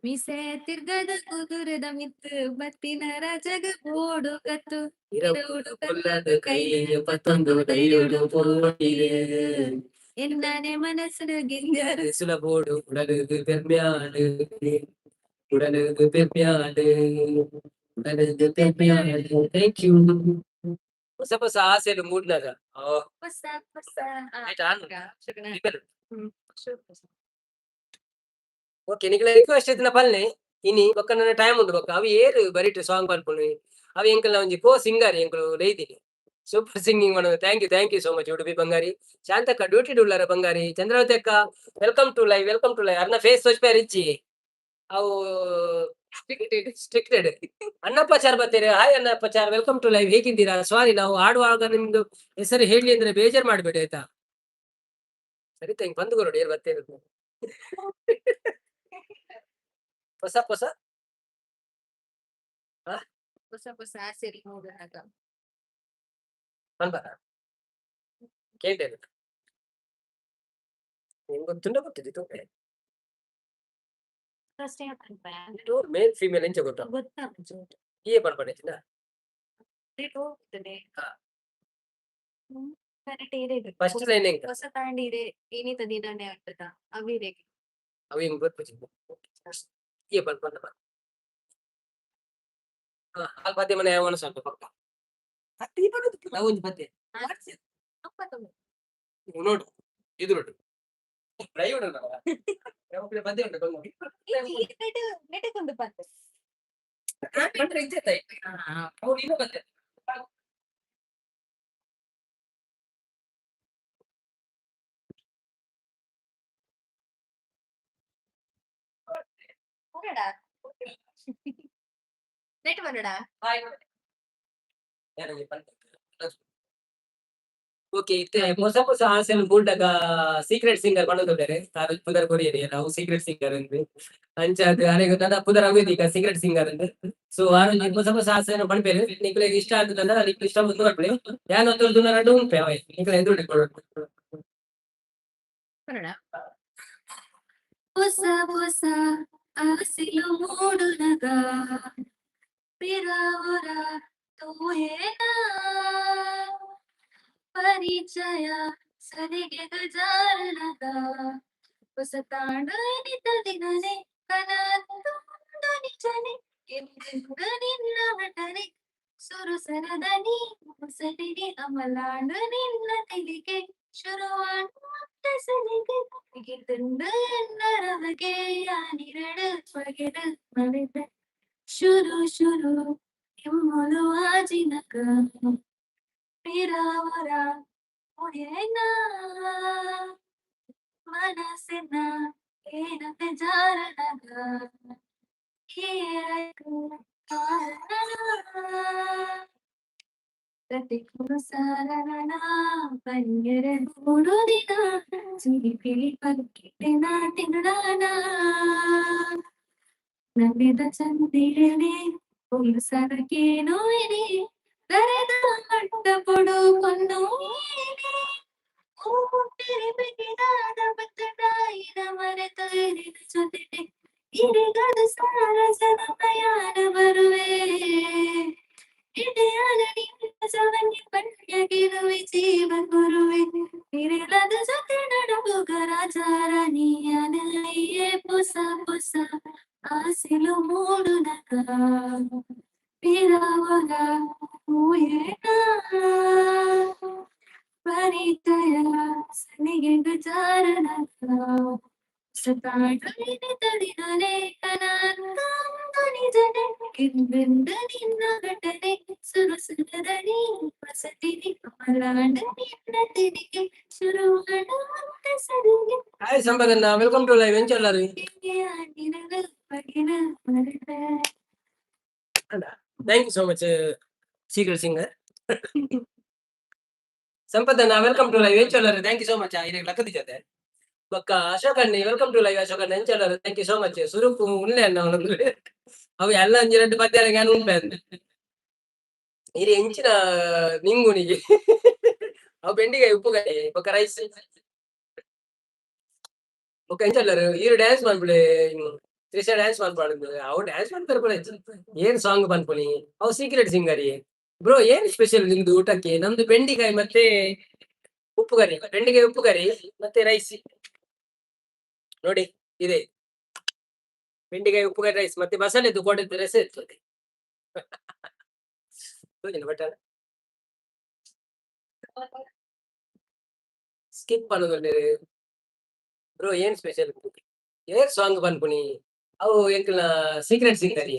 B: ಮೀಸೆ ತಿರ್ಗದ ಕುದುರೆದ ಮಿತ್ತು ಬತ್ತಿನ ರಾಜಗ ಬೋಡು ಕತ್ತು
A: ಇರವುಡು ಕೊಲ್ಲದ ಕೈಯ ಪತ್ತೊಂದು ಧೈರ್ಯಡು ಪೋಡಿರೆ.
B: ಎನ್ನಾನೆ ಮನಸ್ಸು ಗಿಂಜರು.
A: ಸುಲಭೋಡು ಉಡಲುಗು ಪೆರ್ಮ್ಯಾಡು ಉಡಲುಗು ಪೆರ್ಮ್ಯಾಡು ಉಡಲುಗು ಪೆರ್ಮ್ಯಾಡು. Thank you. ಹೊಸ ಹೊಸ ಆಸೆಲು ಮೂಡ್ನಾಗ.
B: ಹೊಸ ಹೊಸ.
A: ಆಯ್ತಾ? ಓಕೆ, ನಿಕ್ಲೆ ರಿಕ್ವೆಸ್ಟ್ ಇತ್ತಿನ ಪಲ್ಲೆ ಇನಿ ಬೊಕ್ಕ ನನ್ನ ಟೈಮ್ ಉಂಡು. ಬೊಕ್ಕ ಅವು ಏರು ಬರಿಟ್ ಸಾಂಗ್ ಪನ್ಪುನು ಅವು ಎಂಕಲ್ನ ಒಂಜಿ ಕೋ ಸಿಂಗರ್ ಎಂಕುಲು ಲೈದಿನಿ ಸೂಪರ್ ಸಿಂಗಿಂಗ್ ಮಾಡೋದು. Thank you, thank you so much. Udupi Bangari ಶಾಂತಕ್ಕ ಡ್ಯೂಟಿ ಉಳ್ಳಾರ ಬಂಗಾರಿ ಚಂದ್ರಾವತಿ ಅಕ್ಕ, welcome to live, welcome to live. ಅರ್ನ ಫೇಸ್ ತೋಜ್ಪೇರ್ ಇಜ್ಜಿ, ಅವು ಸ್ಟ್ರಿಕ್ಟೆಡ್. ಅಣ್ಣಪ್ಪಾಚಾರ್ ಬರ್ತೀರಿ, ಹಾಯ್ ಅಣ್ಣಪ್ಪಾಚಾರ್, welcome to live. ಹೇಗಿದ್ದೀರಾ? ಸಾರಿ, ನಾವು ಆಡುವಾಗ ನಿಮ್ದು ಹೆಸರು ಹೇಳಿ ಅಂದ್ರೆ ಬೇಜಾರ್ ಮಾಡಬೇಡಿ, ಆಯ್ತಾ? ಸರಿ, ಹಿಂಗ್ ಬಂದು ಕೊರಡು ಏರ್ ಬರ್ತೇನೆ. ಹೊಸ ಹೊಸ
B: ಹೊಸ ಹೊಸ ಆಸೆಲು ಮೂಡುನಾಗ.
A: ಪನ್ಪರ ಕೇಳ್ತೇನೆ ನಿಮ್ಗೆ ಗೊತ್ತುಂಡ ಗೊತ್ತಿದ್ದು.
B: ಫಸ್ಟ್.
A: ಮೇಲ್ ಫೀಮೇಲ್ ಎಂಚ ಗೊತ್ತಾ?
B: ಗೊತ್ತಾಪುಜಿ.
A: ಈ ಪನ್ಪಂಡಿತ್ತಿನ.
B: ಹೋಗ್ತದೆ.
A: ಹಾ.
B: ಕರೆಕ್ಟ್ ಏರಿದೆ.
A: ಫಸ್ಟ್ ಲೈನ್ ಎಂಕ?
B: ಹೊಸ ತಾಂಡಿರೆ ಏನಿತ ದಿನನೇ ಆಗ್ತದ ಅವಿರೆಗೆ.
A: ಅವು ಹಿಂಗ್ ಗೊತ್ತುಜಿ. ಈ ಪನ್ಪಂಡ. ಅಲ್ಪ ಪದ್ಯ ಮನೆ ಒಣಸು ಪಕ್ಕ. ಅತ್ತೆ ಈ ಪಕ್ಕ ಒಂಜಿ ಪದ್ಯ. ನೋಡು ಇದು ನೋಡು. ಲೈವ್ ಉಂಟಲ್ಲ. ಪದ್ಯ ಉಂಟು ಬಂದ್ರೆ ಇಜ್ಜೆ ಅವ್ನು ಇನ್ನೂ ಪದ್ಯ.
B: ನೆಟ್ ಬನ್ನಡ.
A: ಓಕೆ, ಇತ್ತೆ ಹೊಸ ಹೊಸ ಆಸೆನ್ ಬೂಂಡಗ ಸೀಕ್ರೆಟ್ ಸಿಂಗರ್ ಪಂಡೊಂದುಲ್ಲೆರ್ ಆರ್ ಪುದರ್ ಕೊರಿಯೆರ್ ಅವು ಸೀಕ್ರೆಟ್ ಸಿಂಗರ್ ಅಂದ್. ಅಂಚಾದ್ ಅರೆಗ್ ನನ ಪುದರ್ ಅವ್ವೆ ಈಗ ಸೀಕ್ರೆಟ್ ಸಿಂಗರ್ ಅಂದ್. ಸೊ ಆರ್ ಹೊಸ ಹೊಸ ಆಸೆನ್ ಪನ್ಪೆರ್ ನಿಕ್ಲೆಗ್ ಇಷ್ಟ ಆತುಂಡ ನಿಕ್ಲ್ ಇಷ್ಟ ಬಂದು ಪನ್ಪುಲೆ. ಯಾನ್ ಒತ್ತೊಂದು ರಡ್ಡ್ ಉನ್ಪೆ ಅವೆ ನಿಕ್ಲೆ ಎದುರುಡೆ ಕೊರೊಡು.
B: ಹೊಸ ಹೊಸ ಆಸೆಲು ಮೂಡುನಗ ಪಿರವೊರ ತೂಯೆನ ಪರಿಚಯ ಸಲಿಗೆಗ ಜಾರನಗ ಹೊಸತಾಂಡ ಎನಿತ ದಿನನೆ ಕನತುಂಡು ನಿಜನೆ ಎಂದೆಂದು ನಿನ್ನ ನಟನೆ ಸುರುಸರದನಿ ಮುಸಲಿಗೆ ಅಮಲಾಂಡು ನಿನ್ನ ತೆಲಿಗೆ ಶುರುವಾಂಡು ಮತ್ತೆ ಸಲಿಗೆ ಗಿತುಂಡು ಎನ್ನರವಗೆ ಯಾನಿರಡು ಪಗೆದು ಮರೆತ ಶುರು ಶುರು ಇಮ್ಮುಲು ಆಜಿನಗ ಪಿರವರ ಉಯೆನ ಮನಸ್ಸಿನ ಏನತೆ ಜಾರನಗ ಪನ್ಯರ ಮೂಡುದಿನ ಚಿರಿಪಿಲಿ ಪಕ್ಕಿನ ತಿನ್ನಣ ನಂಬಿದ ಚಂದಿರನೆ ಸರಕೇನು ಕರೆದ ಮಟ್ಟ ಪೊಡು ಕೊಂಡು ಜೊತೆ ಇರಿಗದು ಸಾರ ಜನಮಯಾನ ಬರುವೆ ಇಡೆಯಾನ ನಿನ್ನ ಜವನಿ ಪಣ್ಯ ಗೆಲುವೆ ಜೀವ ಗುರುವೆ ಇರಿಲದ ಜೊತೆ ನಡುವುಗ ರಾಜಾರಾಣಿಯನ ಪೊಸ ಪೊಸ ಆಸೆಲು ಮೂಡುನಗ ಪಿರವಗ ಊಯೇನ ಪರಿಚಯ ಸನಿಗೆ ಜಾರನಗ ನಿಜನೆ ನಿನ್ನ ಘಟನೆ ಸುರುಸುರದನಿ ವಸತಿನಿ ಕಮಲಾಂಡ ನಿನ್ನ ತಿನಿಗೆ ಶುರುವಾಡ ಸರಿಗೆ.
A: ಹಾಯ್ ಸಂಪದಣ್ಣ, welcome to live. ಎಂಚ ಉಲ್ಲರ್? Thank you so much secret singer. ಸಂಪದಣ್ಣ, welcome to live. ಎಂಚ ಉಲ್ಲರ್? Thank you so much. ಇರೆಗ್ ಲಕ್ಕದಿಜತೆ ಬೊಕ್ಕ Ashok ಅಣ್ಣೆ, welcome to live. Ashok ಅಣ್ಣ, ಎಂಚ ಉಲ್ಲರ್? Thank you so much. ಸುರುಕು ಉಲ್ಲೆ ಅಣ್ಣ ಅವನೊಂದು ಅವು ಎಲ್ಲ ಒಂಜಿ ರಡ್ಡ್ ಪದ್ಯ ಯಾನ್ ಉನ್ಪೆ ಅಂದ್. ಇರೆ ಎಂಚಿನ ನಿಂಗುನಿಗೆ ಅವು ಬೆಂಡಿಕಾಯಿ ಉಪ್ಪುಕಾಯಿ ಬೊಕ್ಕ ರೈಸ್. ಬೊಕ್ಕ ಎಂಚ ಉಲ್ಲರ್? ಈರ್ ಡ್ಯಾನ್ಸ್ ಮನ್ಪುಲೆ, ತ್ರಿಷಾ ಡ್ಯಾನ್ಸ್ ಮನ್ಪುವಳು. ಅವು ಡ್ಯಾನ್ಸ್ ಮನ್ಪೆರೆ ಪೂರ ಇಜ್ಜಿ. ಏನ್ ಸಾಂಗ್ ಪನ್ಪುನಿ ಅವು ಸೀಕ್ರೆಟ್ ಸಿಂಗರ್. ಬ್ರೋ, ಏನ್ ಸ್ಪೆಷಲ್ ನಿಮ್ದು ಊಟಕ್ಕೆ? ನಮ್ದು ಬೆಂಡಿಕಾಯಿ ಮತ್ತೆ ಉಪ್ಪು ಕರಿ, ಬೆಂಡಿಕಾಯಿ ಉಪ್ಪು ಕರಿ ಮತ್ತೆ ರೈಸ್. ನೋಡಿ, ಇದೆ ಬೆಂಡಿಕಾಯಿ ಉಪ್ಪು ಕರಿ ರೈಸ್ ಮತ್ತೆ ಮಸಾಲೆದು ಕೊಟ್ಟಿದ್ದು ರೈಸ್ ಇರ್ತದೆ. ಬಟ್ ಸ್ಕಿಪ್ ಪನೊಂದುಲ್ಲೆರ್. ಬ್ರೋ, ಏನ್ ಸ್ಪೆಷಲ್? ಏರ್ ಸಾಂಗ್ ಪನ್ಪುನಿ ಅವು ಎಂಕಲ್ನ ಸೀಕ್ರೆಟ್ ಸಿಂಗರ್.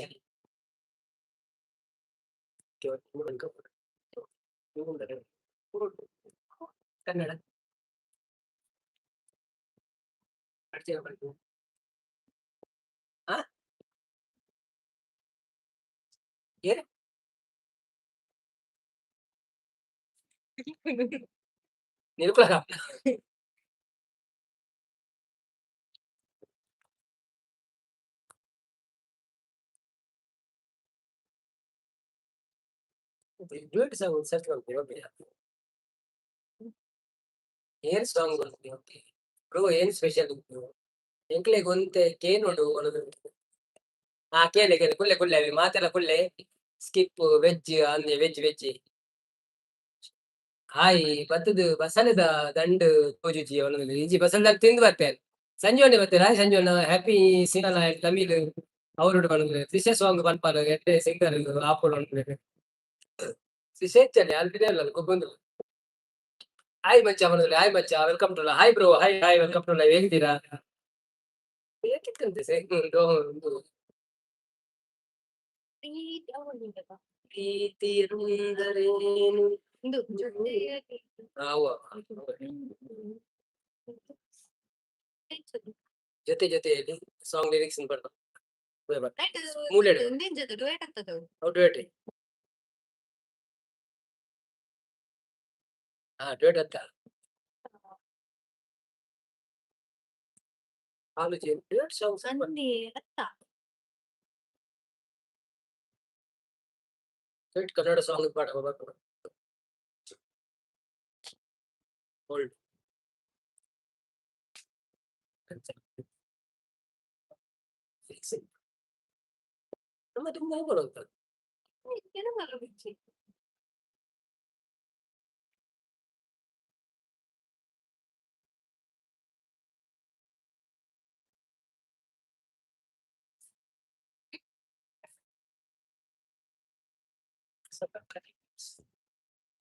A: ಕನ್ನಡ ಆ ಏನ್ ನಿಲ್ಕೊಳಕ ಡ್ಯೂಯೆಟ್ ಸಾಂಗ್ ಸರ್ಚ್ ಮಾಡ್ತೀನಿ. ಓಕೆ, ಏನ್ ಸಾಂಗ್? ಓಕೆ ಬ್ರೋ, ಏನ್ ಸ್ಪೆಷಲ್? ಎಂಕ್ಲೆಗ್ ಒಂತೆ ಕೇನೊಡು. ಹಾ, ಕೇಲೆ ಕೇಲೆ, ಕುಲ್ಲೆ ಕುಲ್ಲೆ, ಅವಿ ಮಾತೆಲ್ಲ ಕುಲ್ಲೆ. ಸ್ಕಿಪ್ ವೆಜ್ ಅಂದೆ, ವೆಜ್ ವೆಜ್. ಹಾಯ್ ಬತ್ತದು ಬಸಳೆದ ದಂಡ್ ತೋಜುಜಿ ಅವನದು. ಇಂಚಿ ಬಸಳೆದ ತಿಂದು ಬರ್ತೆ. ಸಂಜೀವಣ್ಣೆ ಬರ್ತಾರೆ. ಹಾಯ್ ಸಂಜೀವಣ್ಣ, ಹ್ಯಾಪಿ ಸಿನಿಮಾ ತಮಿಳ್. ಅವ್ರುಡು ಪನೊಂದುಲ್ಲೆರ್ ತ್ರಿಷಾ ಸಾಂಗ್ ಪನ್ಪಲ್ ಎಡ್ಡೆ ಸಿಂಗರ್ ಆಪೊಡು ಪನೊಂದುಲ್ಲೆರ್. ತ್ರಿಷಾ ಇಜ್ಜಂದೆ ಆಲ್ ಪಿದಯಿ ಉಲ್ಲಲ್ ಗೊಬ್ಬೊಂದುಲ್ಲೆರ್. ಹಾಯ್ ಮಚ್ಚಾ ಪನೊಂದುಲ್ಲೆ ಹಾಯ್ ಮಚ್ಚಾ, welcome to, hi bro, hi hi, welcome to live. ಹೇಗಿದ್ದೀರಾ? ಏತಿತ್ತಂತೆ ಉಂದು ಪ್ರೀತಿ ಎಂದರೇನು?
B: ಇಂದು ಜೊತೆಯಾಗಿ
A: ಅವ ಜೊತೆ ಜೊತೆಯಲ್ಲಿ ಸಾಂಗ್ ಲಿರಿಕ್ಸ್ ಪಡ್ಪ ಮೂಲೆಡ್.
B: ಒಂದಿಂಜದ ಡುಯೆಟ್ ಆಗ್ತದೆ ಅವು.
A: ಅವು ಡುಯೆಟ್. ಹಾ, ಡುಯೆಟ್ ಅತ್ತ ಹಾಲು ಡುಯೆಟ್ ಸಾಂಗ್ಸ್.
B: ಅಂದಿ ಅತ್ತ.
A: ಡುಯೆಟ್ ಕನ್ನಡ ಸಾಂಗ್ ಪಾಡ ಬರ್ಪುಂಡು. ಓಲ್ಡ್ ನಮ್ಮ ತುಂಬಾ ಹೋಗೋಣ.
B: ಕೆಲವು ಬಿಚ್ಚಿ.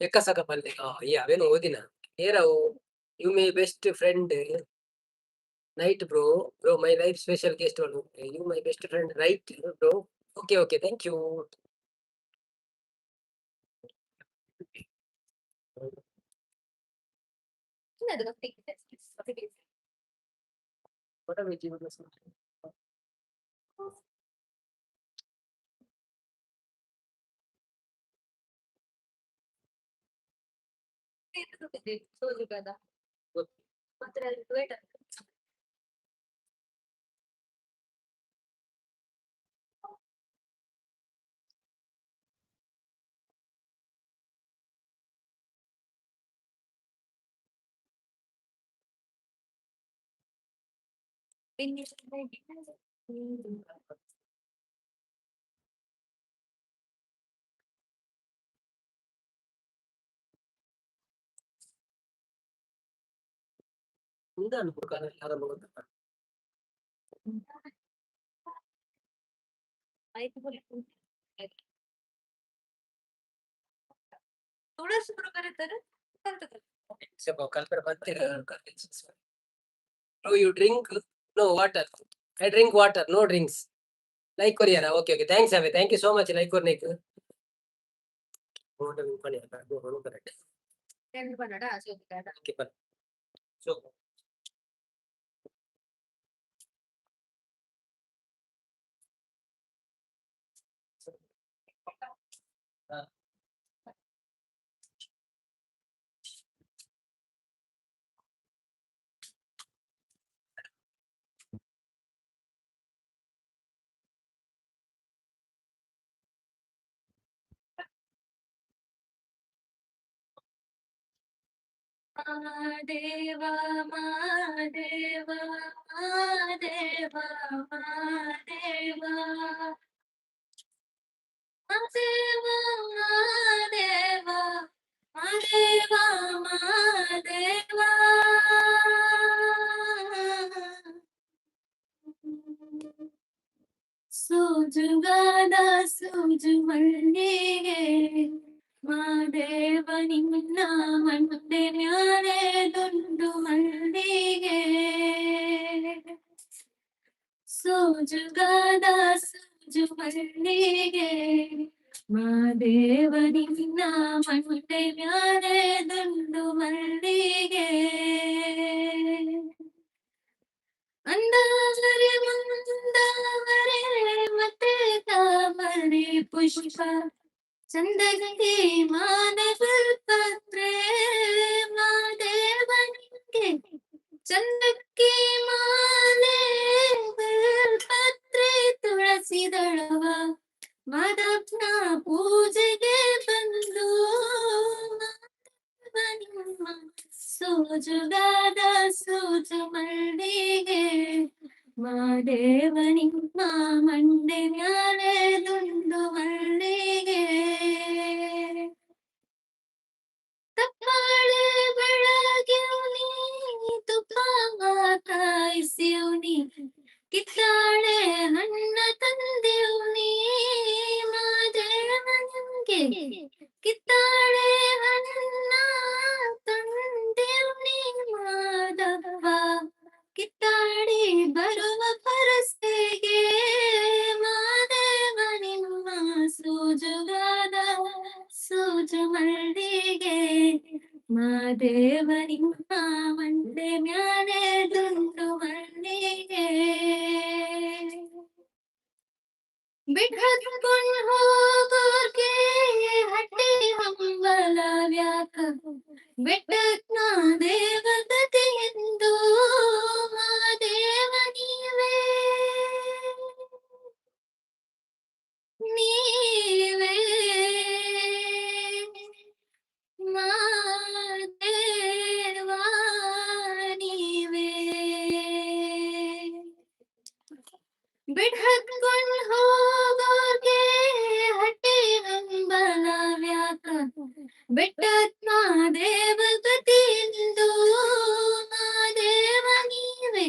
A: ಎಕ್ಕಸಕ ಪಲ್ಲೆ ಈ ಅವೇನು ಓದಿನ ಏರವು. You my best friend night bro, bro my life special guest, you my best friend, right bro? Okay okay, thank you.
B: ಅದು ಗೊತ್ತಿಲ್ಲ. ಸೋಜುಗದ ಮಾತ್ರ ಡುಯೆಟ್.
A: ನಿಧಾನ ಆರಂಭ.
B: ತುಳಸಿ ಬರೀತಾರೆ.
A: Oh, you drink no water? I drink water, no drinks. Like ಕೊರಿಯರಾ? Okay okay, thanks away, thank you so much. Like ಕೊರ್ನೇಕ್ correct. Okay, ಪನ್ ಸೊ
B: ಮಾದೇವ ಮಾದೇವ ಮಾದೇವ ಮಾದೇವ ಮಾದೇವ ಮಾದೇವ ಮಾದೇವ ಮಾದೇವ. ಸೋಜುಗಾದ ಸೋಜು ಮಲ್ಲಿಗೆ ಮಾದೇವ ನಿನ್ನ ಮಂಡೆ ಮ್ಯಾಲೆ ದುಂಡು ಮಲ್ಲಿಗೆ. ಸೋಜುಗಾದ ಸೋಜು ಮಲ್ಲಿಗೆ ಮಾದೇವ ನಿನ್ನ ಮಂಡೆ ಮ್ಯಾಲೆ ದುಂಡು ಮಲ್ಲಿಗೆ. ಅಂದಾವರೆ ಮುಂದಾವರೆ ಮತ್ತೆ ತಾಮರೆ ಪುಷ್ಪ ಚಂದಕ್ಕೆ ಮಾನ ಪತ್ರೆ ಮಾದೇವನಿಗೆ ಚಂದಕ್ಕೆ ಮಾಲೆ ಪತ್ರೆ ತುಳಸಿ ದಳವ ಮದಪ್ನ ಪೂಜೆಗೆ ಬಂದು ಮಾದೇವ ಸೋಜುಗಾದ ಸೋಜು ಮಲ್ಲಿಗೆ ಮಾದೇವ ನಿಮ್ಮ ಮಂಡೆ ಮ್ಯಾಲೆ ದುಂಡು ಮಲ್ಲಿಗೆ. ತಪ್ಪಾಳೆ ಬೆಳಗಿವ್ನಿ ತುಪ್ಪ ಕಾಯಿಸಿವ್ನಿ ಕಿತ್ತಾಳೆ ಹಣ್ಣ. ತಂದೆಯುನಿ ಮಾದೇವನಿಗೆ ಕಿತ್ತಾಳೆ ಹಣ್ಣ ತಂದೆಯುನಿ ಮಾದಪ್ಪ ಕಿತ್ತಾಡಿ ಬರುವ ಪರಸೆಗೆ ಮಾದೇವ ನಿಮ್ಮ ಸೂಜುಗಾದ ಸೂಜು ಮಲ್ಲಿಗೆ ಮಾದೇವ ನಿಮ್ಮ ಮಂಡೆ ಮ್ಯಾಲೆ ದುಂಡು ಮಲ್ಲಿಗೆ. ಬಿಡ್ಹತ್ಕೊಂಡ್ ಹೋಗೋರ್ಗೆ ಹಟ್ಟಿ ಹಂಬಲ ವ್ಯಾಕ ಬೆಟ್ಟತ್ನ ದೇವಗತಿಯೆಂದು ಮಾದೇವ ನೀವೇ ನೀವೇ ಮಾದೇವ ನೀವೇ. ಬಿಡ್ಹತ್ಕೊಂಡ್ ಹೋಗೋರ್ಗೆ ಹಟ್ಟಿ ಹಂಬಲ ವ್ಯಾಕ ಬೆಟ್ಟತ್ನ ದೇವಗತಿಯೆಂದು ಮಾದೇವ ನೀವೇ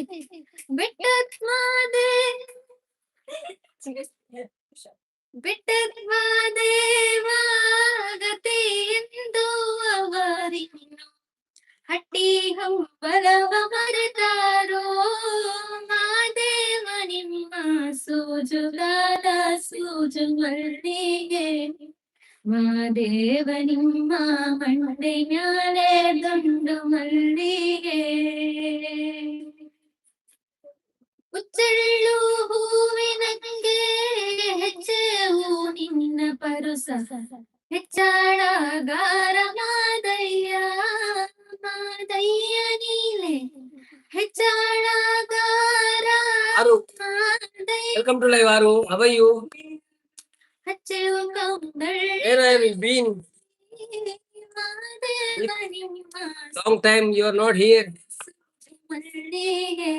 B: ಬೆಟ್ಟತ್ಮ they ಬೆಟ್ಟತ್ಮ ದೇವಗತಿಯೆಂದು ಅವರಿನ್ನು ಹಟ್ಟಿ ಹಂಬಲವ ಮರೆತಾರೋ ಮಾದೇವ ನಿಮ್ಮ ಸೂಜುಗಾದ ಸೂಜು ಮಲ್ಲಿಗೆ ಮಾದೇವ ನಿಮ್ಮ ಮಂಡೆ ಮ್ಯಾಲೆ ದುಂಡು ಮಲ್ಲಿಗೆ. ಉಚ್ಚೆಳ್ಳು ಹೂವಿನಂಗೆ ಹೆಚ್ಚೆವು ನಿನ್ನ ಪರುಸ ಹೆಚ್ಚಾಳಗಾರ ಮಾದಯ್ಯ ಮಾದಯ್ಯ ನೀಲೆ ಹೆಚ್ಚಾಳಗಾರ
A: ಆರು
B: ಮಾದಯ್ಯ
A: welcome to live ಆರು. How are you?
B: ಹಚ್ಚೆವು ಕೌಂದಳ್ಳಿ
A: Where have you been?
B: Madeva ನಿಮ್ಮ
A: Long time you are not here.
B: ಮಲ್ಲಿಗೆ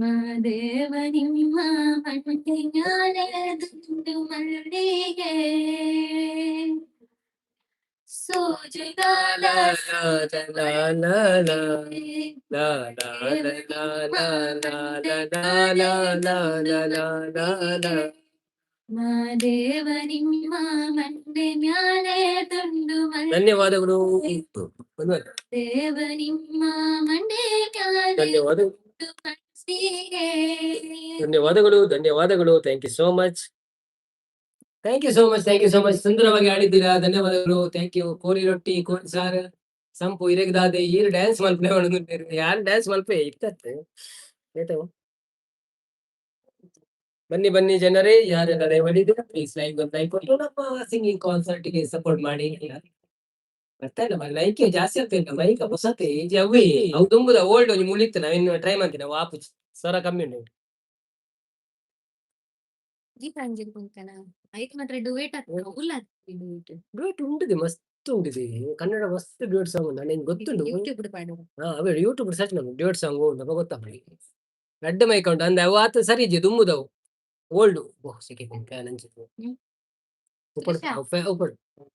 B: ಮಾದೇವ ನಿಮ್ಮ ಮಂಡೆ ಮ್ಯಾಲೆ ದುಂಡು ಮಲ್ಲಿಗೆ ಸೂಜುಗಾದ
A: La la la la la la la la la la la la la la la la.
B: Madeva ನಿಮ್ಮ ಮಂಡೆ ಮ್ಯಾಲೆ ದುಂಡು ಮಲ್ಲಿಗೆ
A: ಧನ್ಯವಾದಗಳು.
B: ದೇವ ನಿಮ್ಮ ಮಂಡೆ ಮ್ಯಾಲೆ
A: ಧನ್ಯವಾದ
B: ದುಂಡು ಮಲ್ಲಿಗೆ.
A: ಧನ್ಯವಾದಗಳು, ಧನ್ಯವಾದಗಳು. Thank you so much, thank you so much, thank you so much. ಸುಂದರವಾಗಿ ಆಡಿದ್ದೀರಾ, ಧನ್ಯವಾದಗಳು, thank you. ಕೋರಿ ರೊಟ್ಟಿ ಕೋರಿ ಸಾರು ಸಂಪು ಇರೆಗ್ದಾದೆ ಈರ್ ಡ್ಯಾನ್ಸ್ ಮಲ್ಪನೆ. ಯಾರು ಡ್ಯಾನ್ಸ್ ಮಲ್ಪೆ ಇತ್ತತ್ತೆ ಏತವು. ಬನ್ನಿ ಬನ್ನಿ ಜನರೇ, ಯಾರೆಲ್ಲ ಲೈವ್ ಪ್ಲೀಸ್ ಲೈವ್ ಒಂದು ಲೈಕ್ ಕೊಟ್ಟು ನಮ್ಮ ಸಿಂಗಿಂಗ್ ಕಾನ್ಸರ್ಟ್ ಗೆ ಸಪೋರ್ಟ್ ಮಾಡಿ. ಬರ್ತಾ ಇಲ್ಲ, ಲೈಕ್ ಜಾಸ್ತಿ ಆಗ್ತಾ ಇಲ್ಲ. ಮೈಕ್ ಹೊಸತೆ ಅವೇ ಅವು ತುಂಬುದ ಓಲ್ಡ್ ಒಂಜಿ ಮುಳಿತ್ತು. ನಾವಿನ್ನು ಟ್ರೈ ಮಾಡ್ತೀನಿ. ಅವು ಆಪು ಸ್ವರ ಕಮ್ಮಿ ಉಂಟು.
B: ಗೀತಾಂಜಲಿ ಕುಂಕನ ಐಕ್ ಮಾತ್ರ ಡುವೇಟ್ ಆಗ್ತದೆ ಉಲ್ಲ ಡುವೇಟ್.
A: ಡ್ಯೂಯೆಟ್ ಉಂಟಿದೆ, ಮಸ್ತ್ ಉಂಟಿದೆ. ಕನ್ನಡ ಮಸ್ತ್ ಡ್ಯೂಯೆಟ್ ಸಾಂಗ್ ಉಂಟು, ನನಗೆ ಗೊತ್ತುಂಟು.
B: ಯೂಟ್ಯೂಬ್ ಪಾಡು.
A: ಹಾ, ಅವೇ ಯೂಟ್ಯೂಬ್ ಸರ್ಚ್ ಮಾಡಿ ಡ್ಯೂಯೆಟ್ ಸಾಂಗ್ ಉಂಟು, ಅಪ್ಪ ಗೊತ್ತಾಪುಂಡು. ರಡ್ಡ್ ಮೈಕ್ ಉಂಟು ಅಂದ್ ಅವು ಆತ್ ಸರಿ ಇಜ್ಜಿ ದುಂಬುದವು ಓಲ್ಡ್. ಓಹ್ ಸಿಕ್ಕಿ ಫ್ಯಾನ್ ಅಂಚಿತ್ತು. ಉಪ್ಪಡ್ ಉಪ್ಪಡ್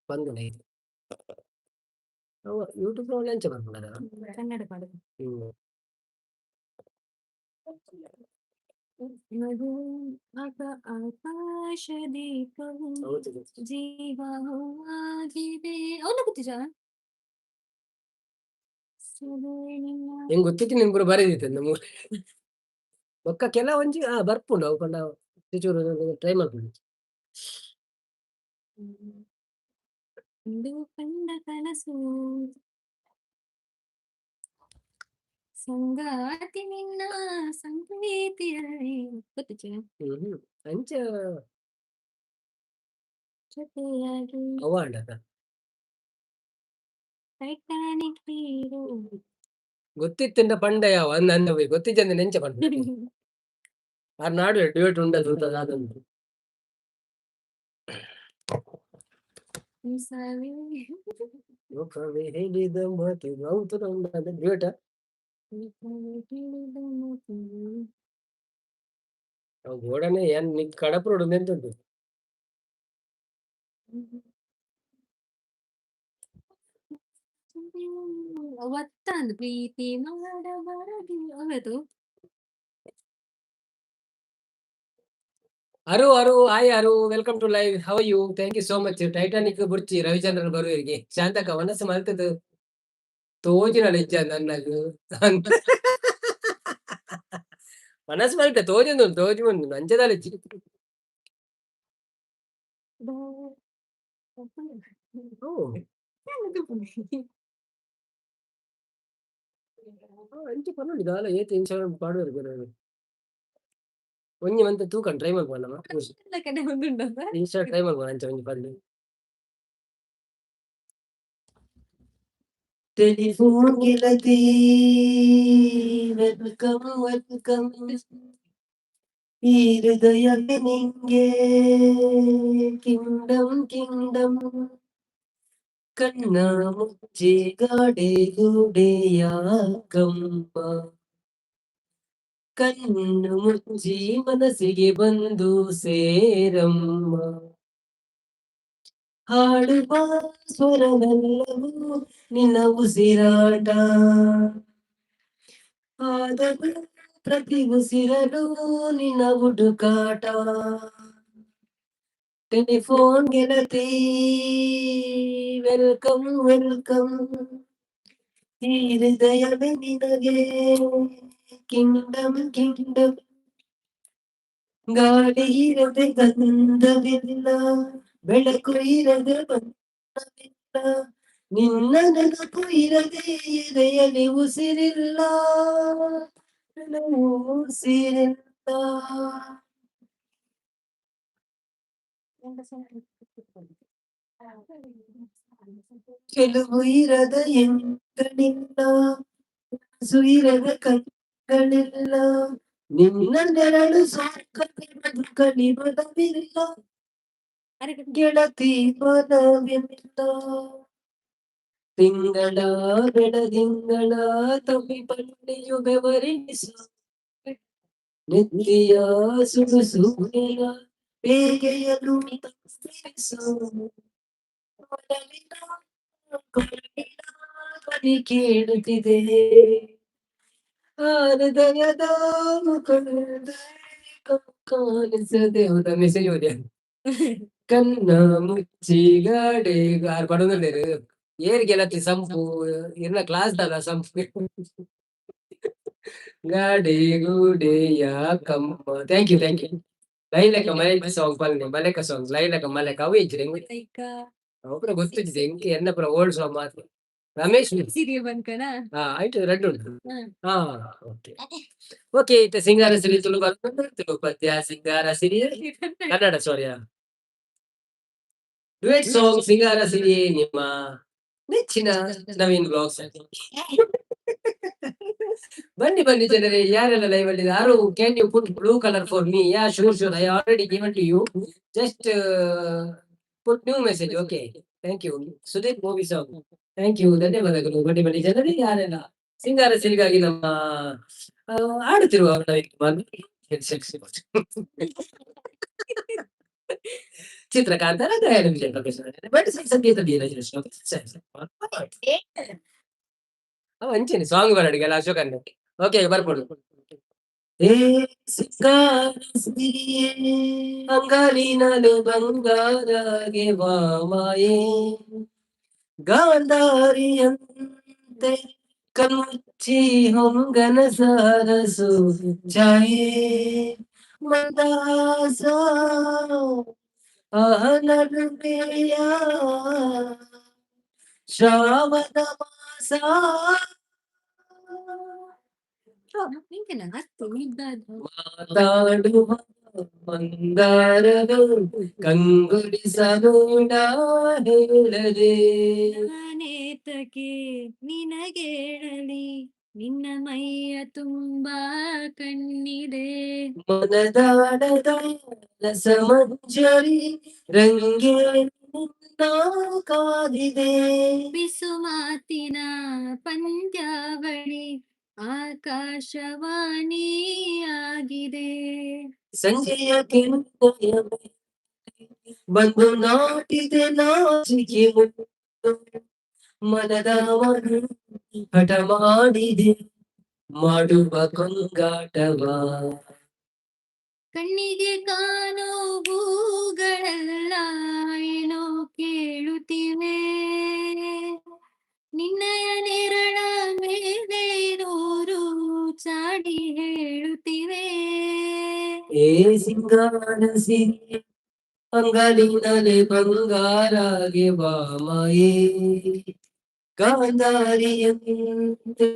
A: ಬಂದುಂಡು ಐತೆ ಅವು ಯೂಟ್ಯೂಬ್ ಒಳ್ಳೆ ಅಂಚ ಬರ್ಪುಂಡದ.
B: ಕನ್ನಡ ಪಾಡು. ಮಗು ಆಕ ಆಕಾಶ ದೀಪವು
A: ಹೌದು.
B: ಜೀವ ಹೂವಾಗಿದೆ ಅವನ ಗೊತ್ತಿಜಾ.
A: ಹೆಂಗ್ ಗೊತ್ತಿತ್ತು ನಿನ್ ಪೂರ ಬರೆದಿತ್ತು ನಮ್ಮ ಬೊಕ್ಕ ಕೆಲವೊಂಜಿ ಬರ್ಪುಂಡು ಅವು ಪಂಡ ಚೂರು ಟ್ರೈ ಮಲ್ಪುಂಡು.
B: ಇಂದು ಕಂಡ ಕನಸು ಸಂಗಾತಿ ನಿನ್ನ ಸಂಗೀತಿಯಲ್ಲಿ ಗೊತ್ತಿಜಾ.
A: ಹ್ಮ್ ಅಂಚ.
B: ಜೊತೆಯಾಗಿ
A: ಅವ ಆಂಡತ.
B: Titanic hero.
A: ಗೊತ್ತಿತ್ತಂಡ ಪಂಡ ಯಾವ ಅಂದ್ ಅಂದವೆ ಗೊತ್ತಿಜ್ಜಂದೆ ನೆಂಚ ಪಂಡ ಆರ್ ನಾಡು ಡ್ಯೂಯೆಟ್ ಉಂಡ ತೂತ ದಾದಂದು.
B: ಸಾವಿ
A: ಲೋಕವೇ ಹೇಳಿದ ಮಾತು ಅವು ತೂತ ಉಂಡ ಡ್ಯೂಯೆಟ್.
B: ಹೇಳಿದ ಮಾತು.
A: ಅವು ಗೋಡನೆ ಏನ್ ನಿಕ್ ಕಡಪುರಡು ನೆಂತುಂಟು.
B: ಒತ್ತಂದು ಪ್ರೀತಿ ಮಾಡಬಾರದು ಅವದು.
A: ಅರು ಅರು, hi Aru, welcome to live. How you? Thank you so much. Titanic ಬುಡ್ಚಿ Ravichandran ಬರುವೆರಿಗೆ. ಶಾಂತಕ ಮನಸ್ಸು ಮಲ್ತದು ತೋಜಿನ ನಿಜ ನನ್ನಗ್. ಮನಸ್ಸು ಮಲ್ತೆ ತೋಜೊಂದು ತೋಜುಂಡು ಅಂಚದಾಲಿಜ್ಜಿ. ಓ ಅಂಚ ಪನೊಲಿ ದಾಲ ಏತ್ ಇನ್ಸ್ಟಾಗ್ರಾಮ್ ಪಾಡುವೆರ್ ಕೆಲವೆರ್. ಒಂಜಿ ಮಂತ್ ತೂಕನ್ ಟ್ರೈ ಮಲ್ಪುವ ನಮ. ಇನ್ಸ್ಟಾ ಟ್ರೈ ಮಲ್ಪುವ ಅಂಚ ಒಂಜಿ ಪಂದ್. ಟೆಲಿಫೋನ್ ಗೆಳತಿ, welcome welcome, ಈ ಹೃದಯವೇ ನಿಂಗೆ ಕಿಂಗ್ಡಮ್ ಕಿಂಗ್ಡಮ್. ಕಣ್ಣ ಮುಚ್ಚಿ ಗಾಡೆ ಗೂಡೆಯಾಕಮ್ಮ, ಕಣ್ಣು ಮುಚ್ಚಿ ಮನಸ್ಸಿಗೆ ಬಂದು ಸೇರಮ್ಮ, ಹಾಡುವ ಸ್ವರವೆಲ್ಲವೂ ನಿನ್ನ ಉಸಿರಾಟ, ಆದರೂ ಪ್ರತಿ ಉಸಿರಲು ನಿನ್ನ ಹುಡುಕಾಟ. ಟೆಲಿಫೋನ್ ಗೆಳತಿ, welcome welcome, ಈ ಹೃದಯವೇ ನಿನಗೆ ಕಿಂಗ್ಡಮ್ ಕಿಂಗ್ಡಮ್. ಗಾಳಿ ಇರದೆ ಗಂಧವಿಲ್ಲ, ಬೆಳಕು ಇರದೆ ಬಣ್ಣವಿಲ್ಲ, ನಿನ್ನ ನೆನಪು ಇರದೆ ಎದೆಯಲ್ಲಿ ಉಸಿರಿಲ್ಲ, ಉಸಿರಿಲ್ಲ. ಚೆಲುವು ಇರದ ಎಂಗಳಿಲ್ಲ, ಕನಸು ಇರದ ಕಣ್ಗಳಿಲ್ಲ, ನಿನ್ನ ನೆರಳು ಸಾಕದೆ ಬದುಕಲಿ ಬಲವಿಲ್ಲ, ಗೆಳತಿ ಬಲವಿಲ್ಲ. ತಿಂಗಳ ಬೆಳದಿಂಗಳ ತಮ್ಮಿ ಪಳ್ಳಿಯು ಬೆವರಿಸು, ನೆತ್ತಿಯ ಸುಡು ಸೂರ್ಯನ ಬೇಗೆಯಲು ತಪ್ಪಿಸು, ಕೊರಳಿನ ಕೊರಳಿನ ಧ್ವನಿ ಕೇಳುತ್ತಿದೆ, ಆ ಹೃದಯದ ಮುಖದ ಕಾಣಿಸದೆ. ಹೌದಾ? ಮೆಸೇಜ್ ಓದಿ. ಕಣ್ಣ ಮುಚ್ಚಿ ಗಾಡೆ ಆರ್ ಪಡೊಂದುಲ್ಲೆರ್. ಏರ್ ಗೆಳತಿ ಸಂಪು ಇರ್ನ ಕ್ಲಾಸ್ ದಾದ ಸಂಪು ಗಾಡಿ ಗೂಡೆ ಯಾಕಮ್ಮ. Thank you, thank you. ಲೈಲಕ ಮಲೈಕ ಸಾಂಗ್ ಪಲ್ಲೆ ಮಲಕ ಸಾಂಗ್ ಲೈಲಕ ಮಲಕ ಅವು ಇಜ್ಜಿ ಅವು ಪೂರ ಗೊತ್ತಿಜ್ಜಿ ಎಂಕ್ ಎನ್ನ ಪೂರ ಓಲ್ಡ್ ಸಾಂಗ್ ಮಾತ್ರ. ರಮೇಶ್ ಹಾ ಆಯ್ತು, ರಡ್ಡ್ ಉಂಟು. ಹಾ ಓಕೆ ಓಕೆ. ಇತ್ತೆ ಸಿಂಗಾರ ಸಿರಿ ತುಳು ಬರ್ಪುಂಡು, ತುಳು ಪದ್ಯ ಸಿಂಗಾರ ಸಿರಿ ಕನ್ನಡ, ಸಾರಿ. ಡುಯೆಟ್ ಸಾಂಗ್ ಸಿಂಗಾರ ಸಿರಿ ನಿಮ್ಮ ನೆಚ್ಚಿನ ನವೀನ್ ವ್ಲಾಗ್ಸ್. ಬನ್ನಿ ಬನ್ನಿ ಜನರೇ, ಯಾರೆಲ್ಲ ಲೈವ್ ಅಲ್ಲಿ. ಯಾರು, can you put blue color for me? Yeah, sure sure, I already given to you. Just put new message. Okay, thank you. Sudeep movie song, thank you, ಧನ್ಯವಾದಗಳು. ಬನ್ನಿ ಬನ್ನಿ ಜನರೇ, ಯಾರೆಲ್ಲ ಸಿಂಗಾರ ಸಿರಿಗಾಗಿ ನಮ್ಮ ಆಡುತ್ತಿರುವ ನವೀನ್ ಕುಮಾರ್, ಚಿತ್ರಕಾಂತರ ಗಾಯನ ವಿಜಯ ಪ್ರಕಾಶ್, ಸಂಗೀತ ಅವ ಅಂಚೆನೆ ಸಾಂಗ್ ಬರಡಿಗೆಲ್ಲ ಅಶೋಕ್ ಅಣ್ಣ. ಓಕೆ, ಬರ್ಪುಂಡು. ಏ ಸಿಂಗಾರ ಸಿರಿಯೇ, ಅಂಗಾಲಿನಲು ಬಂಗಾರಗೆ ವಾಮಾಯೆ, ಗಾಂಧಾರಿಯಂತೆ ಕಣ್ಮುಚ್ಚಿ ಹೊಂಗನ ಸಾರಸು ಛಾಯೆ, ಮಂದಹಾಸ ಅಹ ನಡುವೆಯ ಶ್ರಾವಣ ಮಾಸ. ಮಾತಾಡುವ ಮಂದಾರನು ಕಂಗೊಳಿಸಲು ನಾ ಹೇಳದೆ,
B: ನಾನೇತಕ್ಕೆ ನಿನಗೇಳಲಿ, ನಿನ್ನ ಮೈಯ ತುಂಬಾ ಕಣ್ಣಿದೆ,
A: ಮನದಾಳದ ರಸಮಂಜರಿ ರಂಗೇ ನಿನ್ನ ಕಾದಿದೆ,
B: ಬಿಸು ಮಾತಿನ ಪಂದ್ಯಾವಳಿ ಆಕಾಶವಾಣಿ ಆಗಿದೆ,
A: ಸಂಜೆಯ ಕೆಂಪೆಯ ಮೇಲೆ ಬಂದು ನಾಟಿದೆ ನಾಚಿಕೆ ಮುತ್ತು, ಮನದ ಮಗು ಹಠ ಮಾಡಿದೆ ಮಾಡುವ ಕೊಂಗಾಟವ.
B: ಕಣ್ಣಿಗೆ ಕಾಣೋ ಹೂಗಳೆಲ್ಲ ಏನೋ ಕೇಳುತ್ತಿವೆ. ನಿನ್ನಯ ನೆರಳ ಮೇಲೆ ನೂರು ಚಾಡಿ ಹೇಳುತ್ತಿವೆ.
A: ಏ ಸಿಂಗಾರ ಸಿರಿ ಅಂಗಲಿನಲೆ ಬಂಗಾರಾಗೆ ಬಾಮಾಯೇ, ಗಾಂಧಾರಿಯಂತೆ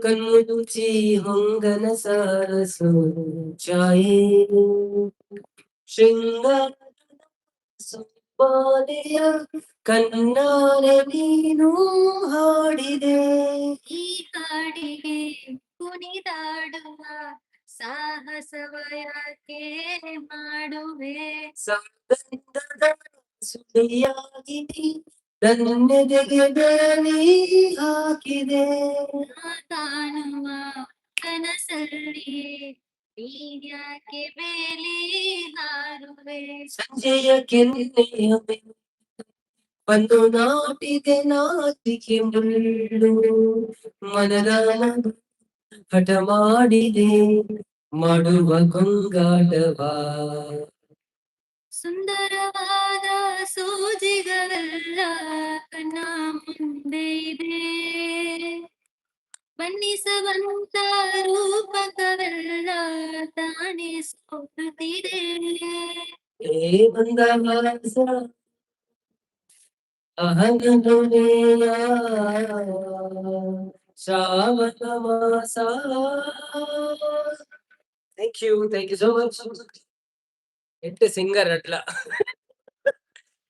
A: ಕಣ್ಮುಚ್ಚಿ ಹೊಂಗನ ಸಾರಸು ಛಾಯೆ, ಶೃಂಗಾರ ಸುಬ್ಬಾಲೆಯ ಕಣ್ಣಾರೆ ನೀನು ಹಾಡಿದೆ.
B: ಈ ಹಾಡಿಗೆ ಕುಣಿದಾಡುವ ಸಾಹಸವ ಯಾಕೆ ಮಾಡುವೆ?
A: ಸಾಗಂಧದ ಸುಳಿಯಾಗಿ ನನ್ನೆದೆಗೆ ಬೇಲಿ ಹಾಕಿದೆ.
B: ನಾ ಕಾಣುವ ಕನಸಲ್ಲಿ ನೀನ್ಯಾಕೆ ಬೇಲಿ ಹಾರುವೆ?
A: ಸಂಜೆಯ ಕೆನ್ನೆಯ ಮೇಲೆ ಬಂದು ನಾಟಿದೆ ನಾಚಿಕೆ ಮುಳ್ಳು, ಮನದ ಹಠ ಮಾಡಿದೆ ಮಾಡುವ ಕೊಂಗಾಟವ.
B: ಸುಂದರವಾದ ಸೋಜಿಗವೆಲ್ಲ ಕಣ್ಣ ಮುಂದೆ ಇದೆ, ಬಣ್ಣಿಸುವಂತ ರೂಪಕವೆಲ್ಲ ತಾನೇ ಸೋಲುತ್ತಿದೆ.
A: ಏ ಬಂದ ಮಾಸ ಅಹನನುನೇಯ ಶ್ರಾವಣ ಮಾಸ. Thank you, thank you so much. ಎಡ್ಡೆ ಸಿಂಗರ್ ಅಟ್ಲ.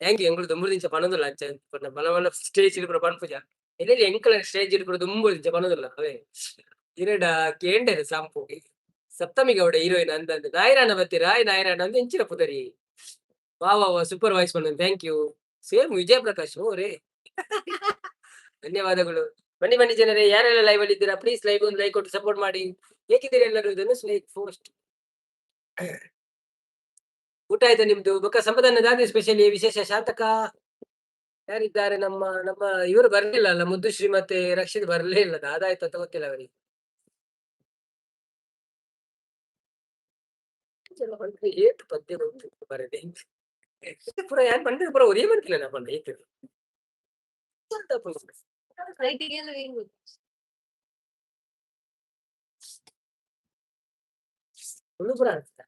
A: Thank you. ಎಂಕುಲು ದುಂಬು ದಿಂಚ ಪನೊಂದುಲ್ಲ ಅಂಚ ಪಂಡ ಮಲ್ಲ ಮಲ್ಲ ಸ್ಟೇಜ್ ಪೂರ ಪನ್ಪುಜ. ಎಲ್ಲೆಲ್ಲಿ ಎಂಕಲ ಸ್ಟೇಜ್ ಪೂರ ದುಂಬು ದಿಂಚ ಪನೊಂದುಲ್ಲ ಅವೇ. ಇರೆಡ ಕೇಂಡೆರ್ ಸಂಪು ಸಪ್ತಮಿ ಗೌಡ ಹೀರೋಯಿನ್ ಅಂದಂದ್ ನಾಯಿರಾಣ ಬತ್ತೀರಾ ನಾಯಿರಾಣ ಅಂದ್ ಎಂಚಿನ ಪುದರಿ. ವಾ ವಾ ವಾ, ಸೂಪರ್ ವಾಯ್ಸ್ ಪಂಡನ್. Thank you. Same Vijay Prakash ಓ ರೇ. ಧನ್ಯವಾದಗಳು. ಬನ್ನಿ ಬನ್ನಿ ಜನರೇ, ಯಾರೆಲ್ಲ ಲೈವ್ ಅಲ್ಲಿ ಇದ್ದೀರಾ ಪ್ಲೀಸ್ ಲೈವ್ ಒಂದು ಲೈಕ್ ಕೊಟ್ಟು ಸಪೋರ್ಟ್ ಮಾಡಿ. ಹೇಗಿದ್ದೀರಾ ಎಲ್ಲರೂ? ಇದನ್ನು ಲೈಕ್ ಪೋಸ್ಟ್. ಊಟ ಆಯ್ತಾ ನಿಮ್ದು? ಬೊಕ್ಕ ಸಂಪದನ್ನ ದಾದಿ ಸ್ಪೆಷಲಿ ವಿಶೇಷ ಶಾತಕ ಯಾರಿದ್ದಾರೆ? ನಮ್ಮ ನಮ್ಮ ಇವರು ಬರ್ಲಿಲ್ಲ ಅಲ್ಲ, ಮುದ್ದುಶ್ರೀ ಮತ್ತೆ ರಕ್ಷಿತ್ ಬರ್ಲೇ ಇಲ್ಲ. ಅದಾಯ್ತು ಅಂತ ಗೊತ್ತಿಲ್ಲ ಅವರಿಗೆ. ಏತ್ ಪದ್ಯ ಗೊತ್ತು ಬರದೆ ಪೂರ ಯಾರು ಪಂಡ ಪೂರ ಒರೇ ಮಂತಿಲ್ಲ ನಾ ಪಂಡ ಏತ್. ತುಳು ಪೂರ ಅರ್ಥ.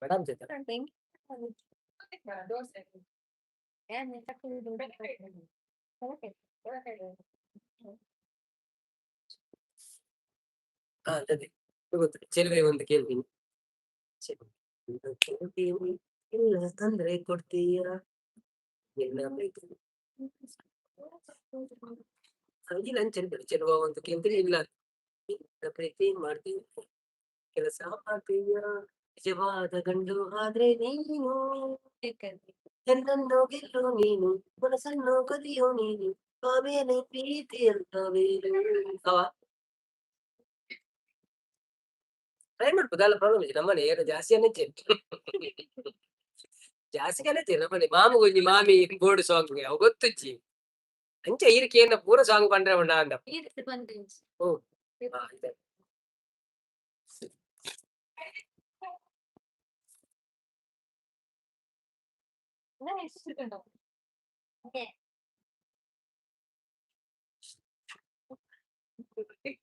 A: ಮೇಡಮ್ ಜೊತೆ ಹಾ ಅದೇ ಗೊತ್ತು. ಚೆಲುವೆ ಒಂದು ಕೇಳ್ತೀನಿ. ಚೆಲುವೆ ಇಲ್ಲ ಅಂದ್ರೆ ಕೊಡ್ತೀಯ ನಿನ್ನ ಪ್ರೀತಿ. ಇಲ್ಲ ಅಂಚನೆ ಚೆಲುವ ಒಂದು ಕೇಳ್ತೀನಿ, ಇಲ್ಲ ನಿನ್ನ ಪ್ರೀತಿ ಮಾಡ್ತೀನಿ, ಕೆಲಸ ಮಾಡ್ತೀಯ, ನಿಜವಾದ ಗಂಡು ಆದ್ರೆ ನೀನು ನನ್ನನ್ನು ಗೆಲ್ಲು ನೀನು, ಮನಸ್ಸನ್ನು ಕದಿಯೋ ನೀನು, ಆಮೇಲೆ ಪ್ರೀತಿ ಅಂತವೇನು. ಅವ ಟ್ರೈ ಮಾಡ್ಬೋದಲ್ಲ, ಪ್ರಾಬ್ಲಮ್ ಇಲ್ಲ. ನಮ್ಮನೆ ಏನು ಜಾಸ್ತಿ ಅನ್ನಚ್ಚೆ ಜಾಸ್ತಿ ಕಲಿತೆ ನಮ್ಮನೆ ಮಾಮುಗೊಂಜಿ ಮಾಮಿ ಬೋರ್ಡ್ ಸಾಂಗ್ ಅವು ಗೊತ್ತುಜ್ಜಿ. ಅಂಚ ಈರ್ಕೇನ ಪೂರ ಸಾಂಗ್ ಪಂಡ್ರೆ ಉಂಡ ಅಂದ. ಓ ಹಾ, ಇದೆ.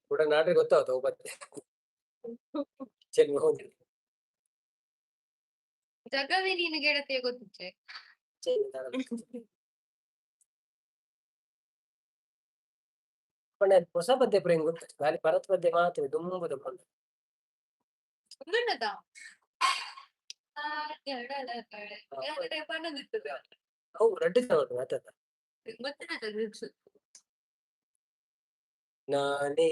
A: ಕೂಡ ನಾಡ್ರೆ ಗೊತ್ತಾಯ್ತು ಮತ್ತೆ ಚೆಲುವ ಹೋಗಿ.
B: ಜಗವೇ ನೀನು ಗೆಳತಿಯ ಗೊತ್ತಿದ್ರೆ.
A: ಪಂಡ ಹೊಸ ಪದ್ಯ ಪ್ರೇಮ್ ಗೊತ್ತು, ಖಾಲಿ ಪರತ್ ಪದ್ಯ ಮಾತ್ರ ದುಂಬುದ ಪಂಡ. ಅವು ರಡ್ಡು ಜನ ಉಂಟು ಮಾತಾಡ. ನಾನೇ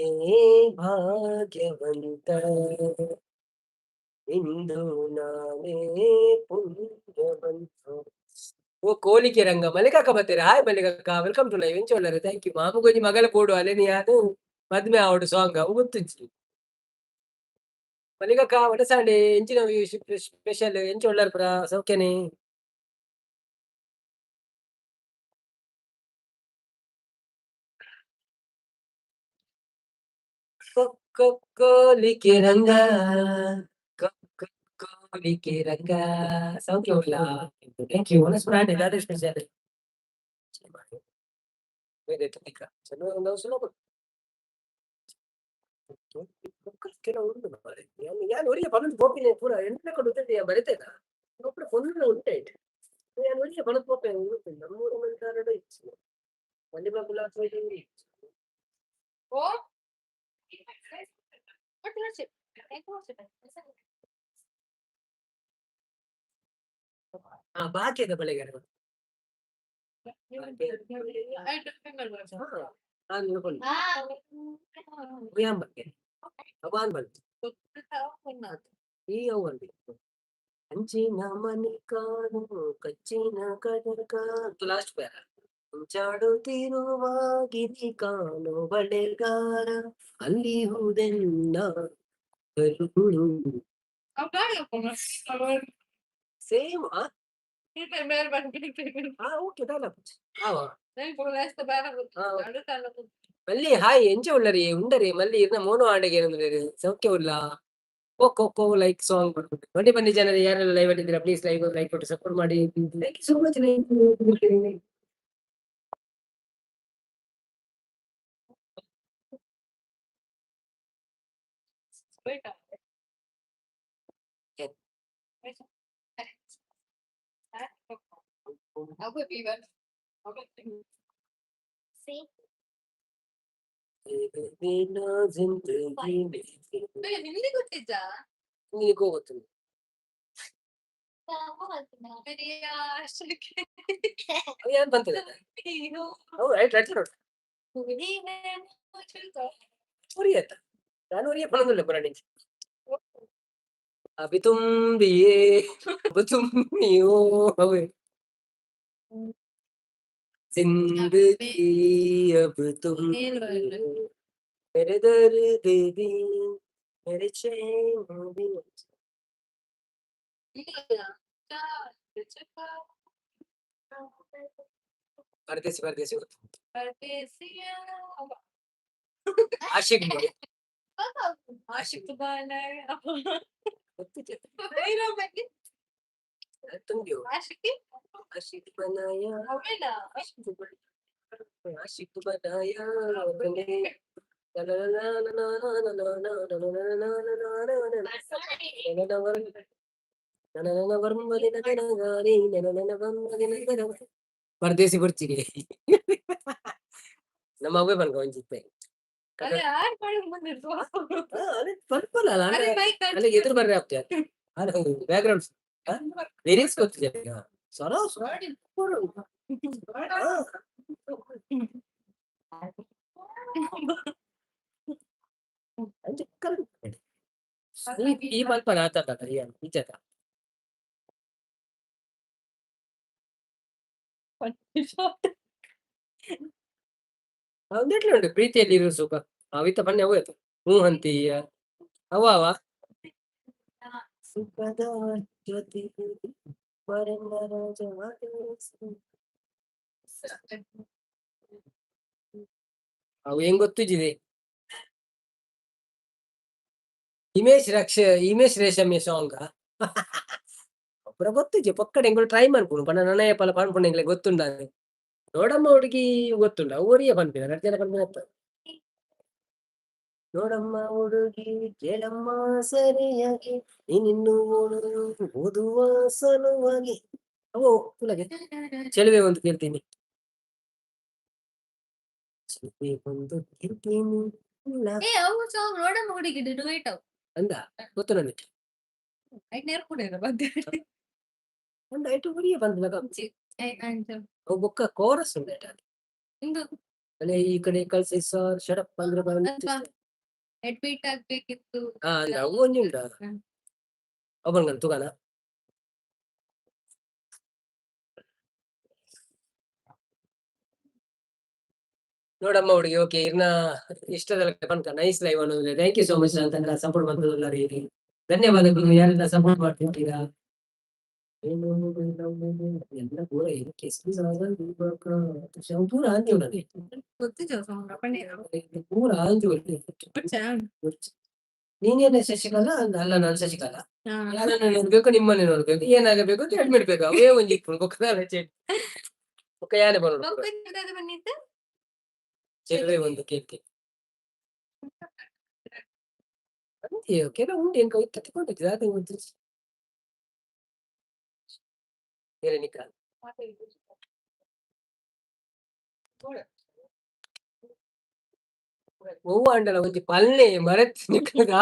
A: ಭಾಗ್ಯವಂತ ಇಂದು, ನಾನೇ ಪುಣ್ಯವಂತ. ಓ ಕೋಲಿಕೆ ರಂಗ ಮಲ್ಲಿಕಕ್ಕ ಬತ್ತೆರ್. ಹಾಯ್ ಮಲ್ಲಿಕಕ್ಕ, welcome to live. ಎಂಚ ಉಲ್ಲರ್? Thank you. ಮಾಮುಗೊಂಜಿ ಮಗಲ ಬೋಡು ಅಲೆನ್ ಯಾನ್ ಮದ್ಮೆ ಆವೊಡು ಸಾಂಗ್ ಅವು ಗೊತ್ತುಜ್ಜಿ. ಮಲ್ಲಿಕಕ್ಕ ವಡಸಾಂಡೆ ಎಂಚಿನ ಸ್ಪೆಷಲ್? ಎಂಚ ಉಲ್ಲರ್ ಪುರ ಸೌಖ್ಯನೆ? ಕೋಲಿಕೆ ರಂಗ ಕೋಲಿಕೆ ರಂಗ ಸೌಖ್ಯ ಉಲ್ಲ. Thank you. ವನಸ್ ದಾದ ಸ್ಪೆಷಲ್? ಕೆಲವು ಉಂಟು ಮಾರ್ರೆ. ಯಾನ್ ಯಾನ್ ಒರಿಯ ಪನೊಂದು ಪೋಪಿನಿ ಪೂರ ಎಂತ ಕೊಡು ಬರೆತೇನ ಒಪ್ಪುನ ಫುಲ್ ಉಂಟೆ. ಯಾನ್ ಒರಿಯ ಪನೊಂದು ಪೋಪೆ ನಮ್ಮೂರ ಮಂತಾರಡ ಇಚ್ಚಿ ಒಂಜಿ ಬಾಕುಲ.
B: ಓ.
A: ಹಾ, ಬಾಕಿದ ಬಳೆಗಾರ. ಬಗ್ಗೆ ಅವಾನ್ ಬಂತು ಈ ಅವು ಅಂಚಿನ ಮನೆ ಕಾನು ಕಚ್ಚಿನ ಕಡಕ ಲಾಸ್ಟ್ ಪ್ಯಾರ. ಚಾಡುತ್ತಿರುವ ಗಿರಿ ಕಾನು ಬಳೆಗಾರ ಅಲ್ಲಿ ಹುದೆನ್ನ ಕರುಳು ಸೇಮ್. ಹಾ, ಓಕೆ. ದಾಲ ಮಲ್ಲಿ ಹಾಯ್, ಎಂಚ ಉಲ್ಲರಿ? ಉಂಡರಿ ಮಲ್ಲಿ ಇರ್ನ ಮೋನು ಆಂಡೆಗೆ ಏನಂದ್ರೆ ಸೌಖ್ಯ ಉಲ್ಲ. ಓ ಕೋ ಲೈಕ್ ಸಾಂಗ್. ಬನ್ನಿ ಬನ್ನಿ ಜನರು, ಯಾರೆಲ್ಲ ಲೈವ್ ಅಲ್ಲಿ ಇದ್ದೀರಾ ಪ್ಲೀಸ್ ಲೈವ್ ಲೈಕ್ ಕೊಟ್ಟು ಸಪೋರ್ಟ್ ಮಾಡಿ. Thank you so much.
B: Hindi ಗೊತ್ತಿದ್ದ?
A: ನಿನಗೂ ಗೊತ್ತಿಲ್ಲ. ಏನ್ ಬಂತಿದೆ? ಹೌದು, ರೈಟ್ ರೈಟ್ ನೋಡು. ಒರಿಯತ್ತ ನಾನು ಒರಿಯ ಪಣದಿಲ್ಲ ಪುರಾಣಿ. अभी तुम भी अब तुम ही हो जिंदगी, अब तुम मेरे दर्द भी मेरे चैन भी. ಪರದೇಸಿ ಪರದೇಸಿ ಗೊತ್ತು. ಆಶಿಕ್
B: ಆಶಿಕ್
A: ಗೊತ್ತಿದೆ. ತುಂಬಿಯೋ ಆಶಿಕ್ ಬನಾಯ ಆಶಿಕ್ ಬನಾಯ. ಪರದೇಸಿ ಬರ್ಚಿಗೆ ನಮ್ಮ ಅವ್ವೆ ಪನ್ಕ ಒಂಜಿತ್ತೆ. ಪನ್ಪಲ್ಲ, ಅಲ್ಲಿ ಎದುರು ಬರ್ರೆ ಆಗ್ತದೆ. ಬ್ಯಾಕ್ ಗ್ರೌಂಡ್ ಲಿರಿಕ್ಸ್ ಗೊತ್ತಿದೆ. ಸರ ಈ ಪನ್ಪನ ಆತ ಈಚತ. ಒಂದೆಟ್ಲೆ ಉಂಟು ಪ್ರೀತಿಯಲ್ಲಿ ಇರುವ ಸುಖ ಅವಿತ ಪನ್ನೆ ಅವು ಆಯ್ತು. ಹ್ಞೂ ಅಂತೀಯ ಅವ ಅವ ಸುಖದ ಜ್ಯೋತಿ. ಅವು ಹೆಂಗ್ ಗೊತ್ತಿದೆ? ಹಿಮೇಶ್ ರಕ್ಷ ಹಿಮೇಶ್ ರೇಷಮ್ಯ ಸಾಂಗ್ ಅಪುರ ಗೊತ್ತಿಜ್ಜಿ. ಪೊಕ್ಕಡೆ ಎಂಕುಲು ಟ್ರೈ ಮನ್ಪುನು ಪಂಡ ನನಯ ಪಲ ಪನ್ಪುಂಡು ಎಂಕ್ಲೆ ಗೊತ್ತುಂಡ. ನೋಡಮ್ಮ ಹುಡುಗಿ ಗೊತ್ತುಂಡ. ಅವು ಒರಿಯ ಪನ್ಪಿನ ರಡ್ಡ್ ಜನ ಪನ್ಪಿನ. ನೋಡಮ್ಮ ಹುಡುಗಿ ಕೇಳಮ್ಮ ಸರಿಯಾಗಿ ನೀನಿನ್ನು ಓದುವ ಸಲುವಾಗಿ ಅವು ತುಲಗೆ ಚೆಲುವೆ ಒಂದು ಕೇಳ್ತೀನಿ. ಚೆಲುವೆ ಒಂದು ಕೇಳ್ತೀನಿ.
B: ಏ, ಅವು ಸಾಂಗ್ ನೋಡಮ್ಮ ಹುಡುಗಿ ಡುಯೆಟ್ ಅವು.
A: ಅಂದ ಗೊತ್ತು ನನಗೆ.
B: ಐಟ್ ನೇರ್ ಕೂಡ ಬಂದೆ.
A: ಒಂದು ಐಟು ಒರಿಯ ಪನ್ಪಿನ ಅವು ಬೊಕ್ಕ ಕೋರಸ್ ಉಂಡು ಐಟ.
B: ಇಂದು
A: ಅಲೆ ಈ ಕಡೆ ಕಳ್ಸಿ ಸರ್ ಶಡಪ್ ಅಂದ್ರೆ
B: ಅಲ್ಪ ಅಡ್ಮಿಟ್ ಆಗ್ಬೇಕಿತ್ತು.
A: ಹಾ, ಅಂದ ಅವು ಒಂಜಿ ಉಂಟಾ? ಅವು ಬಂಗನ್ ತುಗಾನ. ನೋಡಮ್ಮ ಹುಡುಗಿ, ಓಕೆ, ಇರ್ನ ಇಷ್ಟದ ಪನ್ಕ. ನೈಸ್ ಲೈವ್ ಅನ್ನೋದು. Thank you so much ಅಂತ. ಸಪೋರ್ಟ್ ಮಾಡ್ತದಲ್ಲ ರೀ, ಧನ್ಯವಾದಗಳು. ಯಾರೆಲ್ಲ ಸಪೋರ್ಟ್ ಮಾಡ್ತಿದ್ದೀರಾ? ಎಲ್ಲ ಪೂರ ಪೂರ ಆಂಜಿ.
B: ಗೊತ್ತಿಜ ಸಾಂಗ್.
A: ಪೂರ ಆಂಜಿ. ನೀನೇನೆ ಶಶಿಕಲಾ ಅಲ್ಲ, ನಾನು ಶಶಿಕಲಾ. ಯಾರನ್ನ ನೋಡ್ಬೇಕು? ನಿಮ್ಮನ್ನೇ ನೋಡ್ಬೇಕು. ಏನಾಗಬೇಕು ಅಂತ ಅಡ್ಮಿಟ್ ಬೇಕು. ಅವೇ ಒಂಜಿ ಇಪ್ಪುಂಡು ಬೊಕ್ಕ ಬೊಕ್ಕ ಯಾನೆ ಬರೋಡು.
B: ಬಂದಿತ್ತು.
A: ಚೆಲುವೆ ಒಂದು ಕೇಳ್ತಿ ಅಂತೆ. ಕೆಲವು ಉಂಡು ಎಂಕ ಇತ್ತ ತಿಕೊಂಡಿದ್ದೆ ದಾದ ಗೊತ್ತಿಜ್ಜಿ. ಬೇರೆ ನಿಕ್ಕ ಒವ್ವು ಆಂಡಲ ಒಂಜಿ ಪಲ್ಲೆ ಮರತ್ ನಿಕ್ಕದ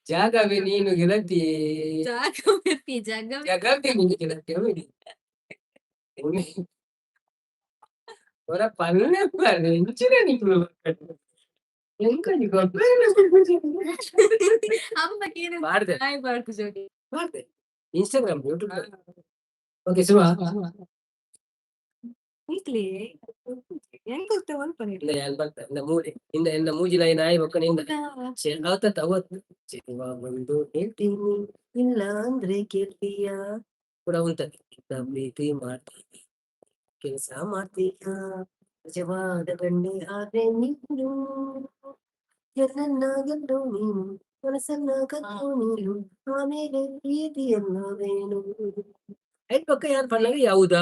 A: ಜಾಗವೇ ನೀನು ಗೆಳತಿ.
B: ಜಾಗವೇ ಜಾಗವೇ.
A: ಜಗವೇ ನೀನು ಗೆಳತಿ. ಒರ ಪಲ್ಲೆ ಪಲ್ಲೆ ಎಂಚಿನ ನಿಕುಲು ಎಂಕನಿ ಗೊತ್ತೇ.
B: ಅಮ್ಮ ಕೇನ.
A: ಮಾಡ್ದೆ.
B: ನಾಯಿ ಬಾರ್ಕು ಜೋಡಿ.
A: ಮಾಡ್ದೆ ಇನ್ಸ್ಟಾಗ್ರಾಮ್, ಯೂಟ್ಯೂಬ್. ಓಕೆ, ಶುರುವ.
B: ಈಕ್ಲಿ ಹೆಂಗ್ ಗೊತ್ತ ಒಲ್ಪ.
A: ಇಂದ ಯಾನ್ ಬರ್ತ ಇಂದ ಮೂಲೆ ಇಂದ ಎನ್ನ ಮೂಜಿನ ನಾಯಿ ಬೊಕ್ಕ ನಿಂದ ಅವತ್ತ ಅವತ್ತು ಚೆಲುವ ಬಂದು ಹೇಳ್ತೀನಿ, ಇಲ್ಲ ಅಂದ್ರೆ ಕೇಳ್ತೀಯ ಕೂಡ ಉಂಟದೆ. ಪ್ರೀತಿ ಮಾಡ್ತೀನಿ, ಕೆಲಸ ಮಾಡ್ತೀಯ, ನಿಜವಾದ ಗಂಡೆ ಆದ್ರೆ ನೀನು, ನನ್ನ ಗೆಲ್ಲು ನೀನು, ಮನಸ್ಸನ್ನ ಕದ್ದು ನೀನು, ಆಮೇಲೆ ಪ್ರೀತಿಯನ್ನವೇನು ಐಟ್ ಪಕ್ಕ ಯಾನ್ ಪಣ್ಣಗ ಯಾವುದಾ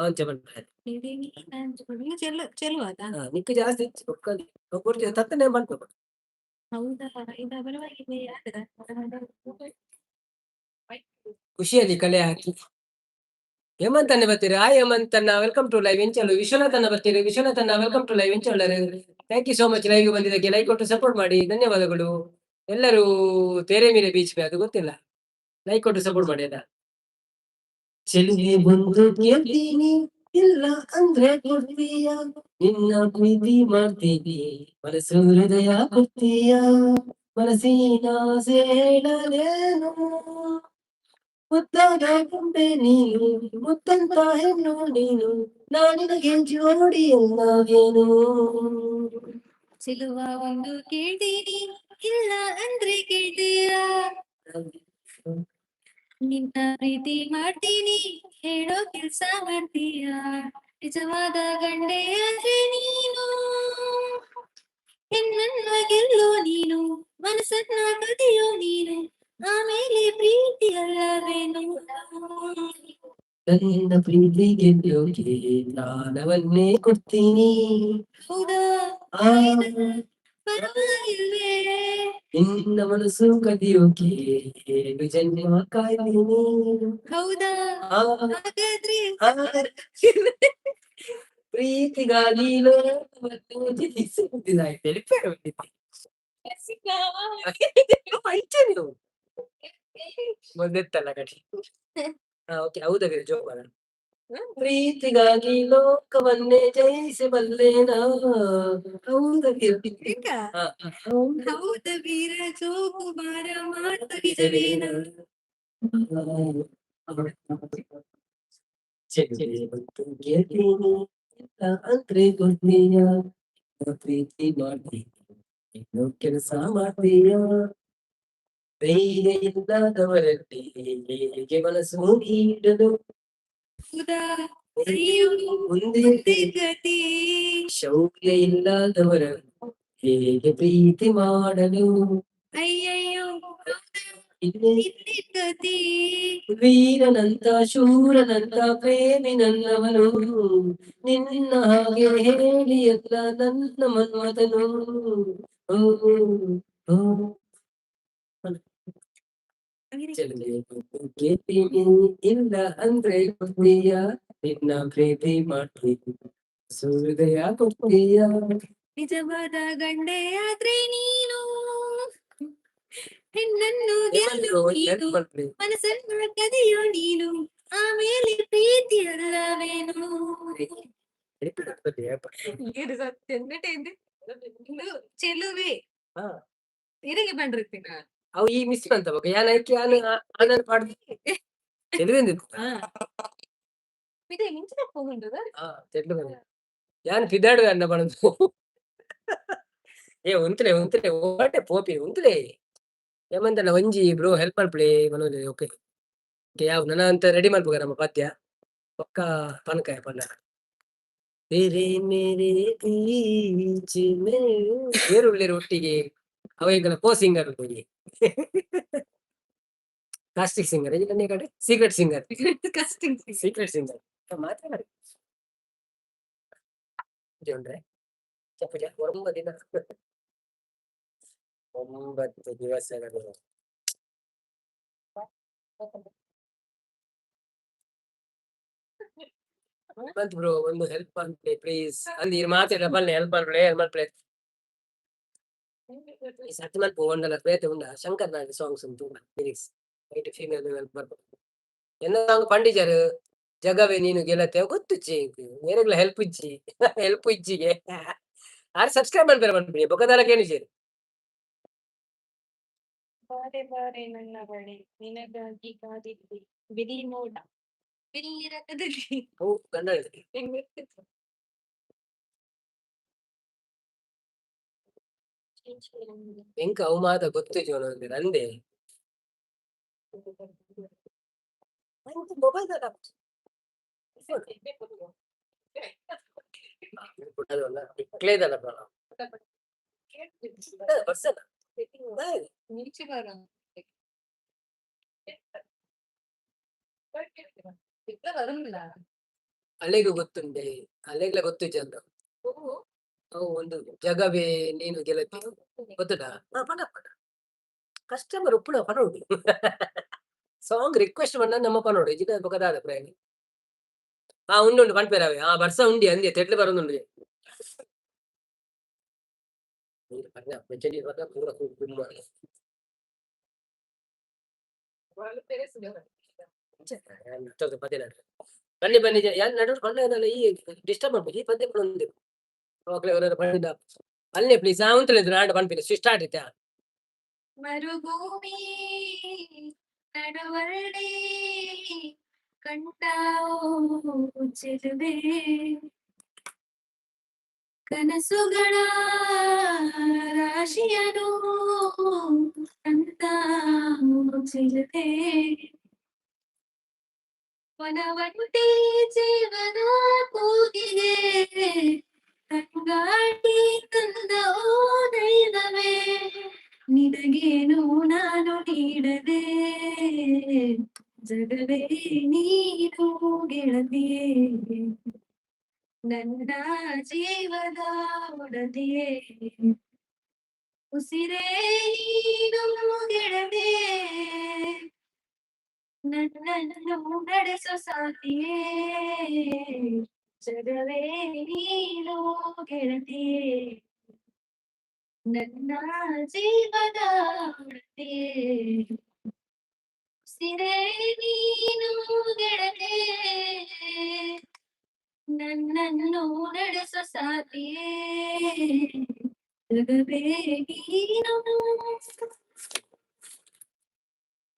A: ಅಂಚ ಪನ್ಪೆ.
B: ಚೆಲ್ಲು ಚೆಲುವಾದ.
A: ನಿಕ್ಕ್ ಜಾಸ್ತಿ ಬೊಕ್ಕ ತತ್ತನೆ ಪನ್ಪ.
B: ಹೌದಾ? ಇದು ಪರವಾಗಿಲ್ಲ.
A: ಖುಷಿಯಲ್ಲಿ ಕಲೆ ಹಾಕಿ ಹೇಮಂತ್ ಅಣ್ಣ ಬರ್ತೀರಿ. ಹಾಯ್ ಹೇಮಂತ್ ಅಣ್ಣ, welcome to live. ಎಂಚಲು ವಿಶ್ವನಾಥ್ ಅಣ್ಣ ಬರ್ತೀರಿ. ವಿಶ್ವನಾಥ್ ಅಣ್ಣ, welcome to live. ಎಂಚಲು? Thank you so much live ಬಂದಿದ್ದಕ್ಕೆ. ಲೈಕ್ ಕೊಟ್ಟು ಸಪೋರ್ಟ್ ಮಾಡಿ, ಧನ್ಯವಾದಗಳು. ಎಲ್ಲರೂ ತೇರೆ ಮೀರೆ ಬೀಚ್ ಮೇ, ಅದು ಗೊತ್ತಿಲ್ಲ. ಲೈಕ್ ಕೊಟ್ಟು ಸಪೋರ್ಟ್ ಮಾಡಿ ಆಯ್ತಾ? ಚೆಲುವೆ ಬಂದು ಕೇಳ್ತೀನಿ, ಇಲ್ಲ ಅಂದ್ರೆ ಕೊಡ್ತೀಯ, ನಿನ್ನ ಪ್ರೀತಿ ಮಾಡ್ತೀನಿ, ಮನಸ್ಸು ಹೃದಯ ಕೊಡ್ತೀಯ, ಮನಸ್ಸಿನ ಆಸೆ ಹೇಳಲೇನು, ಮುದ್ದಾದ ಗೊಂಬೆ ನೀನು, ಮುತ್ತಂತ ಹೆಣ್ಣು ನೀನು, ನಾನಿನಗೆ ಜೋಡಿ ಎಲ್ಲವೇನು.
B: ಚೆಲುವ ಒಂದು ಕೇಳ್ತೀನಿ, ಇಲ್ಲ ಅಂದ್ರೆ ಕೇಳ್ತೀಯ, ನಿನ್ನ ಪ್ರೀತಿ ಮಾಡ್ತೀನಿ, ಹೇಳೋ ಕೆಲ್ಸ ಮಾಡ್ತೀಯ, ನಿಜವಾದ ಗಂಡೆ ಆದ್ರೆ ನೀನು, ಹೆಣ್ಣನ್ನ ಗೆಲ್ಲೋ ನೀನು, ಮನಸ್ಸನ್ನ ಕದಿಯೋ ನೀನು, ಆಮೇಲೆ ಪ್ರೀತಿ ಅಲ್ಲವೇನು.
A: ನನ್ನ ಪ್ರೀತಿ ಗೆಲ್ಲೋಕೆ ಪ್ರಾಣವನ್ನೇ ಕೊಡ್ತೀನಿ.
B: ಹೌದಾ?
A: ಆ
B: ಪರವಾಗಿಲ್ವೇ.
A: ನಿನ್ನ ಮನಸ್ಸು ಕದಿಯೋಕೆ ಏಳು ಜನ್ಮ ಕಾಯ್ತೀನಿ.
B: ಹೌದಾ?
A: ಆ
B: ಹಾಗಾದ್ರೆ
A: ಆ, ಪ್ರೀತಿಗಾಗಿ ಲೋಕವನ್ನು ಜಯಿಸುವುದಿಲ್ಲ. తెలిపారు. ಅಂಚೆ ನೀವು ಮೊದಲೆತ್ತಲ್ಲ ಕಟಿ. ಹಾ, ಓಕೆ. ಹೌದಾ? ಜೋಪಾನ. ಪ್ರೀತಿಗಾಗಿ ಲೋಕವನ್ನೇ ಜಯಿಸಬಲ್ಲೇನಾ? ಹೌದಾ?
B: ಈಗ
A: ಹಾ, ಹೌದು.
B: ಹೌದ ವೀರ ಜೋಕುಮಾರ, ಮಾತು ನಿಜವೇನ.
A: ಗೆಲ್ತೀನಿ, ಇಲ್ಲ ಅಂದ್ರೆ ಕೊಡ್ತೀಯ, ಪ್ರೀತಿ ಮಾಡ್ತೀನಿ, ಇನ್ನು ಕೆಲಸ ಮಾಡ್ತೀಯ, ಧೈರ್ಯ ಇಲ್ಲದವರಲ್ಲಿ ಹೇಗೆ ಮನಸ್ಸು ನೀಡಲು?
B: ಹೌದಾ? ಅಯ್ಯೋ.
A: ಮುಂದೆ
B: ಮುಂದೆ ಗತಿ.
A: ಶೌರ್ಯ ಇಲ್ಲದವರನ್ನು ಹೇಗೆ ಪ್ರೀತಿ ಮಾಡಲು?
B: ಅಯ್ಯಯ್ಯೋ.
A: ಇಲ್ಲಿ
B: ಇಲ್ಲಿ ಗತಿ.
A: ವೀರನಂತ ಶೂರನಂತ ಪ್ರೇಮಿ ನನ್ನವನು, ನಿನ್ನ ಹಾಗೆ ಹೇಳಿ ಎಲ್ಲ ನನ್ನ ಮನ್ಮಥನು. ಓ ಓ ಕೇಳ್ತೀನಿ, ಇಲ್ಲ ಅಂದ್ರೆ ಕೊಡ್ತೀಯ, ನಿನ್ನ ಪ್ರೀತಿ ಮಾಡ್ತೀನಿ, ಹೃದಯ ಕೊಡ್ತೀಯ.
B: ನಿಜವಾದ ಗಂಡೆ ಆದ್ರೆ ನೀನು, ಹೆಣ್ಣನ್ನು ಗೆಲ್ಲು ನೀನು, ಮನಸ್ಸನ್ನು ಕದಿಯೋ ನೀನು, ಆಮೇಲೆ ಪ್ರೀತಿ ಅಲ್ಲವೇನು. ಚೆಲುವೆ ತಿರುಗಿ ಬಂದಿರ್ತೀನ.
A: ಅವು ಈ ಮಿಸ್ ಬಂತ ಬೊಕ ಯಾನ್ ಐಕೆ ಯಾನ್ ಆನಂದ್ ಪಾಡ್ದು ಚೆಲುವೆಂದಿತ್ತು. ಹಾ, ತೆಡ್ಲು ಬಂದು ಯಾನ್ ಪಿದಾಡುವೆ ಅನ್ನ ಪನೊಂದು. ಏ ಉಂತುಲೆ ಉಂತುಲೆ, ಓಟೆ ಪೋಪಿ ಉಂತುಲೆ. ಹೇಮಂತಣ್ಣ ಒಂಜಿ ಬ್ರೋ ಹೆಲ್ಪ್ ಮಲ್ಪುಲೆ ಪನೊಂದು. ಓಕೆ ಓಕೆ, ಯಾವು ನನ ಅಂತ ರೆಡಿ ಮಲ್ಪುಗ ನಮ್ಮ ಪದ್ಯ ಬೊಕ್ಕ ಪನ್ಕ ಪಂಡ. तेरे मेरे बीच में ಏರು ಉಲ್ಲೇರು ಒಟ್ಟಿಗೆ ಅವ ಕೋ ಸಿಂಗರ್ ಉಲ್ಲೆರ್. ಕಾಸ್ಟಿಕ್ ಸಿಂಗರ್ ಕಡೆ, secret singer.
B: Casting.
A: Secret singer ಮಾತಾಡ ಉಂಡ್ರೆ ಚಪ್ಪಜ. 9 ದಿನ, 9 ದಿವಸಗಳು. ಬಂತು ಬ್ರೋ, ಒಂದು ಹೆಲ್ಪ್ ಮಲ್ಪಲೆ ಪ್ಲೀಸ್. ಅಂದ್ ಈರ್ ಮಾತೆರ್ಲ ಬಲ್ಲೆ, ಹೆಲ್ಪ್ ಮಲ್ಪಲೆ, ಹೆಲ್ಪ್ ಮಲ್ಪಲೆ. ಈ ಸತ್ಯ ಮಲ್ಪು ಒಂಡಲ ಬೇತೆ ಉಂಡ ಶಂಕರ್ ನಾಗ್ ಸಾಂಗ್ಸ್ ಉಂಟು ಲಿರಿಕ್ಸ್ ವೈಟ್ ಫೀಮೇಲ್ ಬರ್ಪು. ಎನ್ನ ಸಾಂಗ್ ಪಂಡಿಜರ್ ಜಗವೇ ನೀನು ಗೆಳತಿ ಗೊತ್ತುಜ್ಜಿ ಎಂಕ್. ಏರೆಗ್ಲ ಹೆಲ್ಪ್ ಇಜ್ಜಿ, ಹೆಲ್ಪ್ ಇಜ್ಜಿಗೆ. ಆರ್ ಸಬ್ಸ್ಕ್ರೈಬ್ ಮಲ್ಪೆರೆ ಪನ್ಪಿನಿ, ಬೊಕ ದಾಲ ಕೇನುಜೆರ್.
B: ಬಾರೆ ಬಾರೆ ನನ್ನ ಬಳಿ, ನಿನಗಾಗಿ ಕಾದಿದ್ದೆ ಬಿಳಿ ಮೋಡ ಬಿಳಿ ರಥದಲ್ಲಿ.
A: ಅವು ಗಂಡ.
B: ಹೆಂಗ್ ಗೊತ್ತಿತ್ತು?
A: ಎಂಕ್ ಅವು ಮಾತ ಗೊತ್ತುಜ್ಜಿ ಒಂದೊಂದು ಅಂದೆ. ಮೊಬೈಲ್ ಕ್ಲೇದಲ್ಲ ಬರ್ಸಲ್ಲ.
B: ನೀಚೆ ಬರ ಬರಂಗಿಲ್ಲ.
A: ಅಲೆಗೂ ಗೊತ್ತುಂಡೆ, ಅಲೆಗ್ಲ ಗೊತ್ತುಜ್ಜಿ ಅಂತ. ಅವು ಒಂದು ಜಗವೇ ನೀನು ಗೆಳತಿ ಗೊತ್ತುಂಟಾ? ಹಾ, ಪಂಡ ಪಂಡ. ಕಸ್ಟಮರ್ ಉಪ್ಪುನ ಪನೊಡು, ಸಾಂಗ್ ರಿಕ್ವೆಸ್ಟ್ ಪಂಡ ನಮ್ಮ ಪನೊಡು ಇಜ್ಜಿಡ ಬೊಕ ದಾದ ಪ್ರಯೋಜನ? ಹಾ, ಉಂಡು ಉಂಡು ಪನ್ಪೆರ್ ಅವೆ. ಹಾ, ಬರ್ಸ ಉಂಡಿ ಅಂದೆ ತೆಟ್ಲು ಬರೊಂದುಂಡು. ನೀರು ಪರ್ನ ಪೂರ ಗುಮ್ಮ. ಪದ್ಯ ಬನ್ನಿ ಬನ್ನಿ. ಯಾನ್ ನಡು ಪಂಡ ಈ ಡಿಸ್ಟರ್ಬ್ ಮಲ್ಪುಜಿ. ಈ ಪದ್ಯ ಪನೊಂದು ಅಕ್ಲೆ ಪಂಡ ಅಲ್ಲೇ ಪ್ಲೀಸ್. ಹಾ, ಉಂತುಲೆ ನಾಡ ಪನ್ಪಿನಿ ಸ್ಟಾರ್ಟ್ ಇತ್ತೆ.
B: ಮರುಭೂಮಿ ನಡುವಲ್ಲಿ ಕಂಡ ಚೆಲುವೆ, ಕನಸುಗಳ ರಾಶಿಯನು ತಂದ ಚೆಲುವೆ, ವನವಂತಿ ಜೀವನ ಕೂಗಿಗೆ ತಂಗಾಡಿ ತಂದ ಓ ದೈವವೇ, ನಿನಗೇನು ನಾನು ನೀಡದೆ? ಜಗವೇ ನೀನು ಗೆಳತಿಯೇ, ನನ್ನ ಜೀವದ ಒಡತಿಯೇ, ಉಸಿರೇ ನೀನು ಗೆಳತಿಯೇ, ನನ್ನನ್ನು ನಡೆಸೋ ಸಾಥಿಯೇ, ಜಗವೇ ನೀನು ಗೆಳತಿಯೇ, ನನ್ನ ಜೀವದ ಒಡತಿಯೇ, ಉಸಿರೇ ನೀನು ಗೆಳತಿಯೇ, ನನ್ನನ್ನು ನಡೆಸೋ ಸಾಥಿಯೇ, ಜಗವೇ ನೀನು.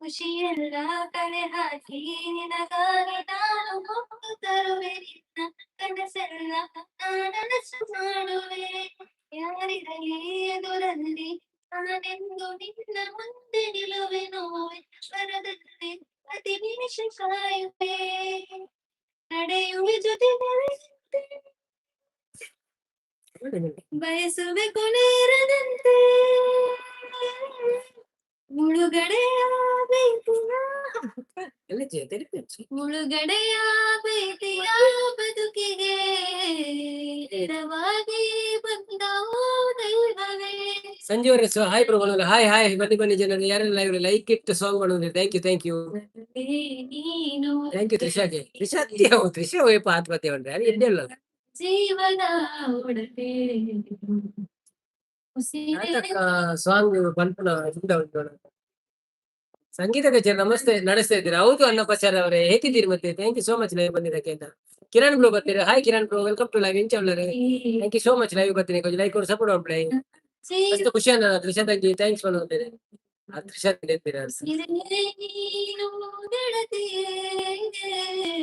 B: ಖುಷಿಯೆಲ್ಲ ಕಲೆ ಹಾಕಿ ನಿನಗಾಗಿ ನಾನು ಹೊತ್ತು ತರುವೆ, ನಿನ್ನ ಕನಸೆಲ್ಲ ನನಸು ಮಾಡುವೆ. ಯಾರಿರಲಿ ಎದುರಲ್ಲಿ ನಾನೆಂದು ನಿನ್ನ ಮುಂದೆ ನಿಲುವೆ, ನೋವೆ ಬರದಂತೆ ಪ್ರತಿ ನಿಮಿಷ ಕಾಯುವೆ, ನಡೆಯುವೆ ಜೊತೆ, ಬಯಸುವೆ ಕೊನೆಯಿರದಂತೆ, ಮುಳುಗಡೆಯ ಮುಳುಗಡೆಯ ಪ್ರೀತಿಯ ಬದುಕಿಗೆ ನೆರವಾಗಿ ಬಂದ ಓ ದೈವವೇ.
A: ಸಂಜೀವ್ ಅವರೇ, ಹಾಯ್ ಬ್ರೋ. ಹಾಯ್ ಹಾಯ್, ಬನ್ನಿ ಬನ್ನಿ ಜನರು. ಯಾರೆಲ್ಲ ಲೈವ್ ಲೈಕ್ ಇಟ್ಟು ಸಾಂಗ್ ಮಾಡೋದು. Thank you, thank you.
B: ನೀನು
A: thank you ತ್ರಿಷಾಗೆ. ತ್ರಿಷಾ, ತ್ರಿಷಾ ಒಯ್ಪ ಆತ್ಮಹತ್ಯೆ ಉಂಟು ಅದು ಎಡ್ಡೆ ಅಲ್ಲ.
B: ಜೀವನ ಒಡತೆ ಉಸಿರೇ
A: ನಾಟಕ ಸಾಂಗ್ ಪನ್ಪುನ ಉಂಡ ಉಂಟು. ಸಂಗೀತ ಕಚೇರಿ ನಮಸ್ತೆ ನಡೆಸ್ತಾ ಇದ್ದೀರಾ? ಹೌದು ಅನ್ನಪ್ಪಾಚಾರ್ಯ ಅವರೇ, ಹೇಗಿದ್ದೀರಿ ಮತ್ತೆ? Thank you so much live ಬಂದಿದ್ದಕ್ಕೆ ಅಂತ. ಕಿರಣ್ ಬ್ರೋ ಬರ್ತೀರಾ? Hi Kiran bro, welcome to live. ಇಂಚ thank you so much live ಬರ್ತೀನಿ. ಕೊಂಚ ಲೈಕ್ ಕೊಡು, ಸಪೋರ್ಟ್ ಮಾಡ್ಬಿಡಿ. ಅಷ್ಟು ಖುಷಿ ಅನ್ನ ತ್ರಿಷಾ ತಂಗಿ, thanks ಬಂದಿದ್ದೇನೆ. ಆ Trisha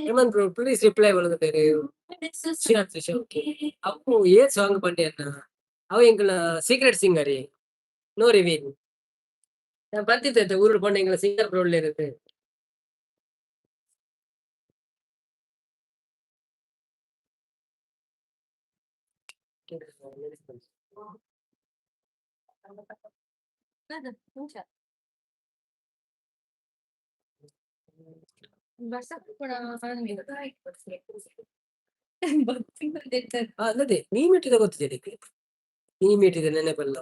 A: Hemanth bro, please reply ಒಳಗಡೆ. ತ್ರಿಷಾ, ಓಕೆ. ಅವು ಏನ್ ಸಾಂಗ್ ಪಂಡೆ ಅನ್ನ? ಅವು ಎಂಕಲ್ನ ಸೀಕ್ರೆಟ್ ಸಿಂಗರ್, ನೋ ರಿವೀಲ್. ನಾನು ಬಂತಿದ್ದೆ ಊರು ಪಂಡ ಎಂಕಲ್ನ ಸಿಂಗರ್ ಬ್ರೋ ಇರುತ್ತೆ. ಅಲ್ಲದೆ ನೀ ಮೆಟ್ಟಿದ ಗೊತ್ತಿದೆ, ನೀ ಮೀಟಿದ ನೆನಪಲ್ಲ.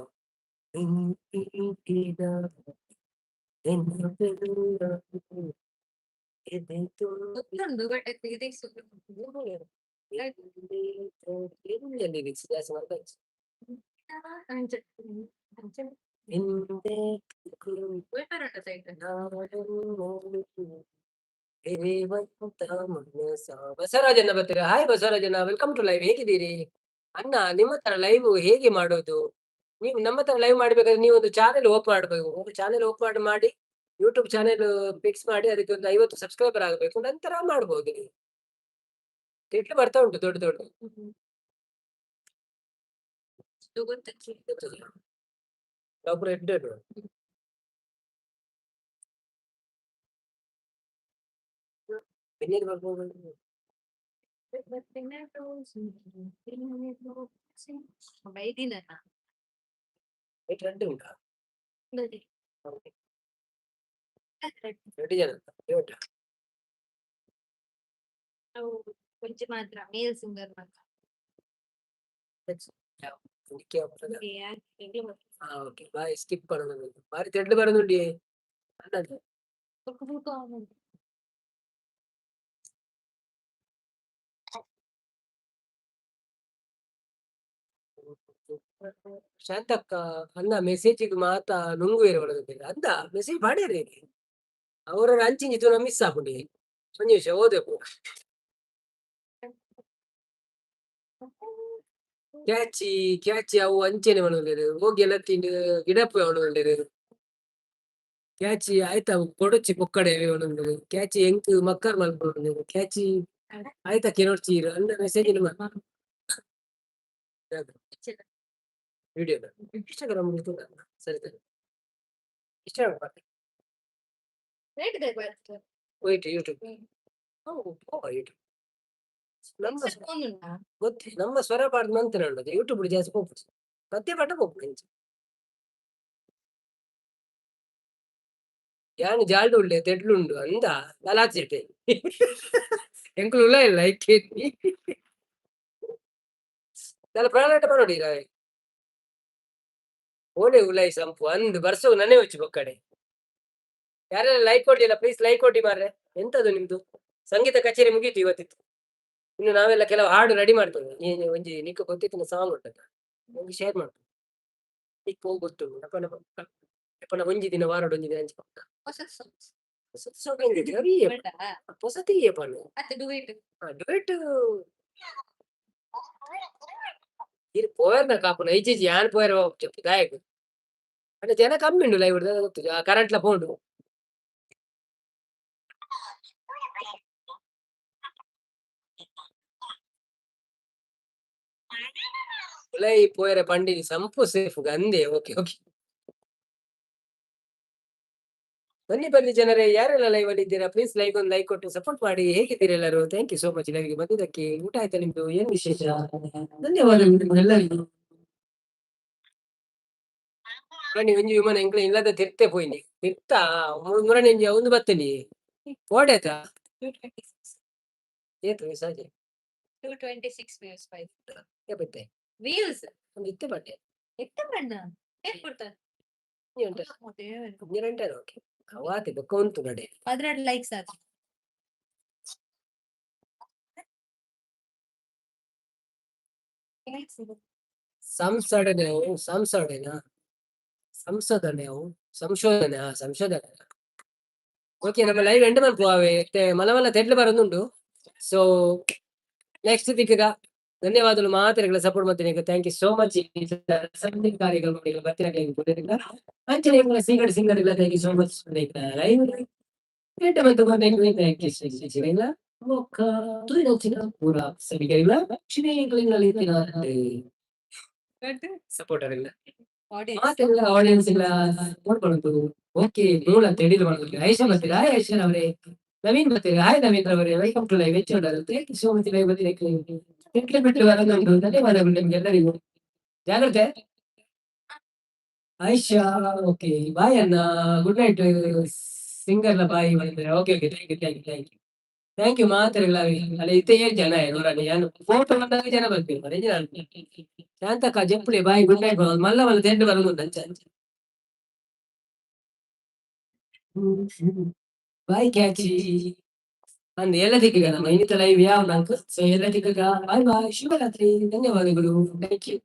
A: ಬಸವರಾಜಣ್ಣ ಬರ್ತೀರಾ? ಹಾಯ್ ಬಸವರಾಜಣ್ಣ, welcome to live. ಹೇಗಿದ್ದೀರಿ ಅಣ್ಣ? ನಿಮ್ಮ ತರ ಲೈವ್ ಹೇಗೆ ಮಾಡೋದು? ನೀವು ನಮ್ಮ ತರ ಲೈವ್ ಮಾಡ್ಬೇಕಾದ್ರೆ ನೀವು ಒಂದು ಚಾನೆಲ್ ಓಪನ್ ಮಾಡಬೇಕು. ಒಂದು ಚಾನೆಲ್ ಓಪನ್ ಮಾಡಿ, ಯೂಟ್ಯೂಬ್ ಚಾನೆಲ್ ಫಿಕ್ಸ್ ಮಾಡಿ, ಅದಕ್ಕೆ ಒಂದು 50 ಸಬ್ಸ್ಕ್ರೈಬರ್ ಆಗಬೇಕು, ನಂತರ ಮಾಡ್ಬೋದು ನೀವು. ತಿಟ್ಲು ಬರ್ತಾ ಉಂಟು ದೊಡ್ಡ ದೊಡ್ಡ. ರೆಡ್ ಬರ್ಬೋದು. ರೆಡ್ ಉಂಟಾ? ರೆಡ್ ಜನ.
B: ಒಂಜಿ ಮಾತ್ರ ಮೇಲ್ ಸಿಂಗರ್ ಮಾತ್ರ.
A: Okay, bye. ಸ್ಕಿಪ್ ಮಾಡೋದು. ಬಾರಿ ತೆಡ್ಲು ಬರೋದುಂಡಿ. ಶಾಂತಕ್ಕ ಅನ್ನ ಮೆಸೇಜಿಗೆ ಮಾತಾ ನುಂಗು ಇರಬಾರದು ಅಂದ ಮೆಸೇಜ್ ಪಾಡ್ಯಾರ. ಅವರ ಅಂಚಿಂಚಿ ತೂನ ಮಿಸ್ ಆಪುಂಡು. ಒಂಜಿ ನಿಮಿಷ ಓದಬೇಕು. ಕ್ಯಾಚಿ ಕ್ಯಾಚಿ, ಅವು ಅಂಚೆನೆ ಮನೊಂದೇರು ಹೋಗಿ ಎಲ್ಲ ತಿಂದು ಗಿಡಪ್ಪು ಅವನು. ಕ್ಯಾಚಿ ಆಯ್ತಾ ಕೊಡಚಿ ಪೊಕ್ಕಡೆ ಅವನೊಂದು. ಕ್ಯಾಚಿ ಎಂಕ್ ಮಕ್ಕರ್ ಮಲ್ಪೊಂಡು. ಕ್ಯಾಚಿ ಆಯ್ತಾ ಕೆನೊಡ್ಚಿ ಅನ್ನ ಮೆಸೇಜ್ ವಿಡಿಯೋ ಇನ್ಸ್ಟಾಗ್ರಾಮ್. ಸರಿ ಸರಿ, ಇನ್ಸ್ಟಾಗ್ರಾಮ್. Wait, YouTube. YouTube ನಮ್ಮ ಗೊತ್ತಿ ನಮ್ಮ ಸ್ವರ ಪಾಡ್ದು ಮಂತನೆ ಉಂಟು. ಯೂಟ್ಯೂಬ್ ಜಾಸ್ತಿ ಪೋಪುಜಿ, ಪದ್ಯ ಪಾಠ ಪೋಪುಂಡು ಇಂಚ. ಯಾನ್ ಜಾಲ್ಡ್ ಉಲ್ಲೆ, ತೆಡ್ಲುಂಡು ಅಂದ ಲಲಾಚೆಟೆ ಎಂಕುಲು ಉಲ್ಲ ಇಲ್ಲ ಐಕೆ ದಾಲ ಪ್ರಾಣಾಟ ಪನೊಡಿ ಓಲೆ ಉಲೈ ಸಂಪು ಅಂದ್ ಬರ್ಸೋ ನನೆ ಹೊಚ್ಚು ಬೊಕ್ಕಡೆ. ಯಾರೆಲ್ಲ ಲೈಕ್ ಕೊಡ್ಲಿಲ್ಲ, ಪ್ಲೀಸ್ ಲೈಕ್ ಕೊಟ್ಟಿ ಮಾರ್ರೆ. ಎಂತದು ನಿಮ್ದು? ಸಂಗೀತ ಕಚೇರಿ ಮುಗೀತು ಇವತ್ತಿತ್ತು. ಇನ್ನು ನಾವೆಲ್ಲ ಕೆಲವು ಹಾಡು ರೆಡಿ ಮಾಡ್ತೇವೆ. ನೀನು ಒಂಜಿ ನಿಕ್ಕ ಗೊತ್ತಿತ್ತಿನ ಸಾಂಗ್ ಉಂಟಲ್ಲ, ಒಂಜಿ ಶೇರ್ ಮಾಡ್ತೇವೆ. ನಿಕ್ ಹೋಗ್ ಗೊತ್ತು ಅಪ್ಪನ ಅಪ್ಪನ ಒಂಜಿ ದಿನ ವಾರಡ್ ಒಂಜಿ ದಿನ ಅಂಚ ಪಕ್ಕ ಪೊಸತಿಯೇ ಪಣ್ಣು ಡುಯೆಟ್ ಇರ್ ಪೋಯರ್ನ ಕಾಪುನ ಇಜ್ಜಿ. ಯಾನ್ ಪೋಯರ್ ಚೆಪ್ಪು ದಾಯೆಗ್ ಅಂದ್ರೆ ಜನ ಕಮ್ಮಿ ಉಂಡು ಲೈವ್ ಗೊತ್ತು, ಕರೆಂಟ್ಲ ಪೋಂಡು. ಉಲೈ ಪೋಯರೆ ಪಂಡಿನಿ ಸಂಪು ಸೇಫ್ ಗಂದೆ. ಓಕೆ ಓಕೆ, ಬನ್ನಿ ಬನ್ನಿ ಜನರೇ. ಯಾರೆಲ್ಲ ಲೈವ್ ಅಲ್ಲಿ ಇದ್ದೀರಾ, ಪ್ಲೀಸ್ ಲೈವ್ ಒಂದು ಲೈಕ್ ಕೊಟ್ಟು ಸಪೋರ್ಟ್ ಮಾಡಿ. ಹೇಗಿದ್ದೀರಾ ಎಲ್ಲರೂ? Thank you so much ಲೈವ್ಗೆ ಬಂದಿದ್ದಕ್ಕೆ. ಊಟ ಆಯ್ತಾ ನಿಮ್ದು? ಏನ್ ವಿಶೇಷ? ಧನ್ಯವಾದಗಳು ನಿಮ್ಗೆಲ್ಲರಿಗೂ. ಮುರಣಿ ಒಂಜಿ ವಿಮಾನ ಎಂಕ್ಲೆ ಇಲ್ಲದ ತಿರ್ತೆ ಪೋಯಿನಿ ತಿರ್ತ. ಮುರಣಿ ಒಂಜಿ ಒಂದು ಬತ್ತನಿ ಓಡೇತ ಏತು ಸಾಜೆ.
B: 226 views by.
A: ಬತ್ತೆ.
B: ವ್ಯೂಸ್.
A: ಒಂದು ಇತ್ತೆ ಬಟ್ಟೆ.
B: ಎತ್ತ ಬಣ್ಣ ಏತ್ ಕೊಡ್ತಾರೆ?
A: ಉಂಟು ಓಕೆ, ಅವಾತೆ ಬೊಕ್ಕ ಉಂಟು ನಡೆ.
B: 12 ಲೈಕ್ಸ್ ಆತ.
A: ಸಂಸಡನೆ ಸಂಸಡನಾ ಸಂಶೋಧನೆ ಅವು ಸಂಶೋಧನೆ ಸಂಶೋಧನೆ. ಓಕೆ, ನಮ್ಮ ಲೈವ್ ಎಂಡ್ ಮಲ್ಪುವ. ಮಲ ಮಲ್ಲ ತೆಡ್ಲು ಬರೋದುಂಟು. ಸೊ ನೆಕ್ಸ್ಟ್ ದಿಕ್ಕಗ. ಧನ್ಯವಾದಗಳು ಮಾತೆರೆಗ್ಲ ಸಪೋರ್ಟ್ ಮಲ್ತಿನೆಕ್. Thank you so much. ಕಾರ್ಯಕ್ರಮ ಬತ್ತಿನಕ್ಲೆಗ್ ಅಂಚನೆ ಎಂಕಲ್ನ secret singer thank you so much. Live thank you. ಬೊಕ್ಕ ತೂಯಿನಂಚಿನ ಪೂರ ಸಭಿಕರಿಗ್ಲ ಸಪೋರ್ಟರ್ ಇಲ್ಲ ಮಾತೆಲ್ಲ ಆಡಿಯನ್ಸ್ ಇಲ್ಲ ಸಪೋರ್ಟ್ ಮಾಡೋದು. ಓಕೆ, ಮೂಲ ತೆಡಿಲು ಮಾಡೋದು. ಐಶಾ ಬರ್ತೀರಾ? ಹಾಯ್ ಐಶಾ ಅವರೇ. ನವೀನ್ ಬರ್ತೀರಾ? ಹಾಯ್ ನವೀನ್ ಅವರೇ, welcome to live. ಹೆಚ್ಚು thank you so much live ಬಂದಿದ್ದಕ್ಕೆ. ಬಿಟ್ಟು ಬಿಟ್ಟು ಬರೋದುಂಟು. ಧನ್ಯವಾದಗಳು ನಿಮ್ಗೆಲ್ಲರಿಗೂ. ಜಾಗ್ರತೆ ಆಯ್ಶಾ. ಓಕೆ, ಬಾಯ್ ಅಣ್ಣ, ಗುಡ್ ನೈಟ್. ಸಿಂಗರ್ ಲ ಬಾಯ್ ಬಂದ್ರೆ. Okay okay, thank you thank you thank you thank you ಮಾತೆರೆಗ್ಲ. ಅಲ್ಲಿ ಇತ್ತೆ ಏಳ್ ಜನ ನೋಡಲಿ. ಯಾನ್ ಫೋಟೋ ಬಂದಾಗ ಜನ ಬರ್ತೀವಿ ಮರೆ. Shantakka ಜೆಪ್ಪುಲೆ, boy, good night. ಮಲ್ಲ ಮಲ್ಲ ತೆಂಡು ಬರೋದು ಅಂಚ. ಬಾಯ್ ಕ್ಯಾಚಿ ಅಂದ್ ಎಲ್ಲ ದಿಕ್ಕಿಗ ನಮ್ಮ ಇನ್ನಿತ ಲೈವ್ ಯಾವ ನಂಕ್. ಸೊ ಎಲ್ಲ ದಿಕ್ಕಿಗ ಬಾಯ್ ಬಾಯ್, ಶುಭರಾತ್ರಿ, ಧನ್ಯವಾದಗಳು, thank you.